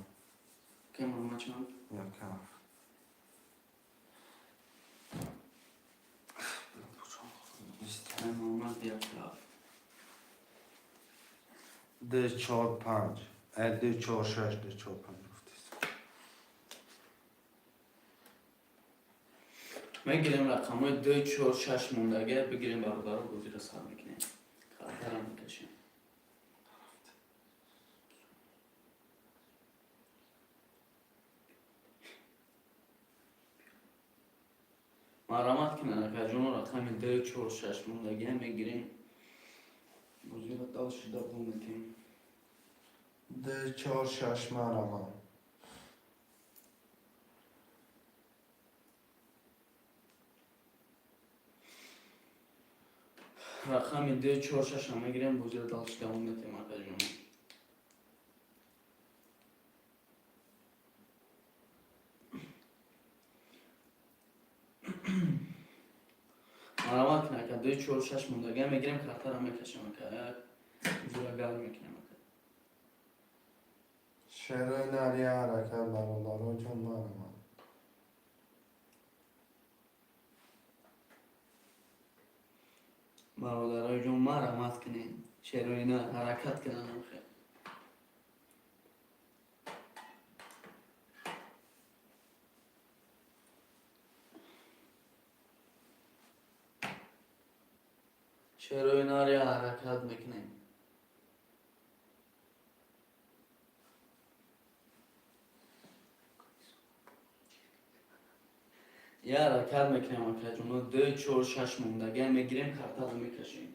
Акай Маҳмад чанд? Як ҳафт. Акай Маҳмад як ҳафт. Ду, чор, панҷ. Ду, чор, шаш, ду, чор, панҷ гуфтест. Мегирем рақамҳои ду, чор, шаш мондага бигирем, бародаро, бозиро сар мекунем. Картара мекашем. Марҳамат кунед, акаҷоно, рақами ду, чор, шаш мондага мегирем. Бозиро дальше давом метем. Ду, чор, шаш, марҳамат. Рақами ду, чор, шашам мегирем, бозиро дальше давом метем, акаҷоно. Марҳамат кунед, ака, ду, чор, шаш мондага мегирем, картара мекашем, ака. Як бозиро гарм мекунем, ака. Шерои нар, я ҳаракат, бародаро ҷон, марҳамат. Бародарои ҷон, марҳамат кунед. Шерои нар ҳаракат кунанд хел. Шерои нар, я ҳаракат мекунем. Я ҳаракат мекунем, акаҷоно, ду, чор, шаш мондага мегирем, картаро мекашем.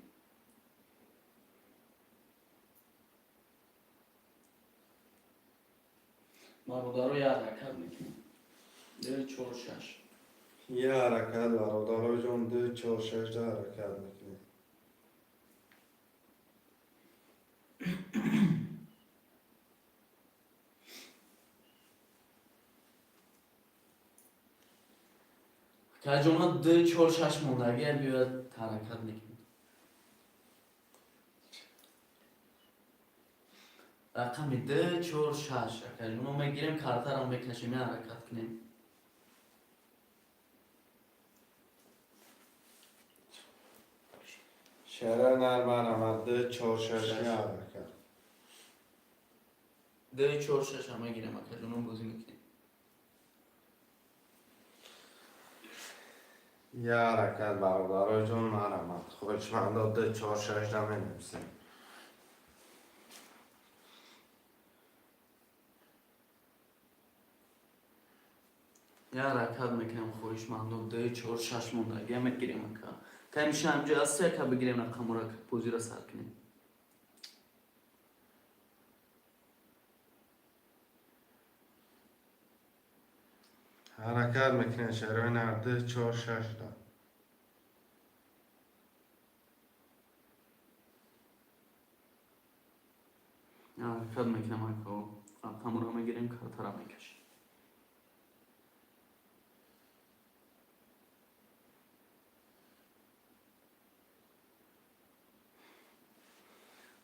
Бародаро, я ҳаракат мекунем. Ду, чор, шаш. Я ҳаракат, бародаро ҷон, ду, чор, шаш да ҳаракат мекунем. Акаҷоно, ду, чор, шаш мондага биёяд, ҳаракат мекунем. Рақами ду, чор, шаш, акаҷоно, мегирем, картаро мекашем, я ҳаракат кунем. Шерои нар, марҳамат, ду, чор, шаш, я ҳаракат. Ду, чор, шашам мегирем, акаҷоно, бозӣ мекунем. Я ҳаракат, бародаро ҷон, марҳамат. Хоҳишмандо, ду, чор, шаш да менависем. Я ҳаракат мекунем, хоҳишмандо, ду, чор, шаш мондага мегирем, ака. Кай Миша ҳамҷа ҳасти, ака, бигирем рақамҳоро, бозиро сар кунем. Ҳаракат мекунем, шерои нар, ду, чор, шаш да. Ҳаракат мекунем, ака, рақамҳоро мегирем, картаро мекашем.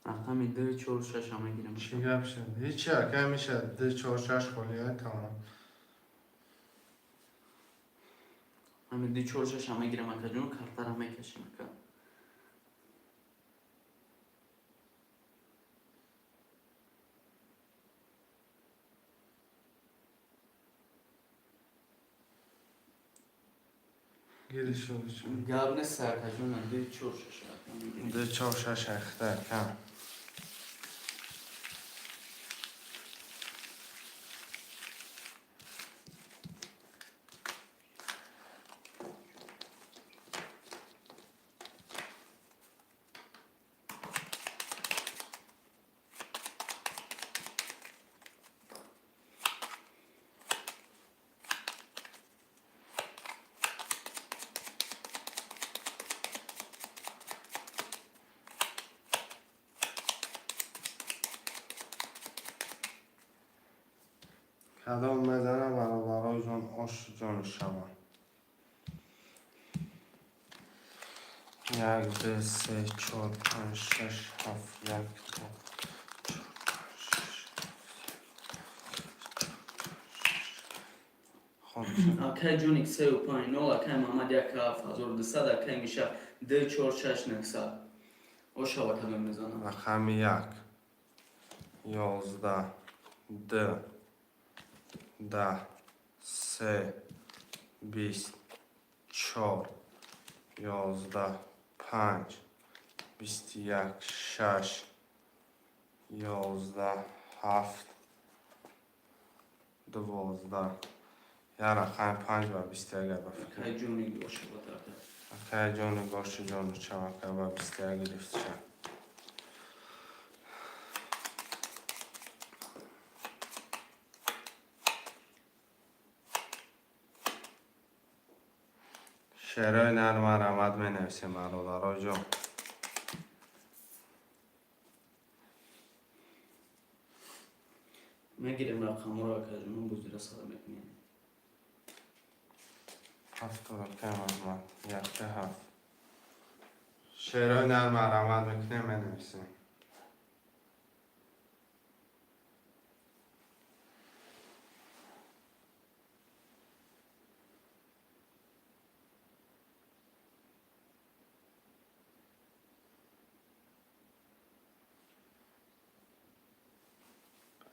Рақами ду, чор, шашам мегирем. Чӣ гап шуд? Ҳичи, ака Миша, ду, чор, шаш холия, тамом. Ҳамин ду, чор, шашам мегирем, акаҷон, картаро мекашем, ака. Гири шуд. Гап нест, акаҷон, ду, чор, шаш рақам мегирем. Ду, чор, шаш ахта, ака. Кадом мезана, бародарои ҷон, ошу ҷони шава. Як, ду, се, чор, панҷ, шаш, ҳафт, як, ду, чор, панҷ, шаш, ҳафт, як, ду, чор, панҷ, шаш. Хоб. Акай Ҷоник 3 5 0, акай Маҳмад 1 7 1200, акай Миша 2 4 6 900. Ошава кадом мезанам? Рақами як, 11, ду, 10, се, 20, чор, 11, панҷ, 21, шаш, 11, ҳафт, 12. Як рақами панҷ ба 21 ба фикр. Акай Ҷоник ошава тарда. Акай ҷони гоши ҷону чавака ба 21 гирифтша. Шерои нарма рамад менависем, бародаро ҷон. Мегирем рақамҳоро, акай ҷон, бозира сар мекунем. Ҳафту, акай Маҳмад, якта ҳафт. Шерои нарма рамад мекунем, менависем.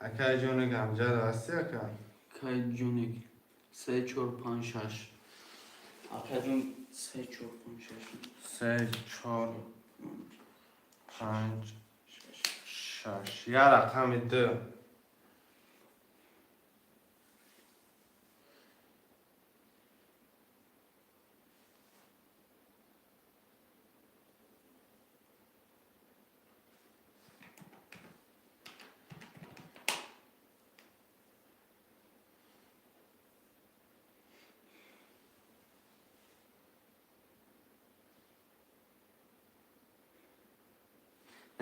Акай ҷони гамҷад ҳасти, ака? Акай Ҷоник 3 4 5 6. Акай ҷон, 3 4 5 6. Се, чор, панҷ, шаш. Як рақами ду.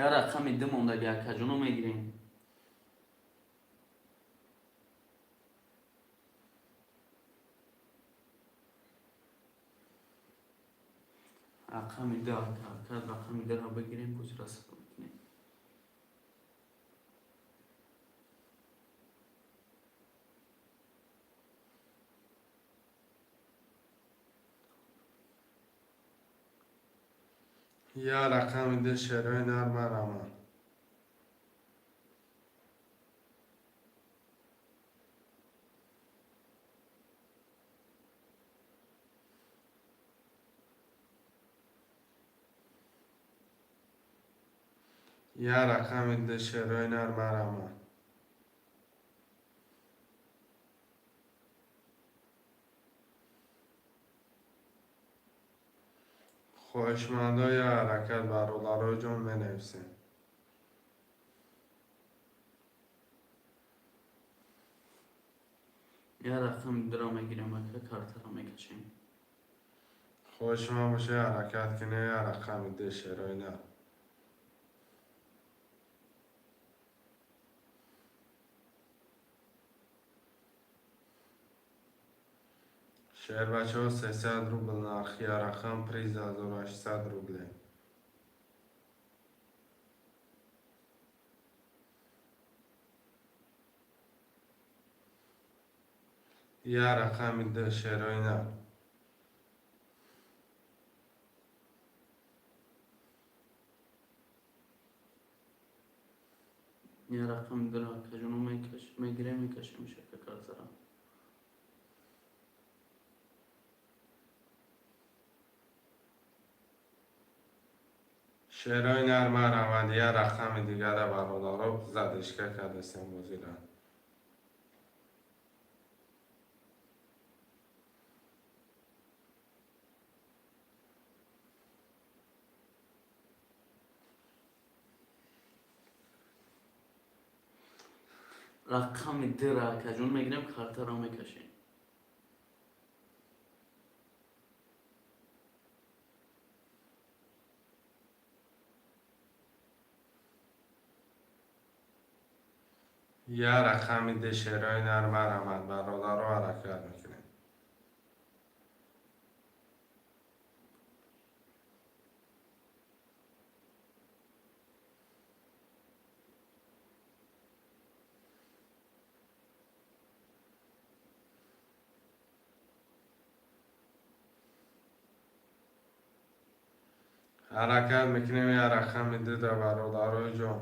Як рақами ду мондаги, акаҷоно, мегирем. Рақами ду, ака, рақами дуро бигирем, бозира сар мекунем. Як рақами ду, шерои нарма рамад. Як рақами ду, шерои нарма рамад. Хоҳишмандо, як ҳаракат, бародаро ҷон, менависем. Як рақами дуро мегирем, ака, картаро мекашем. Хоҳишманд боша, як ҳаракат кунед. Як рақами ду, шерои нар. Шербачаҳо, 300 рубл нархи як рақам, приз 1800 рубле. Як рақами ду, шерои нар. Як рақами дуро, акаҷоно, мегирем, мекашем шака картаро. Шерои нарма раванд. Як рақами дигара, бародаро, задержка кардастем бозира. Рақами дуро, акаҷон, мегирем, картаро мекашем. Я рақами ду, шерои нар, марҳамат, бародаро, ҳаракат мекунем. Ҳаракат мекунем, я рақами дуда, бародарои ҷон.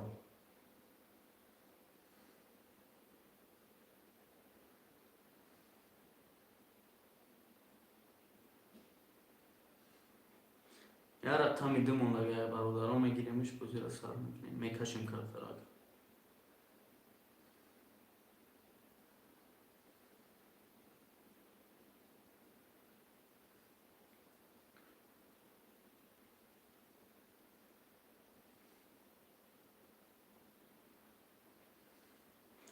Я рақами ду мондагая, бародаро, мегиремиш, бозиро сар мекунем, мекашем картарак.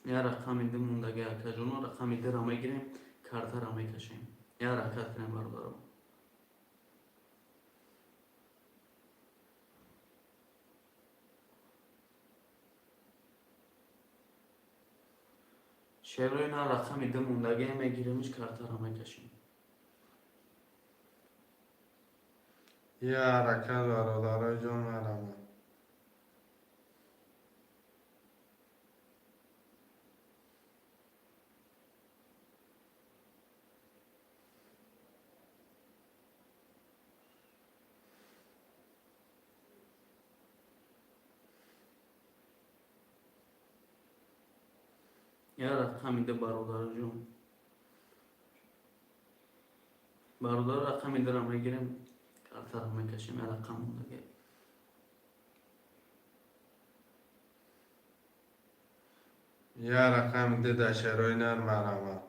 Я рақами ду мондагая, акаҷоно, рақами дура мегирем, картара мекашем. Я ҳаракат кунем, бародаро. Шерои на, рақами ду мондагия, мегиремиш, картара мекашем. Я ҳаракат, бародарои ҷон, марҳамат. Я рақами ду, бародарҷон, бародар, рақами дура мегирем, картара мекашем. Я рақам мондагия. Я рақами дуда, шерои нар, марҳамат.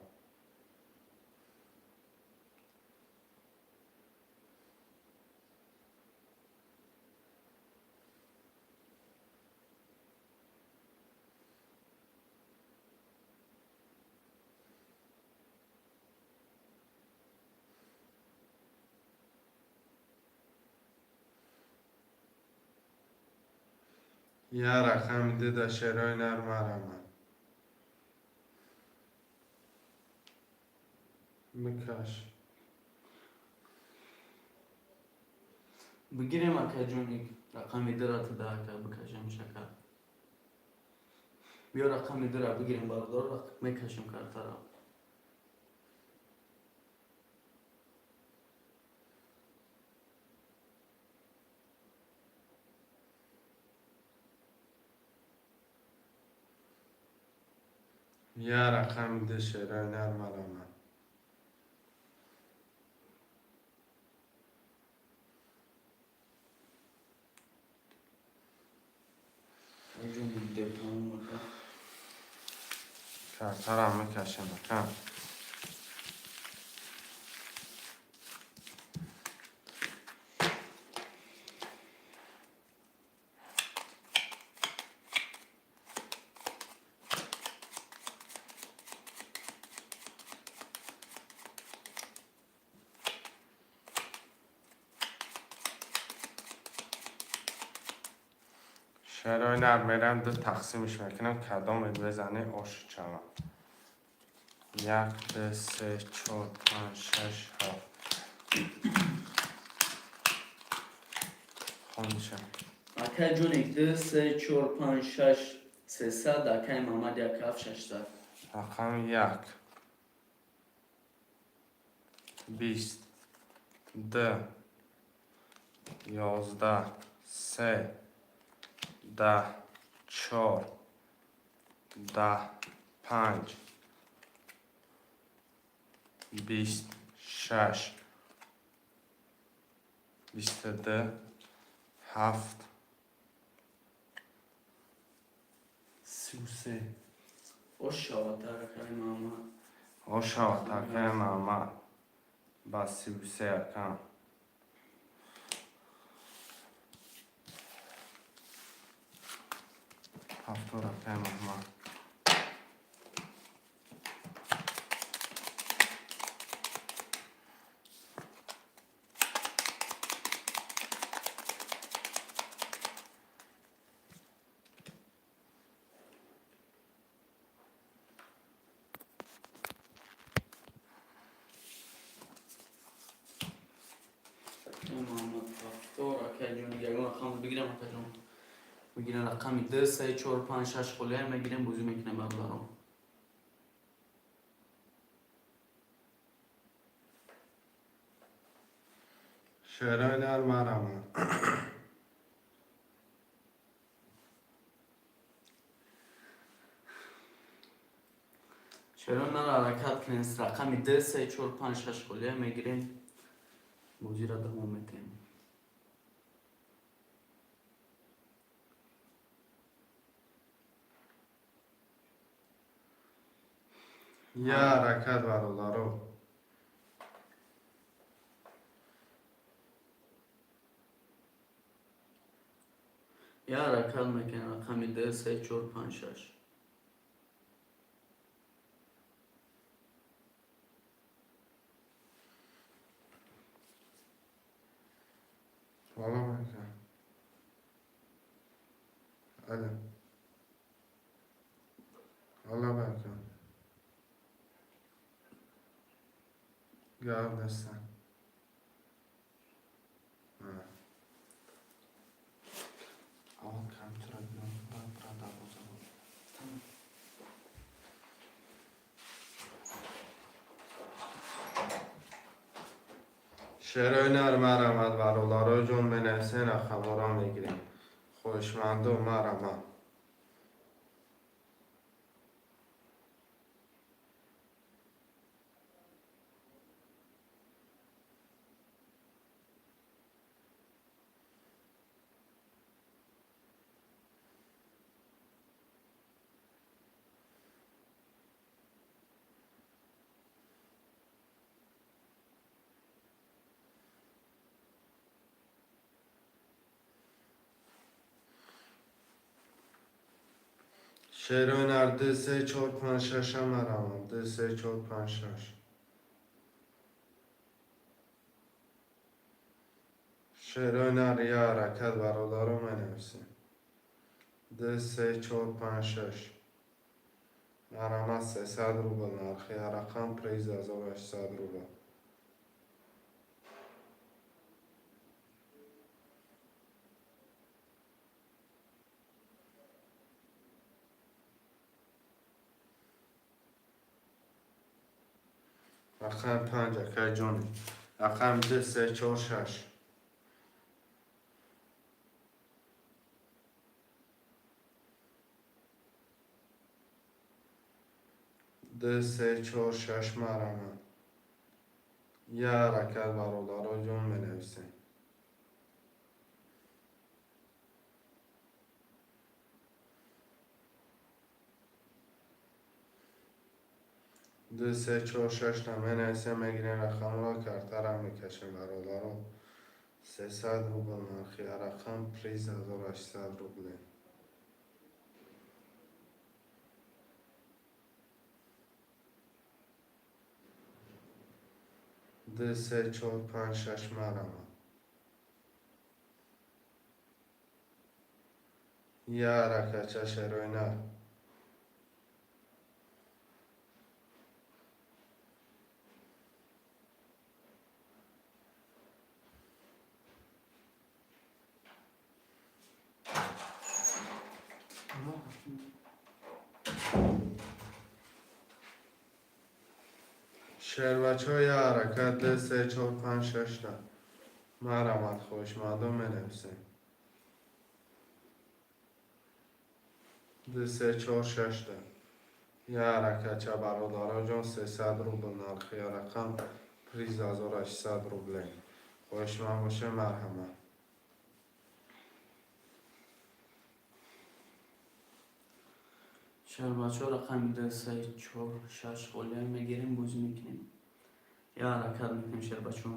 Я рақами дуда, шерои нар, марҳамат. Бикаш. Бигирем, акаҷоник, рақами дура туда, ака, бикашем шака. Биё, рақами дура бигирем, бародар, мекашем картара. Я рақами ду, шерои нар, марҳамат. Акаҷоник, ду тамом, ака. Картарам мекашем, ака. Шерои нар, мерам, ду тақсимш мекунам, кадоме безане, ош шавам. Як, ду, се, чор, панҷ, шаш, ҳафт. Хонша. Акай ҷоник, ду, се, чор, панҷ, шаш, 300, акай Мамад, як, ҳафт, 600. Рақами як, 20, ду, 11, се, 10, чор, 10, панҷ, 20, шаш, 22, ҳафт, 33. Ош шавад, акай Мамад. Ош шавад, акай Мамад, ба 33, акам. 70, акай Маҳмад. Мегирем рақами 2, 3, 4, 5, 6 холия мегирем, бозӣ мекунем, бародарон. Шерои нар, марҳамат. Чаро нара, ҳаракат кунем. Рақами 2, 3, 4, 5, 6 холия мегирем, бозиро давом метиҳем. Я ҳаракат, бародаро. Я ҳаракат мекунем, рақами 2, 3, 4, 5, 6. Валло мекунам. Алло. Алло баркам. Гап нестам. Аввал компютера бирам, баъд бира дарвоза. Тамом. Шерои нар, марҳамат, бародаро ҷон, менависен, рақамҳоро мегирем. Хоҳишманду, марҳамат. Шерои нар, 2, 3, 4, 5, 6, марҳамат. 2, 3, 4, 5, 6. Шерои нар, я ҳаракат, бародаро, менависем. 2, 3, 4, 5, 6. Марҳамат, 300 рубл нархи рақам, приз 1800 рубл. Рақами 5, акай ҷони. Рақами 2, 3, 4, 6. 2, 3, 4, 6, марҳамат. Я ҳаракат, бародаро ҷон, менависем. 2, 3, 4, 6 наменависем, мегирем рақамро, картара мекашем, бародаро. 300 рубл нархи рақам, приз 1800 рубле. 2, 3, 4, 5, 6, марҳамат. Я ҳаракатча, шерои нар. Шербачҳо, я ҳаракат, 2, 3, 4, 5, 6 та. Марҳамат, хоҳишмандон, менависем. 2, 3, 4, 6 та. Я ҳаракатча, бародаро ҷон, 300 рубл нархи рақам, приз 1800 рубле. Хоҳишманд боша, марҳамат. Шербачҳо, рақами 2, 3, 4, 6 холия мегирем, бозӣ мекунем. Я ҳаракат мекунем, шербачҳо.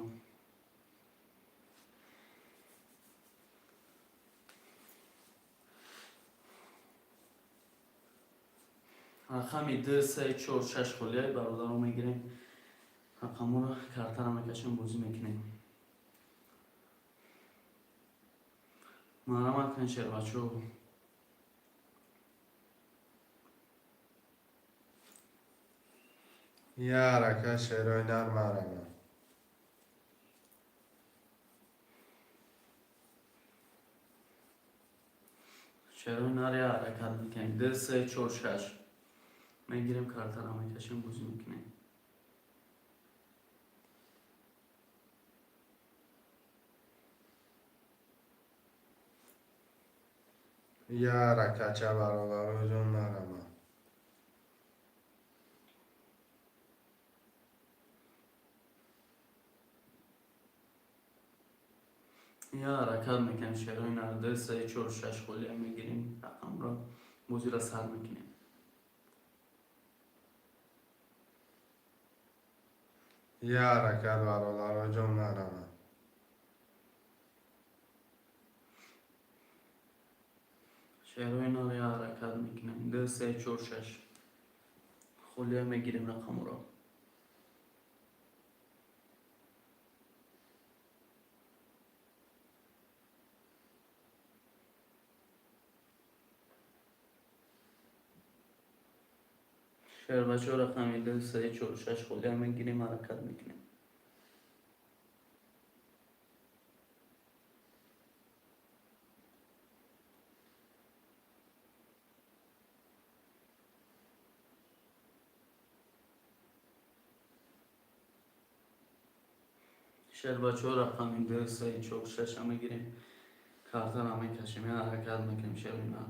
Рақами 2, 3, 4, 6 холия, бародаро, мегирем. Рақамҳоро, картара мекашем, бозӣ мекунем. Марҳамат кунед, шербачҳо. Я ҳаракат, шерои нар, марҳамат. Шерои нар як ҳаракат мекунем. Ду, се, чор, шаш. Мегирем, картаро мекашем, бозӣ мекунем. Як ҳаракатча, бародароҷон, марама. Як ҳаракат мекунем, шерои нар. Ду, се, чор, шаш, холия мегирем рақамро, бозиро сар мекунем. Як ҳаракат, бародароҷон, марама. Шерои нар, як ҳаракат мекунем. Ду, се, чор, шаш, холия мегирем рақамро. Шербачо, рақами ду, се, чор, шаш, холия мегирем, ҳаракат мекунем. Шербачо, рақами ду, се, чор, шаша мегирем, картаро мекашем, як ҳаракат мекунем, шерои нар.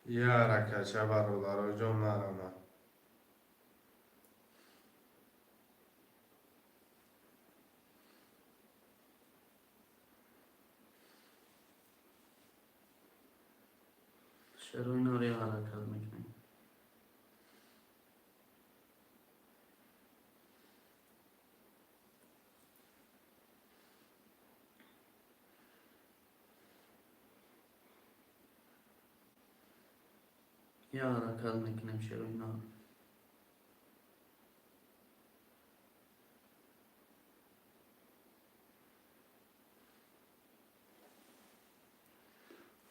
Як ҳаракатча, бародароҷон, марама. Шерои нар, як ҳаракат мекунем. Як ҳаракат мекунем, шерои нар.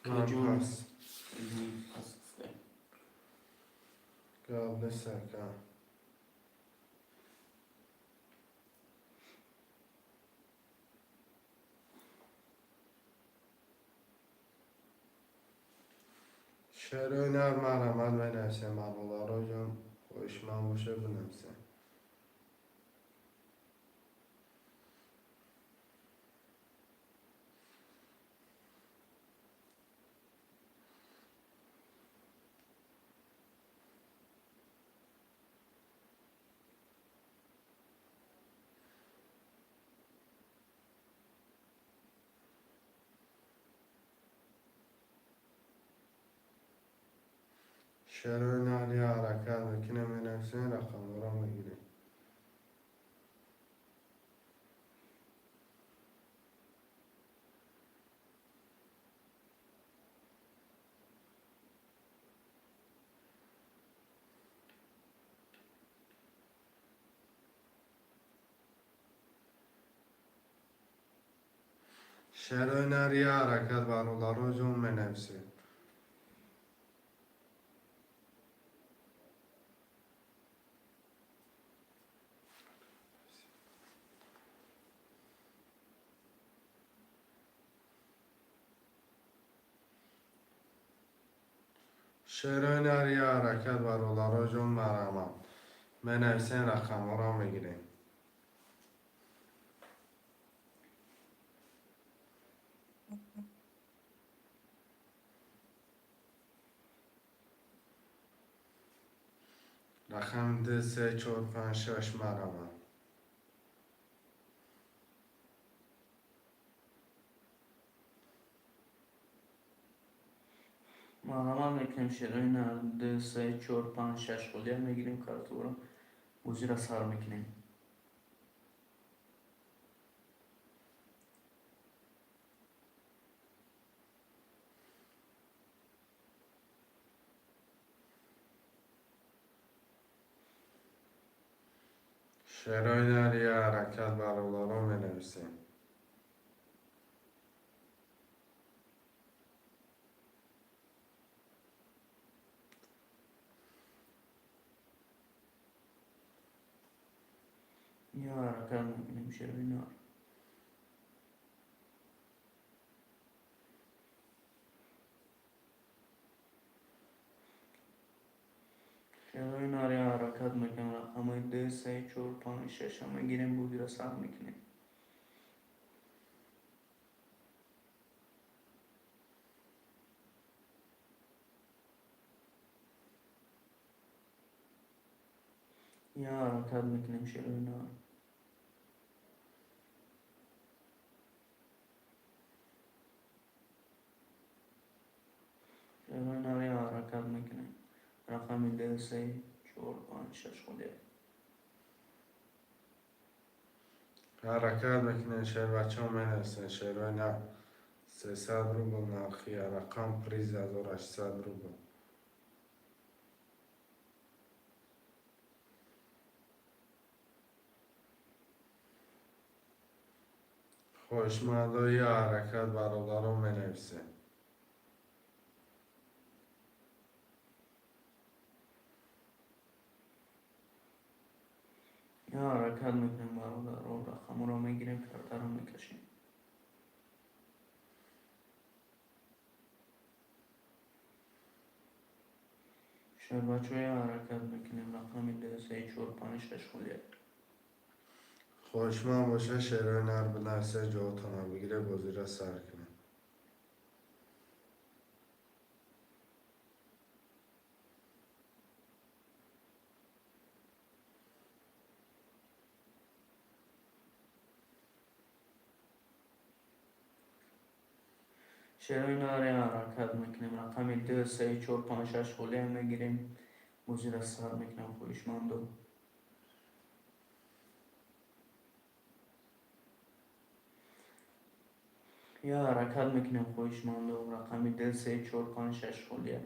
Ман Каҷон. пас. Пас гуфтем. Гап нест, ака. Шерои нар, марҳамат, менависем, бародароҷон, хоҳишманд боша, бинависем. Шерои нар, як ҳаракат мекунем, менависем, рақамҳоро мегирем. Шерои нар, як ҳаракат, бародароҷон, менависем. Шерои нар, як ҳаракат, бародароҷон, марҳамат, менависем, рақамҳоро мегирем. Рақами ду, се, чор, панҷ, шаш, марҳамат. Марҳамат мекунем, шерои нар. Ду, се, чор, панҷ, шаш, холия мегирем картаро, бозиро сар мекунем. Шерои нар, як ҳаракат, бародарон, менависем. Я ҳаракат мекунем шерои нар. Шерои нар я ҳаракат мекунем. Рақамҳои 2, 3, 4, 5, 6 мегирем, бозиро сар мекунем. Я ҳаракат мекунем шерои нар. Шерои нар я ҳаракат мекунем. Рақами 2, 3, 4, 5, 6 холия. Ҳаракат мекунем шербачаҳо, менависем шерои нар. 300 рубл нархи рақам, приз 1800 рубл. Хоҳишмандои ҳаракат бародарон менависем. Я ҳаракат мекунем бародаро, рақамҳоро мегирем, картаро мекашем. Шербачаҳо, я ҳаракат мекунем. Рақами 2, 3, 4, 5, 6 холия. Хоҳишманд боша шерои нар бинависе, ҷоатонро бигире, бозиро сар кунем. Шерои нар я ҳаракат мекунем. Рақами 2, 3, 4, 5, 6 холия мегирем, бозиро сар мекунем хоҳишмандо. Я ҳаракат мекунем хоҳишмандо. Рақами 2, 3, 4, 5, 6 холия.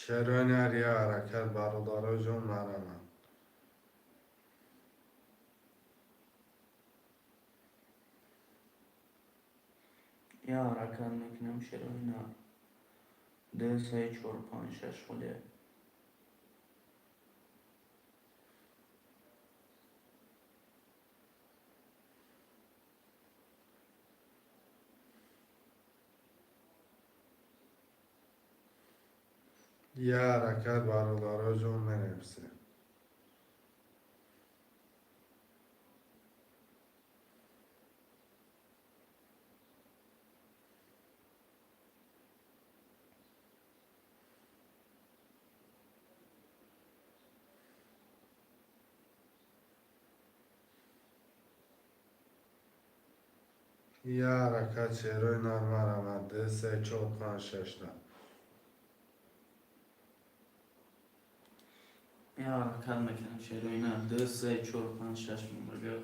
Шерои нар я ҳаракат бародаро ҷон марамад. Я ҳаракат мекунем шерои нар. 2, 3, 4, 5, 6 холия. Я ҳаракат бародаро ҷон менависем. Я ҳаракат шерои нар марамад. 2, 3, 4, 5, 6 на. Я ҳаракат мекунем шерои нар. 2, 3, 4, 5, 6 мегирем.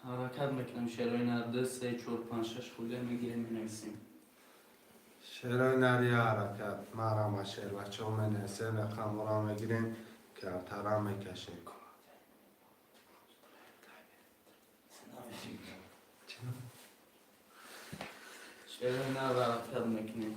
Ҳаракат мекунем шерои нар. 2, 3, 4, 5, 6 холия мегирем, менависем. Шерои нар я ҳаракат марама шербачаҳо менависем, рақамҳоро мегирем, картара мекашем. Шерои нар ҳаракат мекунем.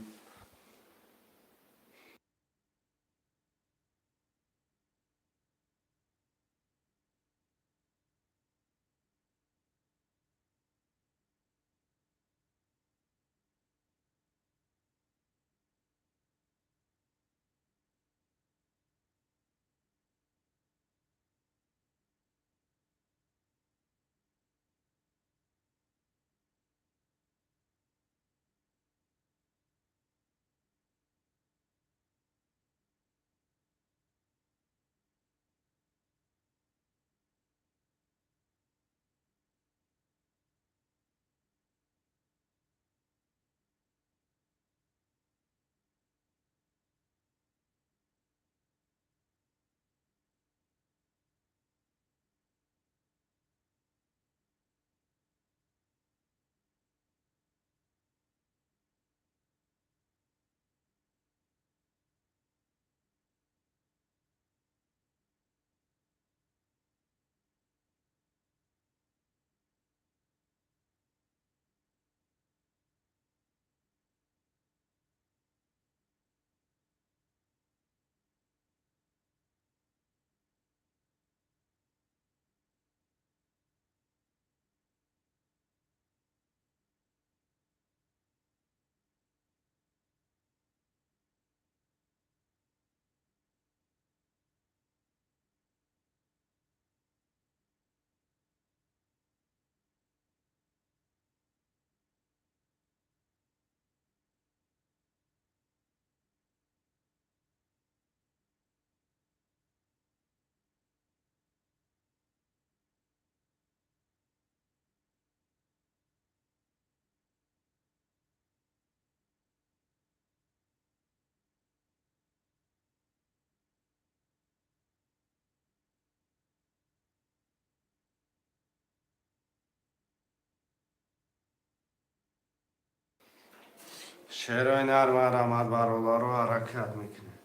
Шерои нар марҳамат, бародаро, ҳаракат мекунем.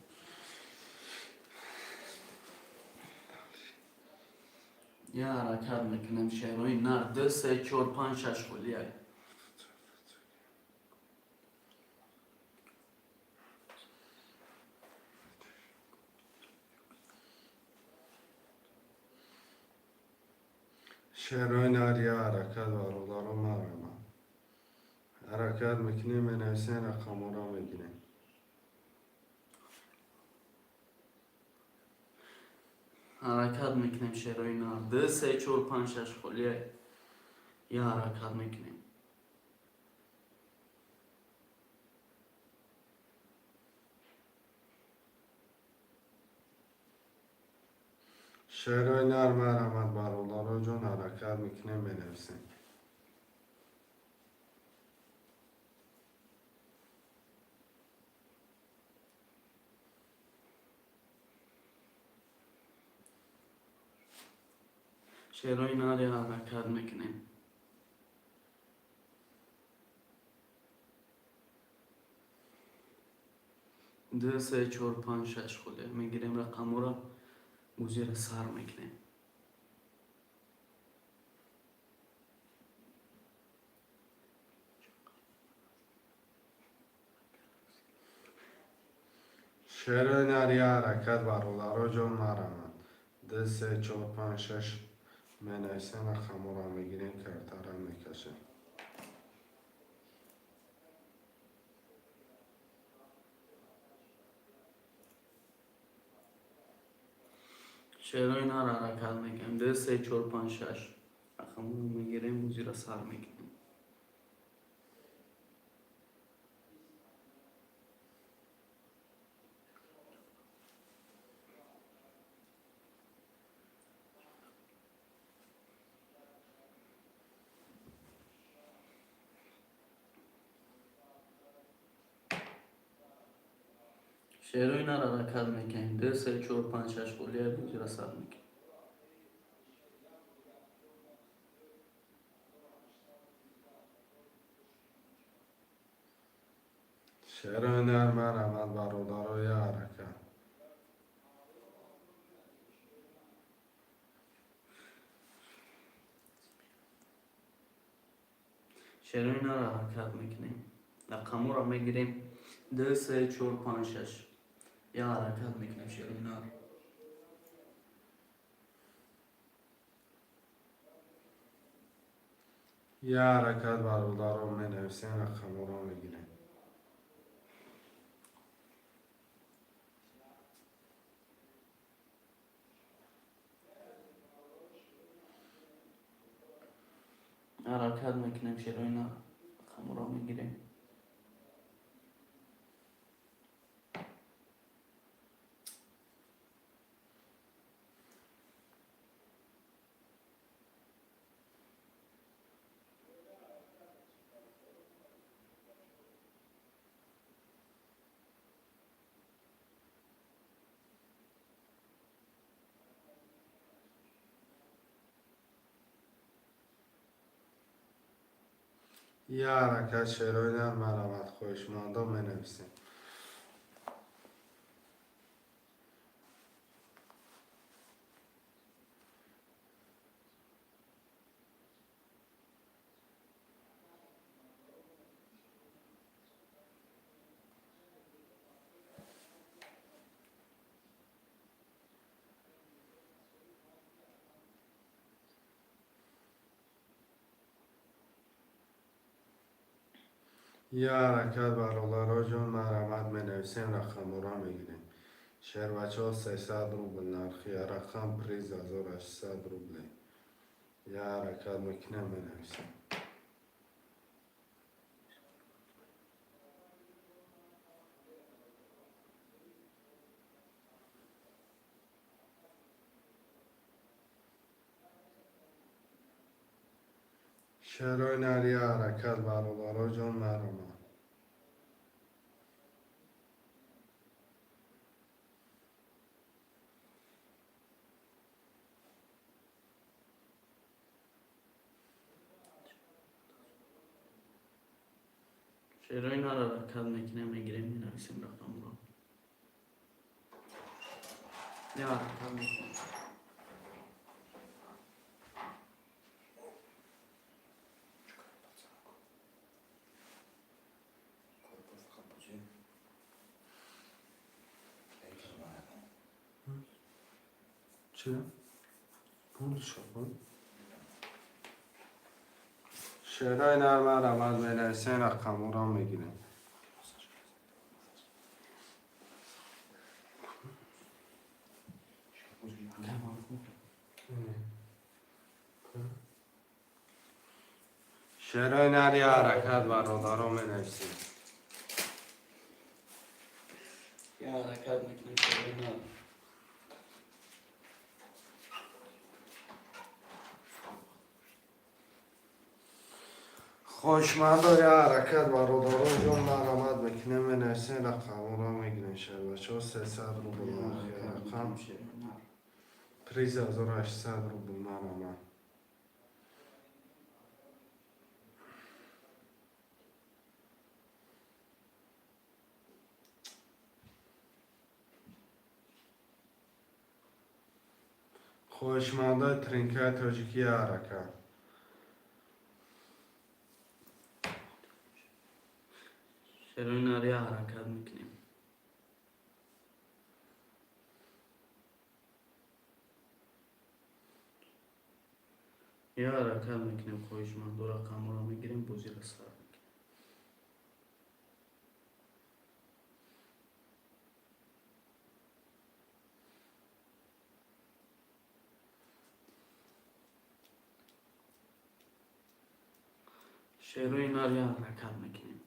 Я ҳаракат мекунем, шерои нар, ду, се, чор, панҷ, шаш холияй. Шерои нар, я ҳаракат, бародаро, марҳамат. Ҳаракат мекунем, менависем, рақамҳоро мегирем. Ҳаракат мекунем, шерои нар, ду, се, чор, панҷ, шаш холияй. Я ҳаракат мекунем. Шерои нар, марҳамат, бародаро ҷон, ҳаракат мекунем, менависем. Шерои нар, я ҳаракат мекунем. Ду, се, чор, панҷ, шаш холия. Мегирем рақамҳоро, бозиро сар мекунем. Шерои нар, я ҳаракат, бародаро ҷон, марҳамат. Ду, се, чор, панҷ, шаш менависем, рақамҳоро мегирем, картаро мекашем. Шерои нар, ҳаракат мекунем. Ду, се, чор, панҷ, шаш. Рақамҳоро мегирем, бозиро сар мекунем. Шерои нар, ҳаракат мекунем. Ду, се, чор, панҷ, шаш холия, бозиро сар мекунем. Шерои нар, марҳамат, бародаро, я ҳаракат. Шерои нар, ҳаракат мекунем. Рақамҳоро мегирем. Ду, се, чор, панҷ, шаш. Я ҳаракат мекунем, шерои нар. Я ҳаракат, бародаро, менависем, рақамҳоро мегирем. Ҳаракат мекунем, шерои нар, рақамҳоро мегирем. Я ҳаракат, шерои нар, марҳамат, хоҳишмандо, менависем. Я ҳаракат, бародаро ҷон, марҳамат, менависем, рақамҳоро мегирем. Шербачаҳо, 300 рубл нархи рақам, приз 1800 рублей. Я ҳаракат мекунем, менависем. Шерои нар, я ҳаракат, бародаро ҷон, марҳамат. Шерои нара ҳаракат мекунем, мегирем, менависем рақамро. Не ҳаракат мекунем. Чӣ? Пул шо? Шерои нар марҳамат, менависем, рақамҳоро мегирем. Шерои нар я ҳаракат, бародаро, менависем. Я ҳаракат мекунем, шерои нар. Хоҳишмандо, я ҳаракат, бародаро ҷон, марҳамат мекунем, менависем, рақамҳоро мегирем. Шербачаҳо, 300 рубл нархи рақам, приз 1800 рубл, марҳамат. Хоҳишмандои тринкаи тоҷикӣ, я ҳаракат. Шерои нар, я ҳаракат мекунем. Я ҳаракат мекунем, хоҳишмандо, рақамҳоро мегирем, бозиро сар мекунем. Шерои нар, я ҳаракат мекунем.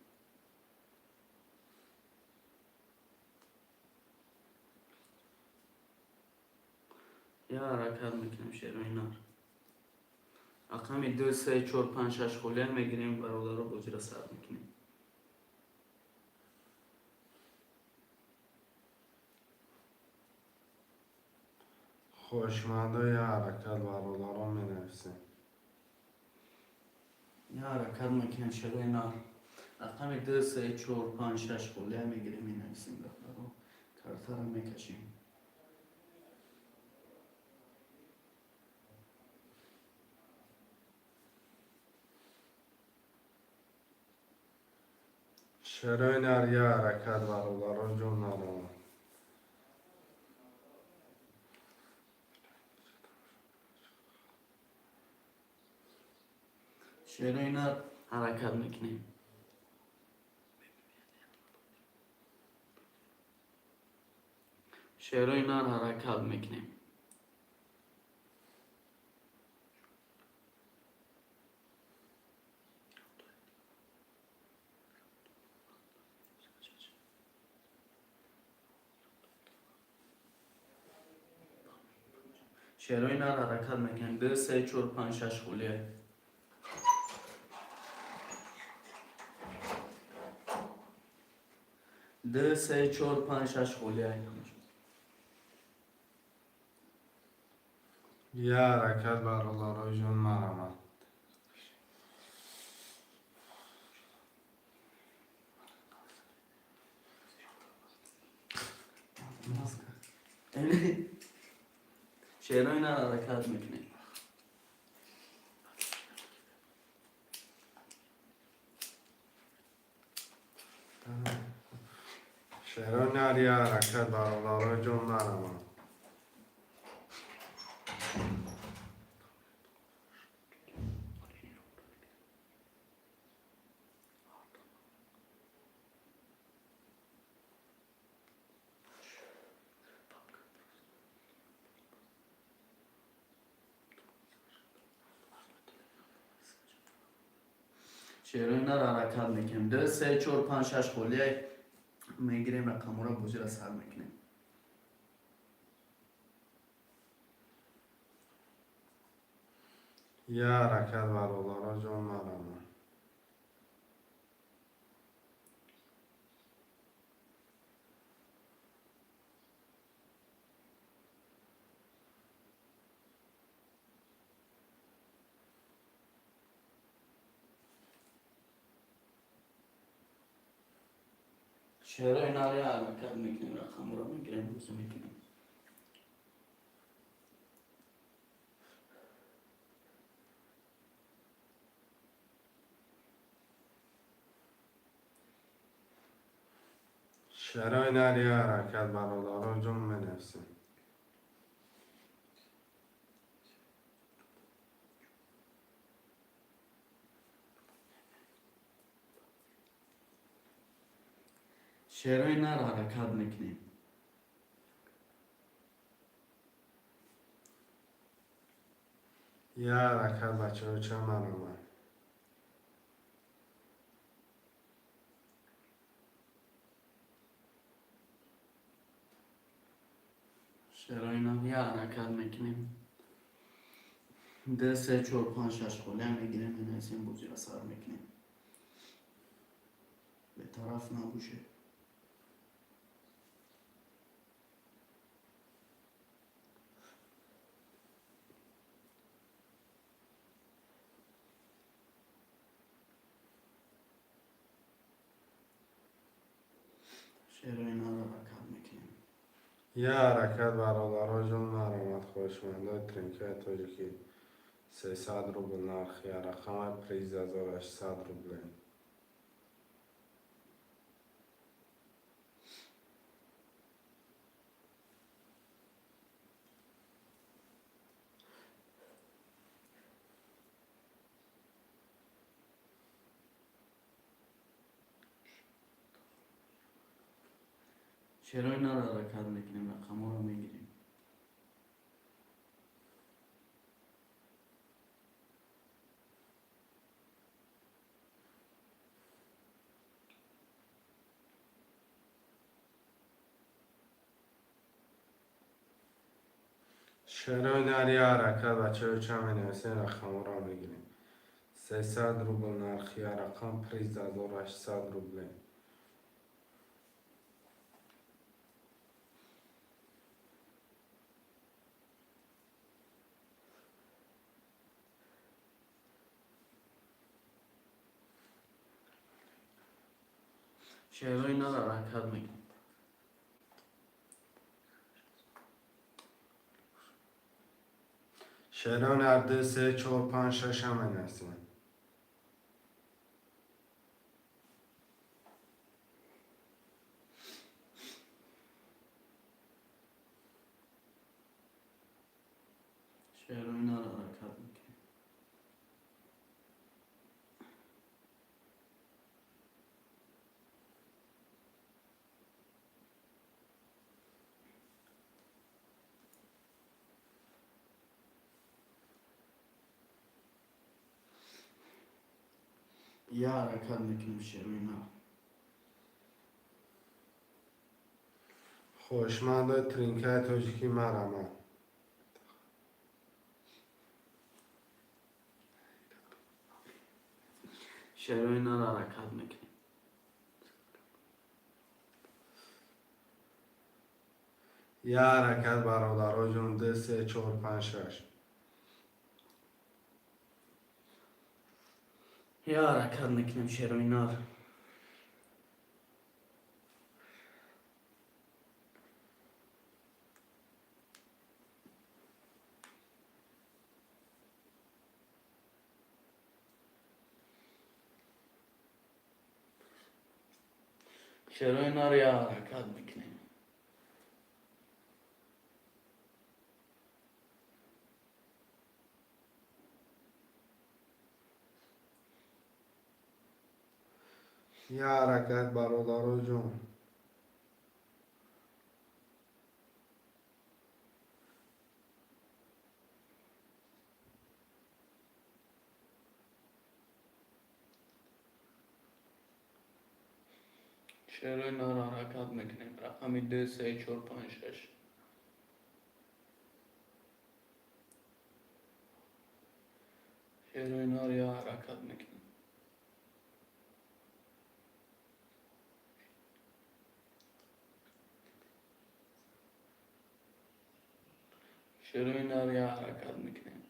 Я ҳаракат мекунем, шерои нар. Рақами ду, се, чор, панҷ, шаш холия мегирем, бародаро, бозиро сар мекунем. Хоҳишмандо, я ҳаракат, бародаро, менависем. Я ҳаракат мекунем, шерои нар. Рақами ду, се, чор, панҷ, шаш холия мегирем, менависем, бародаро, картаро мекашем. Шерои нар, я ҳаракат, бародаро ҷон, марҳамат. Шерои нар, ҳаракат мекунем. Шерои нар, ҳаракат мекунем. Шерои нар, ҳаракат мекунем. Ду, се, чор, панҷ, шаш холия. Ду, се, чор, панҷ, шаш холия. Я ҳаракат, бародаро ҷон, марҳамат. Шерои нар, ҳаракат мекунем. Шерои нар, я ҳаракат, бародаро ҷон, марҳамат. Шерои нар, ҳаракат мекунем. Ду, се, чор, панҷ, шаш холия мегирем, рақамҳоро, бозиро сар мекунем. Я ҳаракат, бародаро ҷон, марҳамат. Шерои нар як ҳаракат мекунем, рақамро мегирем, бозӣ мекунем. Шерои нар як ҳаракат, бародаро ҷон, менависем. Шерои нар ҳаракат мекунем. Як ҳаракат, бачаҳо, ча маромад. Шерои нар як ҳаракат мекунем. Ду, се, чор, панҷ, шаш холия мегирем, менависем, бозиро сар мекунем. Бетараф набошед. Шерои нар ҳаракат мекунем. Як ҳаракат, бародаро ҷон, маромад, хоҳишмандои тринкаи тоҷикӣ. 300 рубл нархи як рақама, приз 1800 рубле. Шерои нар ҳаракат мекунем, рақамҳоро мегирем. Шерои нар як ҳаракат, бачаҳо, ча менависем, рақамҳоро мегирем. 300 рубл нархи як рақам, приз 1800 рубле. Шерои нар ҳаракат мекунем. Шерои нар ду, се, чор, панҷ, шаша менависем. Шерои нар ҳаракат мекунем. Як ҳаракат мекунем, шерои нар. Хоҳишмандои тринкаи тоҷикӣ, марамад. Шерои нар ҳаракат мекунем. Як ҳаракат, бародаро ҷон, ду, се, чор, панҷ, шаш. Як ҳаракат мекунем, шерои нар. Шерои нар як ҳаракат мекунем. Як ҳаракат, бародаро ҷон. Шерои нар ҳаракат мекунем. Рақами ду, се, чор, панҷ, шаш. Шерои нар як ҳаракат мекунем. Шерои нар як ҳаракат мекунем.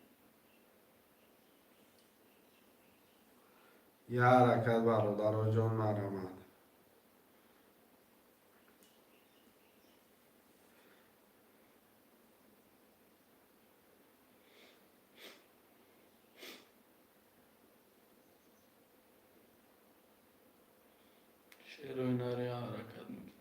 Як ҳаракат, бародаро ҷон, марамад. Шерои нар я ҳаракат мекунем.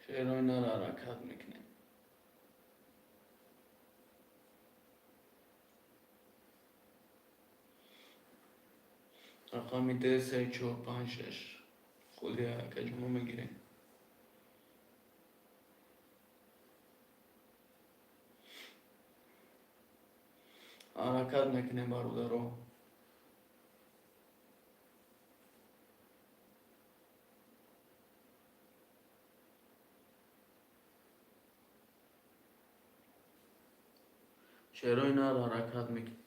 Шерои нар ҳаракат мекунем. Рақами ду, се, чор, панҷ, шаш. Худи акаҷумо мегирем. Ҳаракат мекунем, бародаро. Шерои нар ҳаракат мекунем.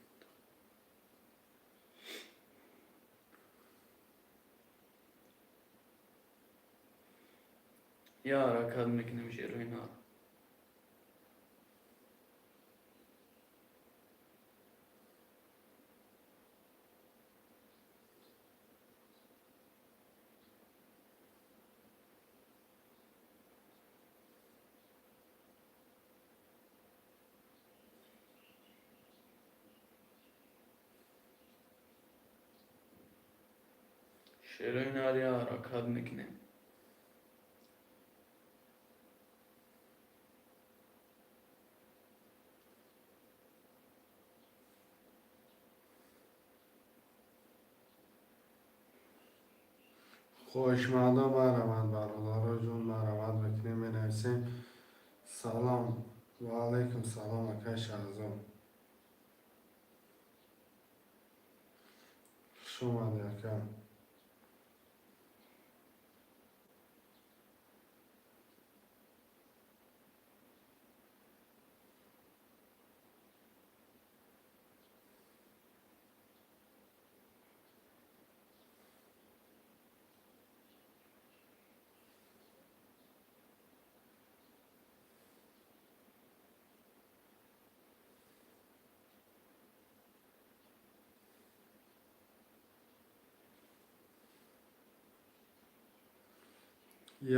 Я ҳаракат мекунем, шерои нар. Шерои нар я ҳаракат мекунем. Хоҳишмандо, марҳамат, бародаро ҷон, марҳамат мекунем, менависем. Салом, ва алайкум салом, акай Шаҳзод. Хуш омадӣ, ака.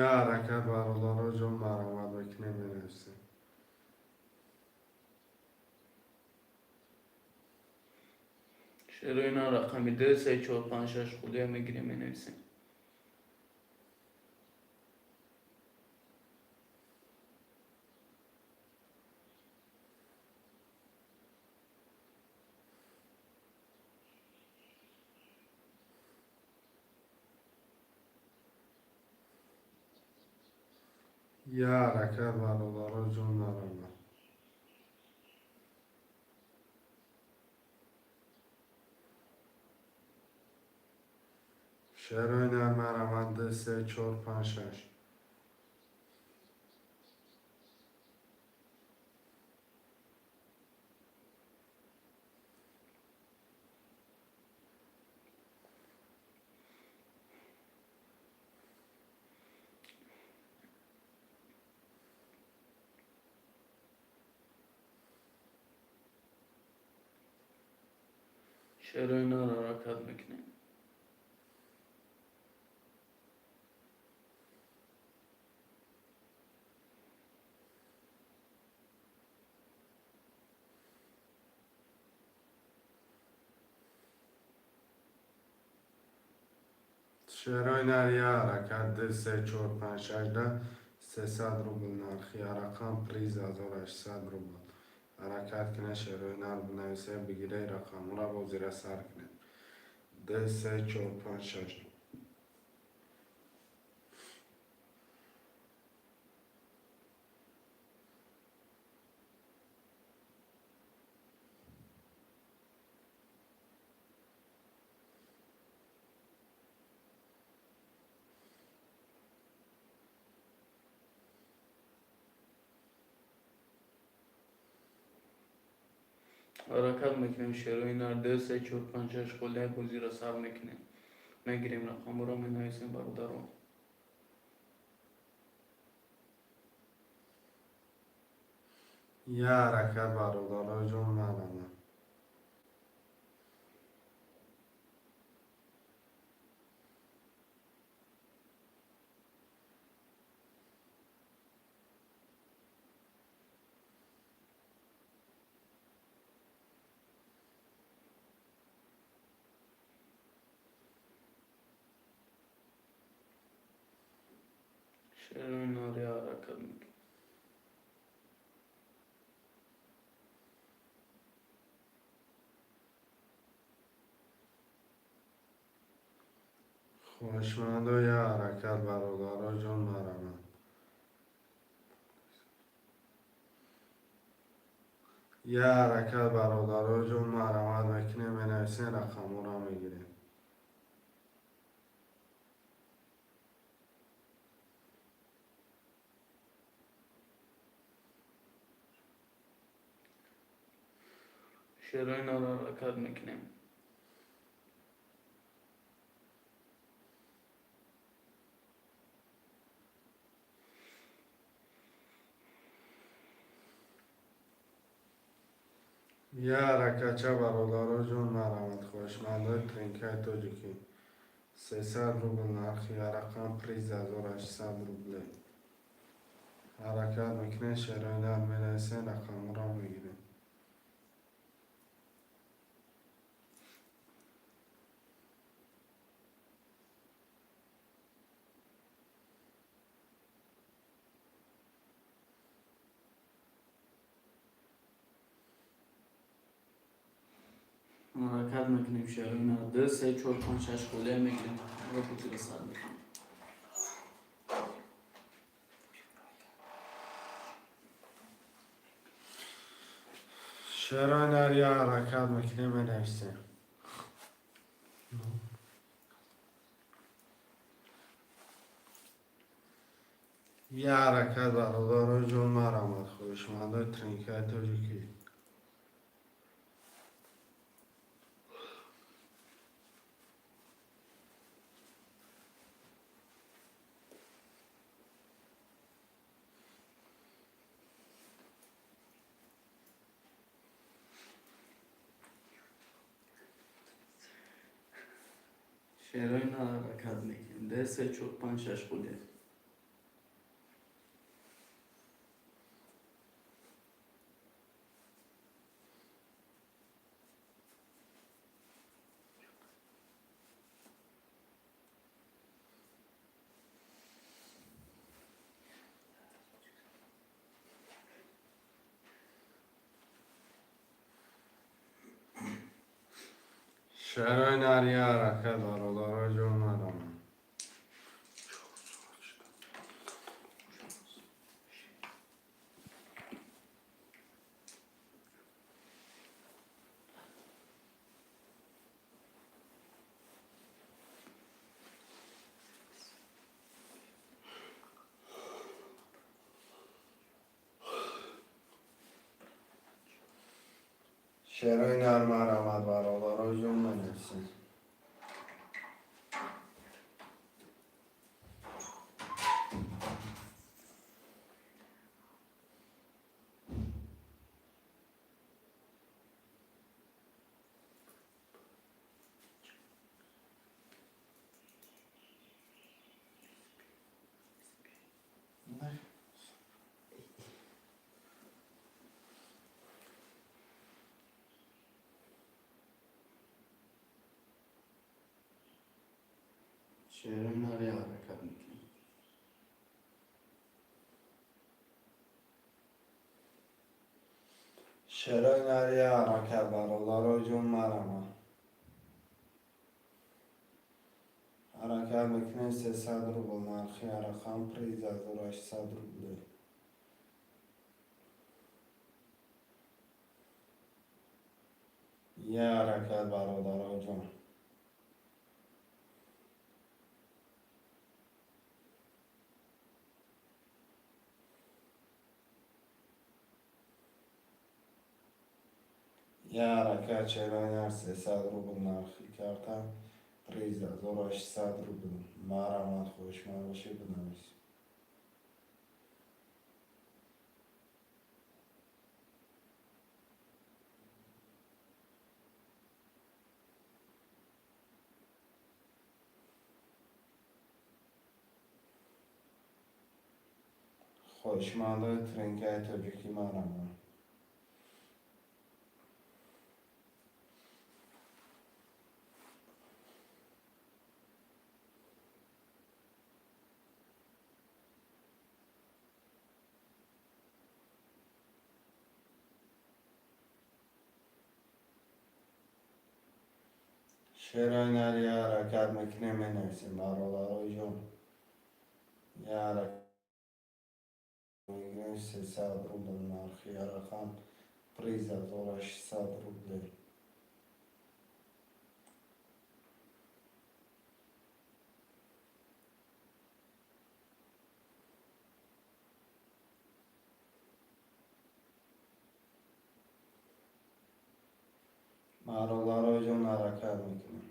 Я ҳаракат, бародаро ҷон, марҳамат мекунем, менависем. Шерои нар рақами ду, се, чор, панҷ, шаш худия мегирем, менависем. Я ҳаракат, бародаро ҷон, марҳамат. Шерои нар, марҳамат, ду, се, чор, панҷ, шаш. Шерои нар ҳаракат мекунем. Шерои нар, я ҳаракат, ду, се, чор, панҷ, шаш да 300 рубл нархи рақам, приз 1800 рубл. Ҳаракат кунед, шерои нар бинависед, бигиред рақамҳоро, бозира сар кунед. Ду, се, чор, панҷ, шаш. Ҳаракат мекунем, шерои нар, ду, се, чор, панҷ, шаш холияи бозиро сар мекунем. Мегирем рақамҳоро, менависем, бародарон. Я ҳаракат, бародаро ҷон, марҳамат. Шерои нар я ҳаракат мекунем. Хоҳишмандо, я ҳаракат, бародаро ҷон, марҳамат. Я ҳаракат, бародаро ҷон, марҳамат мекунем, менависем, рақамҳоро мегирем. Шерои нар ҳаракат мекунем. Я ҳаракатча, бародаро ҷон, марҳамат. Хоҳишмандои тринкаи тоҷикӣ, 300 рубл нархи рақам, приз 1800 рубле. Ҳаракат мекунем, шерои нар менависем, рақамҳоро мегирем. Ҳаракат мекунем, шерои нар. Ду, се, чор, панҷ, шаш холия мегирем. Ро бозиро сар мекунем. Шерои нар, я ҳаракат мекунем, менависем. Я ҳаракат, бародаро ҷон, марҳамат. Хоҳишмандои тринкаи тоҷикӣ. Шерои нар ҳаракат мекунем. Ду, се, чор, панҷ, шаш холия. Шерои нар, я ҳаракат, бародаро ҷон, марҳамат. Шерои нар, марҳамат, бародаро ҷон, менависем. Шерои нар, я ҳаракат мекунем. Шерои нар, я ҳаракат, бародаро ҷон, марҳамат. Ҳаракат мекунем, 300 рубл нархи рақам, приз 1800 рубле. Я ҳаракат, бародаро ҷон. Я ҳаракат, шерои нар, 300 рубл нархи карта, приз 1800 рубл. Марҳамат, хоҳишманд бошед, бинависед. Хоҳишмандои тринкаи тоҷикӣ, марҳамат. Шерои нар, я ҳаракат мекунем, менависем, бародарои ҷон. Я ҳаракат мегирем, 300 рубл нархи рақам, приз 1600 рублей. Бародарои ҷон, ҳаракат мекунем.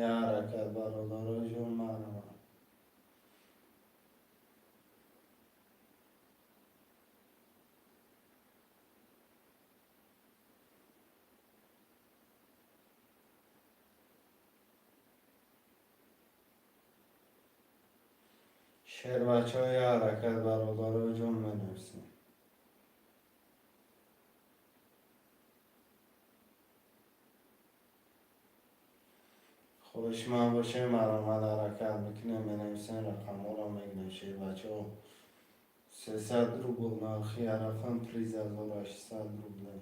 Я ҳаракат, бародарои ҷон, марҳамат. Шербачаҳо, я ҳаракат, бародарои ҷон, менависем. Хоҳишманд бошем, марҳамат, ҳаракат мекунем, менависем, рақамҳоро мегирем. Шербачаҳо, 300 рубл нархи рақам, приз 1600 рублей.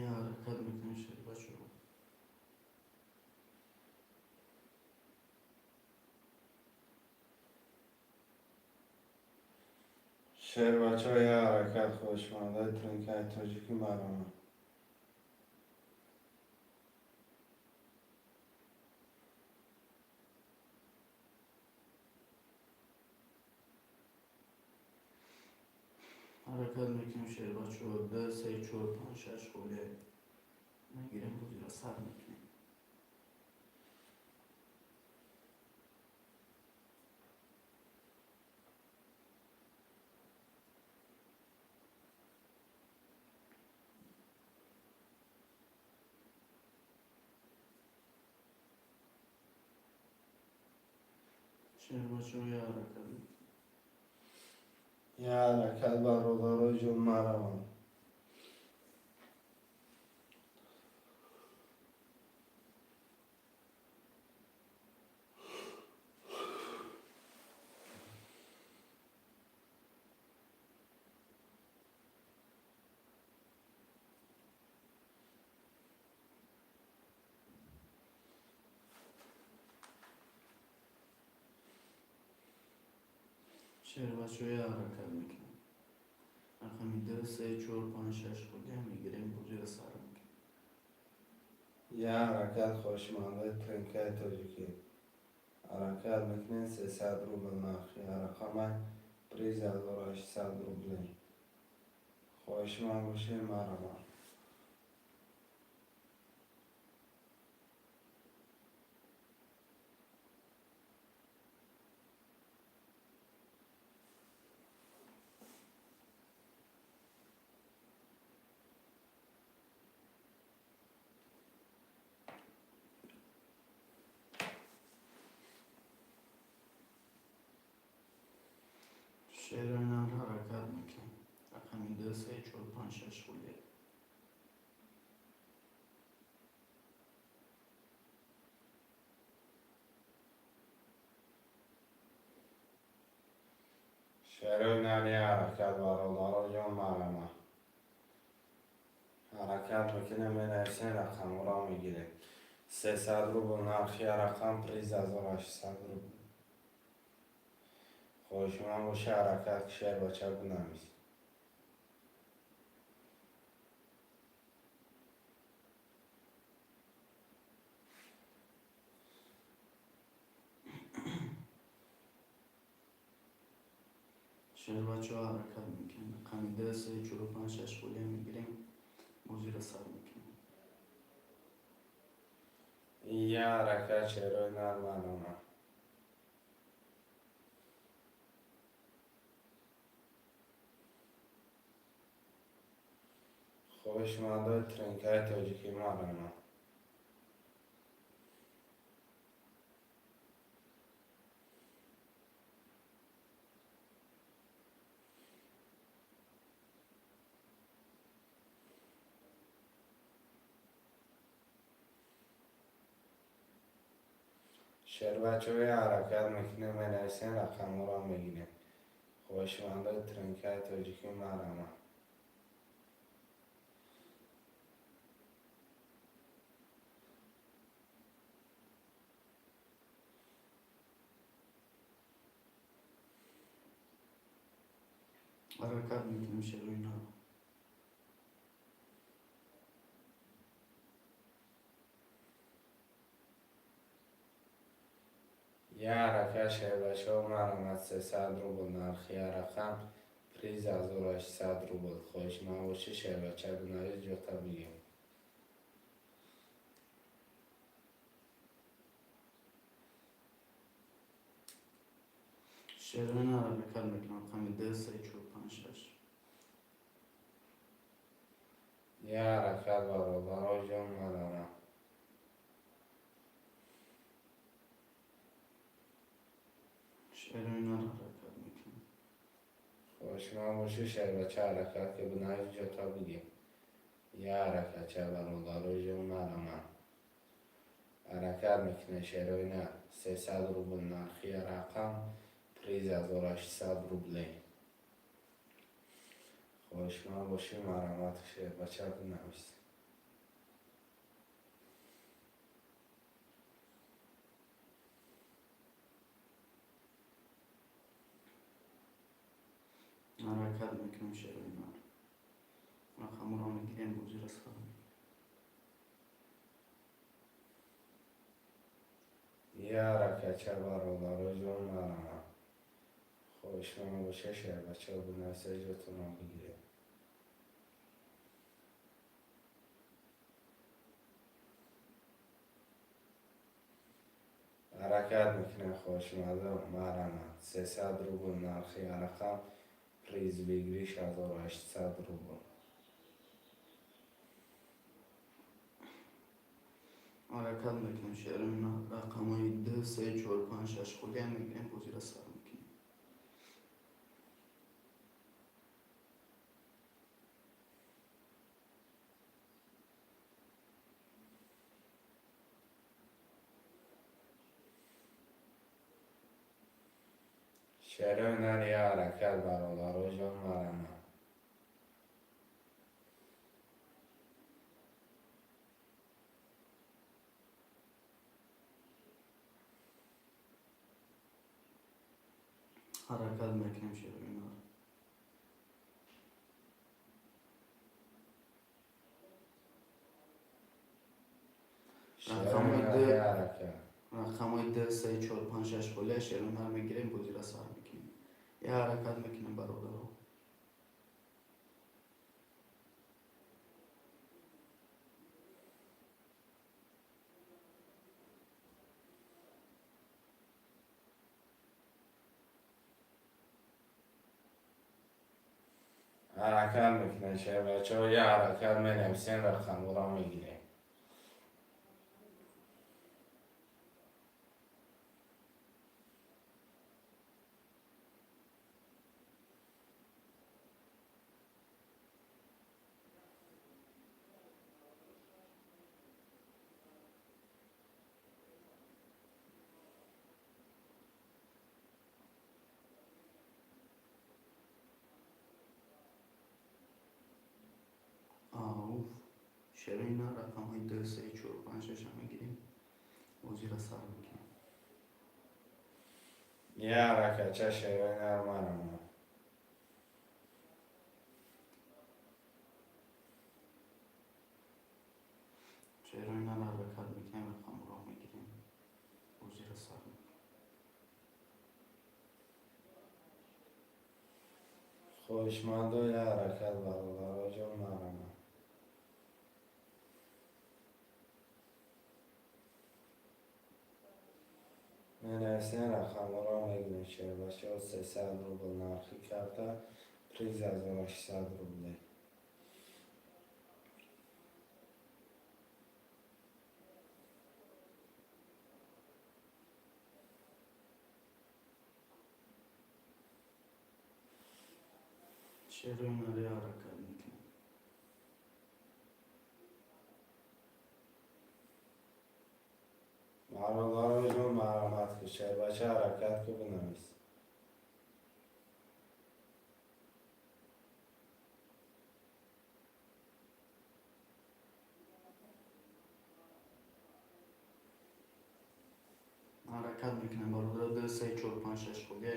Я ҳаракат мекунем, шербачаҳо. Шербачаҳо, я ҳаракат, хоҳишмандаи тринкаи тоҷикӣ, марҳамат. Ҳаракат мекунем, шербачаҳо. Ду, се, чор, панҷ, шаш холе мегирем, бозиро сар мекунем. Шербачаҳо, я ҳаракат мекунем. Я ҳаракат, бародарои ҷон, марҳамат. Шербачаҳо, я ҳаракат мекунем. Рақами ду, се, чор, панҷ, шаш холе мегирем, бозиро сар мекунем. Я ҳаракат, хоҳишмандаи тринкаи тоҷикӣ, ҳаракат мекунем, 300 рубл нархи рақамай, приз 1600 рублей. Хоҳишманд бошем, марҳамат. Шерои нар, ҳаракат мекунем. Рақами ду, се, чор, панҷ, шаш холе. Шерои нар, я ҳаракат, бародаро ҷон, марҳамат. Ҳаракат мекунем, менависем, рақамҳоро мегирем. 300 рубл нархи рақам, приз 1600 рубл. Хоҳишманд боша, ҳаракат, шербача, бинавис. Шербачаҳо, ҳаракат мекунем. Рақами ду, се, чор, панҷ, шаш холе мегирем, бозиро сар мекунем. Я ҳаракат, шерои нар, марҳамат. Хоҳишмандои тренкаи тоҷикӣ, марҳамат. Шербачаҳои ҳаракат мекунем, менависем, рақамҳоро мегирем. Хоҳишмандои тренкаи тоҷикӣ, марҳамат. Ҳаракат мекунем, шерои нар. Як ҳаракат, шербачаҳо, марҳамат. 300 рубл нархи як рақам, приз 1800 рубл. Хоҳишманд бошӣ, шербача, бинавис, ҷота бигир. Шерои нар ҳаракат мекунам, рақами ду, се, чор, панҷ, шаш. Як ҳаракат, бародаро ҷон, марҳамат. Шерои нар ҳаракат мекунам. Хоҳишманд бошӣ, шербача, ҳаракат ки, бинавис, ҷота бигир. Як ҳаракатча, бародаро ҷон, марҳамат. Ҳаракат мекунем, шерои нар. 300 рубл нархи як рақам, приз 1800 рублей. Хоҳишманд бошӣ, марҳамат, шербача, бинавис. Ҳаракат мекунем, шерои нар. Рақамҳоро мегирем, бозиро сар мекунем. Як ҳаракатча, бародаро ҷон, марҳамат. Хоҳишманд боша, шербача, бинависа, ҷотонро бигиред. Ҳаракат мекунем, хоҳишмандо, марҳамат. 300 рубл нархи як рақам, приз выигрыш 1800 рубл. Ҳаракат мекунем, шерои нар. Рақамҳои ду, се, чор, панҷ, шаш холиам мегирем, бозиро сар мекунем. Шерои нар, як ҳаракат, бародаро ҷон, марҳамат. Ҳаракат мекунем, шерои нар. Шерои Рақамҳои нар, ду як ҳаракат. Рақамҳои ду, се, чор, панҷ, шаш холия, шерои нар мегирем, бозиро сар мекунем. Як ҳаракат мекунем, бародаро. Ҳаракат мекунем, шербачаҳо, як ҳаракат, менависем, рақамҳоро мегирем. Ауф, шерои нар, рақамҳои ду, се, чор, панҷ, шашам мегирем, бозиро сар мекунем. Як ҳаракатча, шерои нар, марҳамат. Шерои нар ҳаракат мекунем, рақамҳоро мегирем, бозиро сар мекунем. Хоҳишмандо, як ҳаракат, бародаро ҷон, марҳамат. Менависем, рақамҳоро мегирем, шербачаҳо. 300 рубл нархи карта, приз 1800 рублей. Шерои нари ҳаракат мекунем. Бародаро ҷон, марҳамат ки, шербача, ҳаракат ку, бинавис. Ҳаракат мекунем, бародаро. Ду, се, чор, панҷ, шаш холия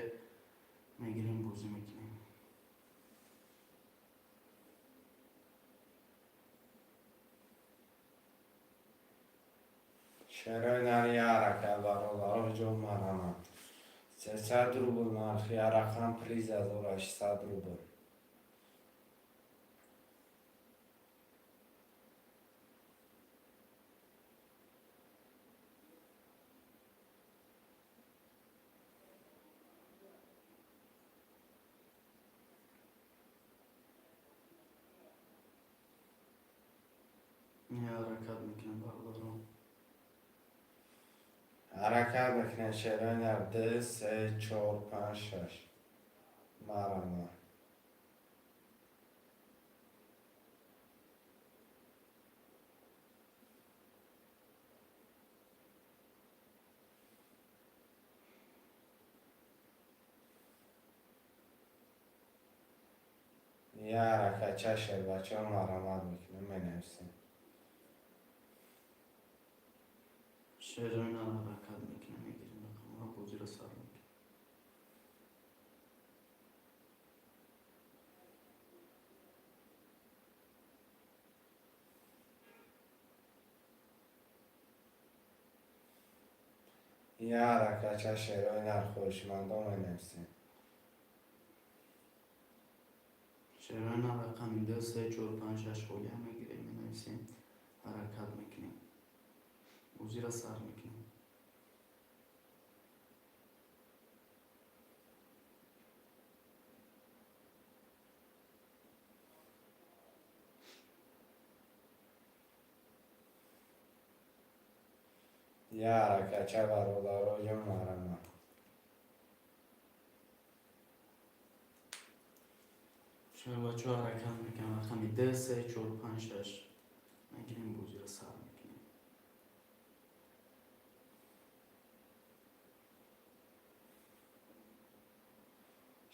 мегирем, бозӣ мекунем. Шерои нари ҳаракат, бародаро ҷон, марҳамат. 300 рубл нархи рақам, приз 1800 рубл. Ҳаракат мекунем, бародаро. Ҳаракат мекунем, шерои нар. Ду, се, чор, панҷ, шаш, марҳамат. Я ҳаракатча, шербачаҳо, марҳамат мекунем, менависем. Шерои нар ҳаракат мекунем, мегирем рақамҳоро, бозиро сар мекунем. Я ҳаракатча, шерои нар, хоҳишмандон, менависем. Шерои нар рақами ду, се, чор, панҷ, шаш холия мегирем, менависем, ҳаракат мекунем, бозиро сар мекунем. Я ҳаракатча, бародаро ҷон, марҳамат. Шербачаҳо, ҳаракат мекунем. Рақами ду, се, чор, панҷ, шаш мегирем, бозиро сар мекунем.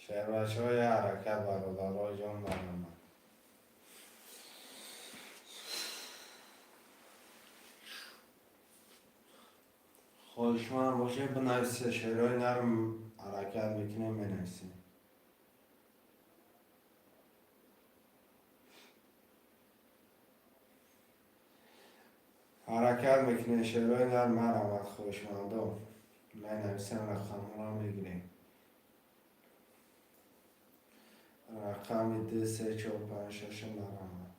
Шербачаҳо, я ҳаракат, бародаро ҷон, марҳамат. Хоҳишманд бошед, бинависед. Шерои нарм, ҳаракат мекунем, менависем. Ҳаракат мекунем, шерои нар, марҳамат, хоҳишмандон, менависем, рақамҳоро мегирем. Рақами ду, се, чор, панҷ, шаша, марҳамат.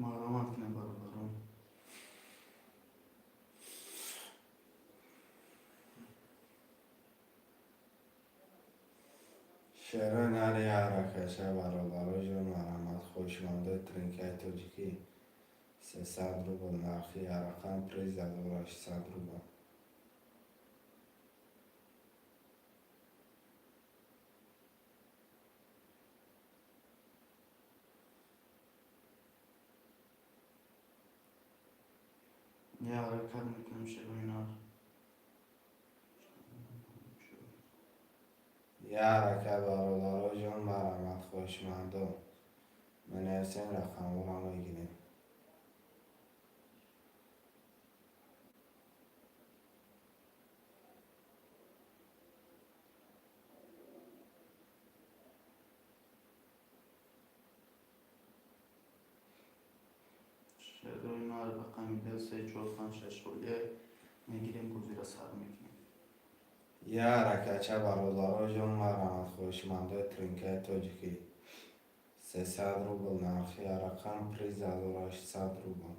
Марҳамат кунем, бародарон. Шерои нари ҳаракатша, бародаро ҷон, марҳамат. Хоҳишмандои тринкаи тоҷикӣ, 300 рубл нархи рақам, приз 1800 рубл. Я ҳаракат мекунем, шерои нар. Я ҳаракат, бародаро ҷон, марҳамат, хоҳишмандон, менависем, рақамҳоро мегирем. Шерои нар рақами ду, се, чор, панҷ, шаш холия мегирем, бозиро сар мекунем. Я ҳаракатча, бародаро ҷон, марҳамат. Хоҳишмандои тринкаи тоҷикӣ, 300 рубл нархи рақам, приз 1800 рубл.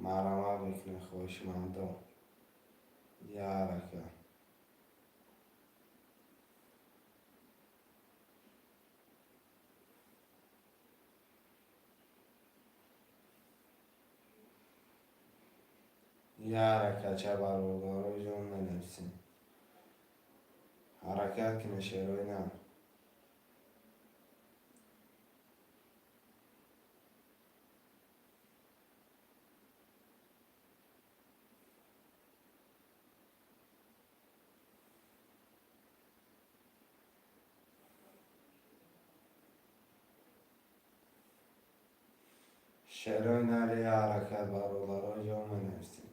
Марҳамат мекунем, хоҳишмандон. Я ҳаракат. Я ҳаракатча, бародаро ҷон, менависем. Ҳаракат кунед, шерои нар. Шерои нар я ҳаракат, бародаро ҷон, менависем.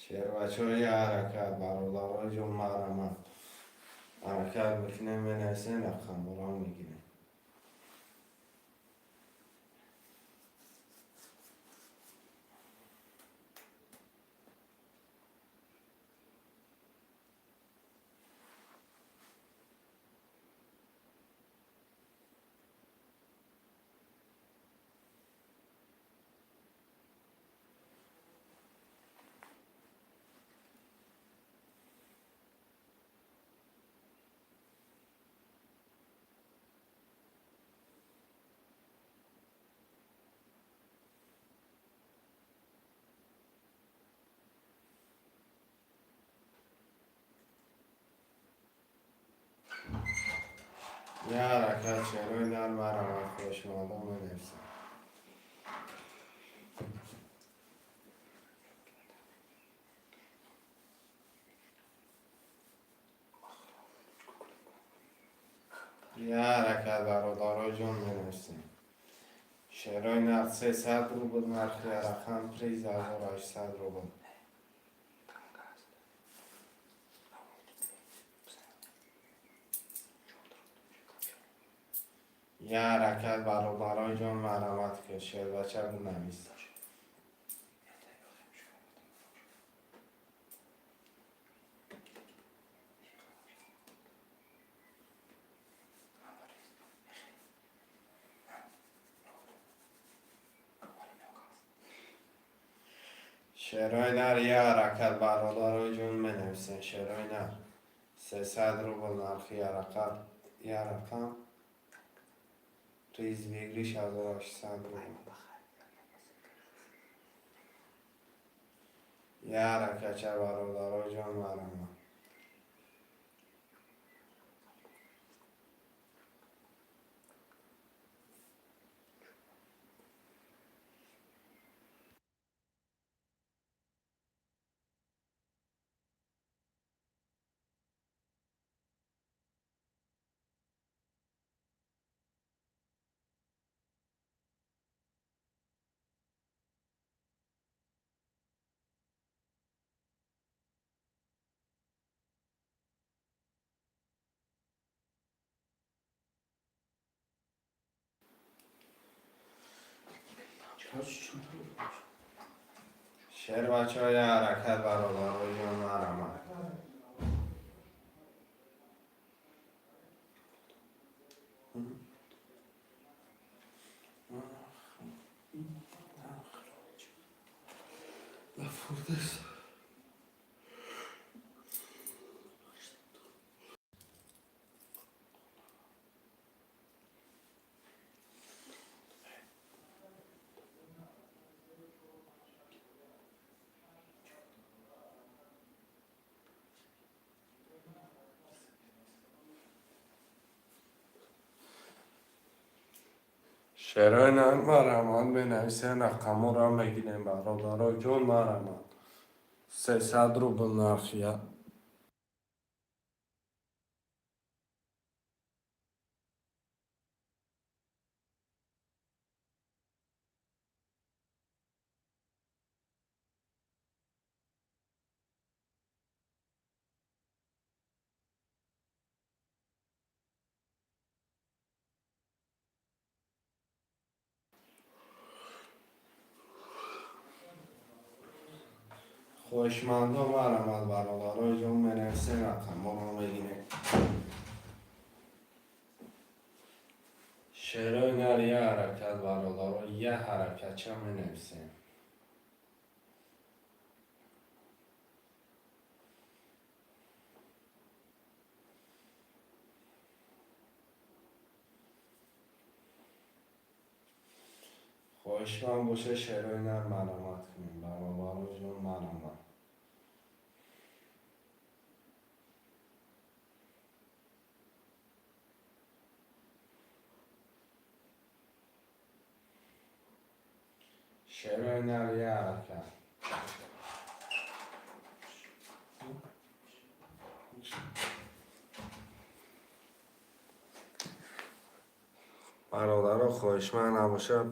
Шербачаҳо, я ҳаракат, бародаро ҷон, марҳамат. Ҳаракат мекунем, менависем, рақамҳоро мегирем. Я ҳаракат, шерои нар, марҳамат, хоҳишмандон менависем. Я ҳаракат, бародаро ҷон, менависем. Шерои нар 300 рубл, нархи рақам, приз 1800 рубл. Я ҳаракат, бародаро ҷон, марҳамат ки шербача бинавис. Шерои нар я ҳаракат, бародаро ҷон, менависем. Шерои нар 300 рубл, нархи ҳаракат, я рақам, приз выигрыш 1800 рубл. Я ҳаракатча, бародаро ҷон, марҳамат. Шербачаҳо, я ҳаракат, бародаро ҷон, марҳамат. Шерои нар, марҳамат, менависем, рақамҳоро мегирем, бародаро ҷон, марҳамат. 300 рубл нархи. Хоҳишмандон, марҳамат, бародаро ҷон, менависем, рақамҳоро мегирем. Шерои нар я ҳаракат, бародаро, я ҳаракатча менависем. Хоҳишманд боша, шерои нар марҳамат кунем, бародаро ҷон, марҳамат. Шерои нар, я ҳаракат. Бародаро, хоҳишманд набошад.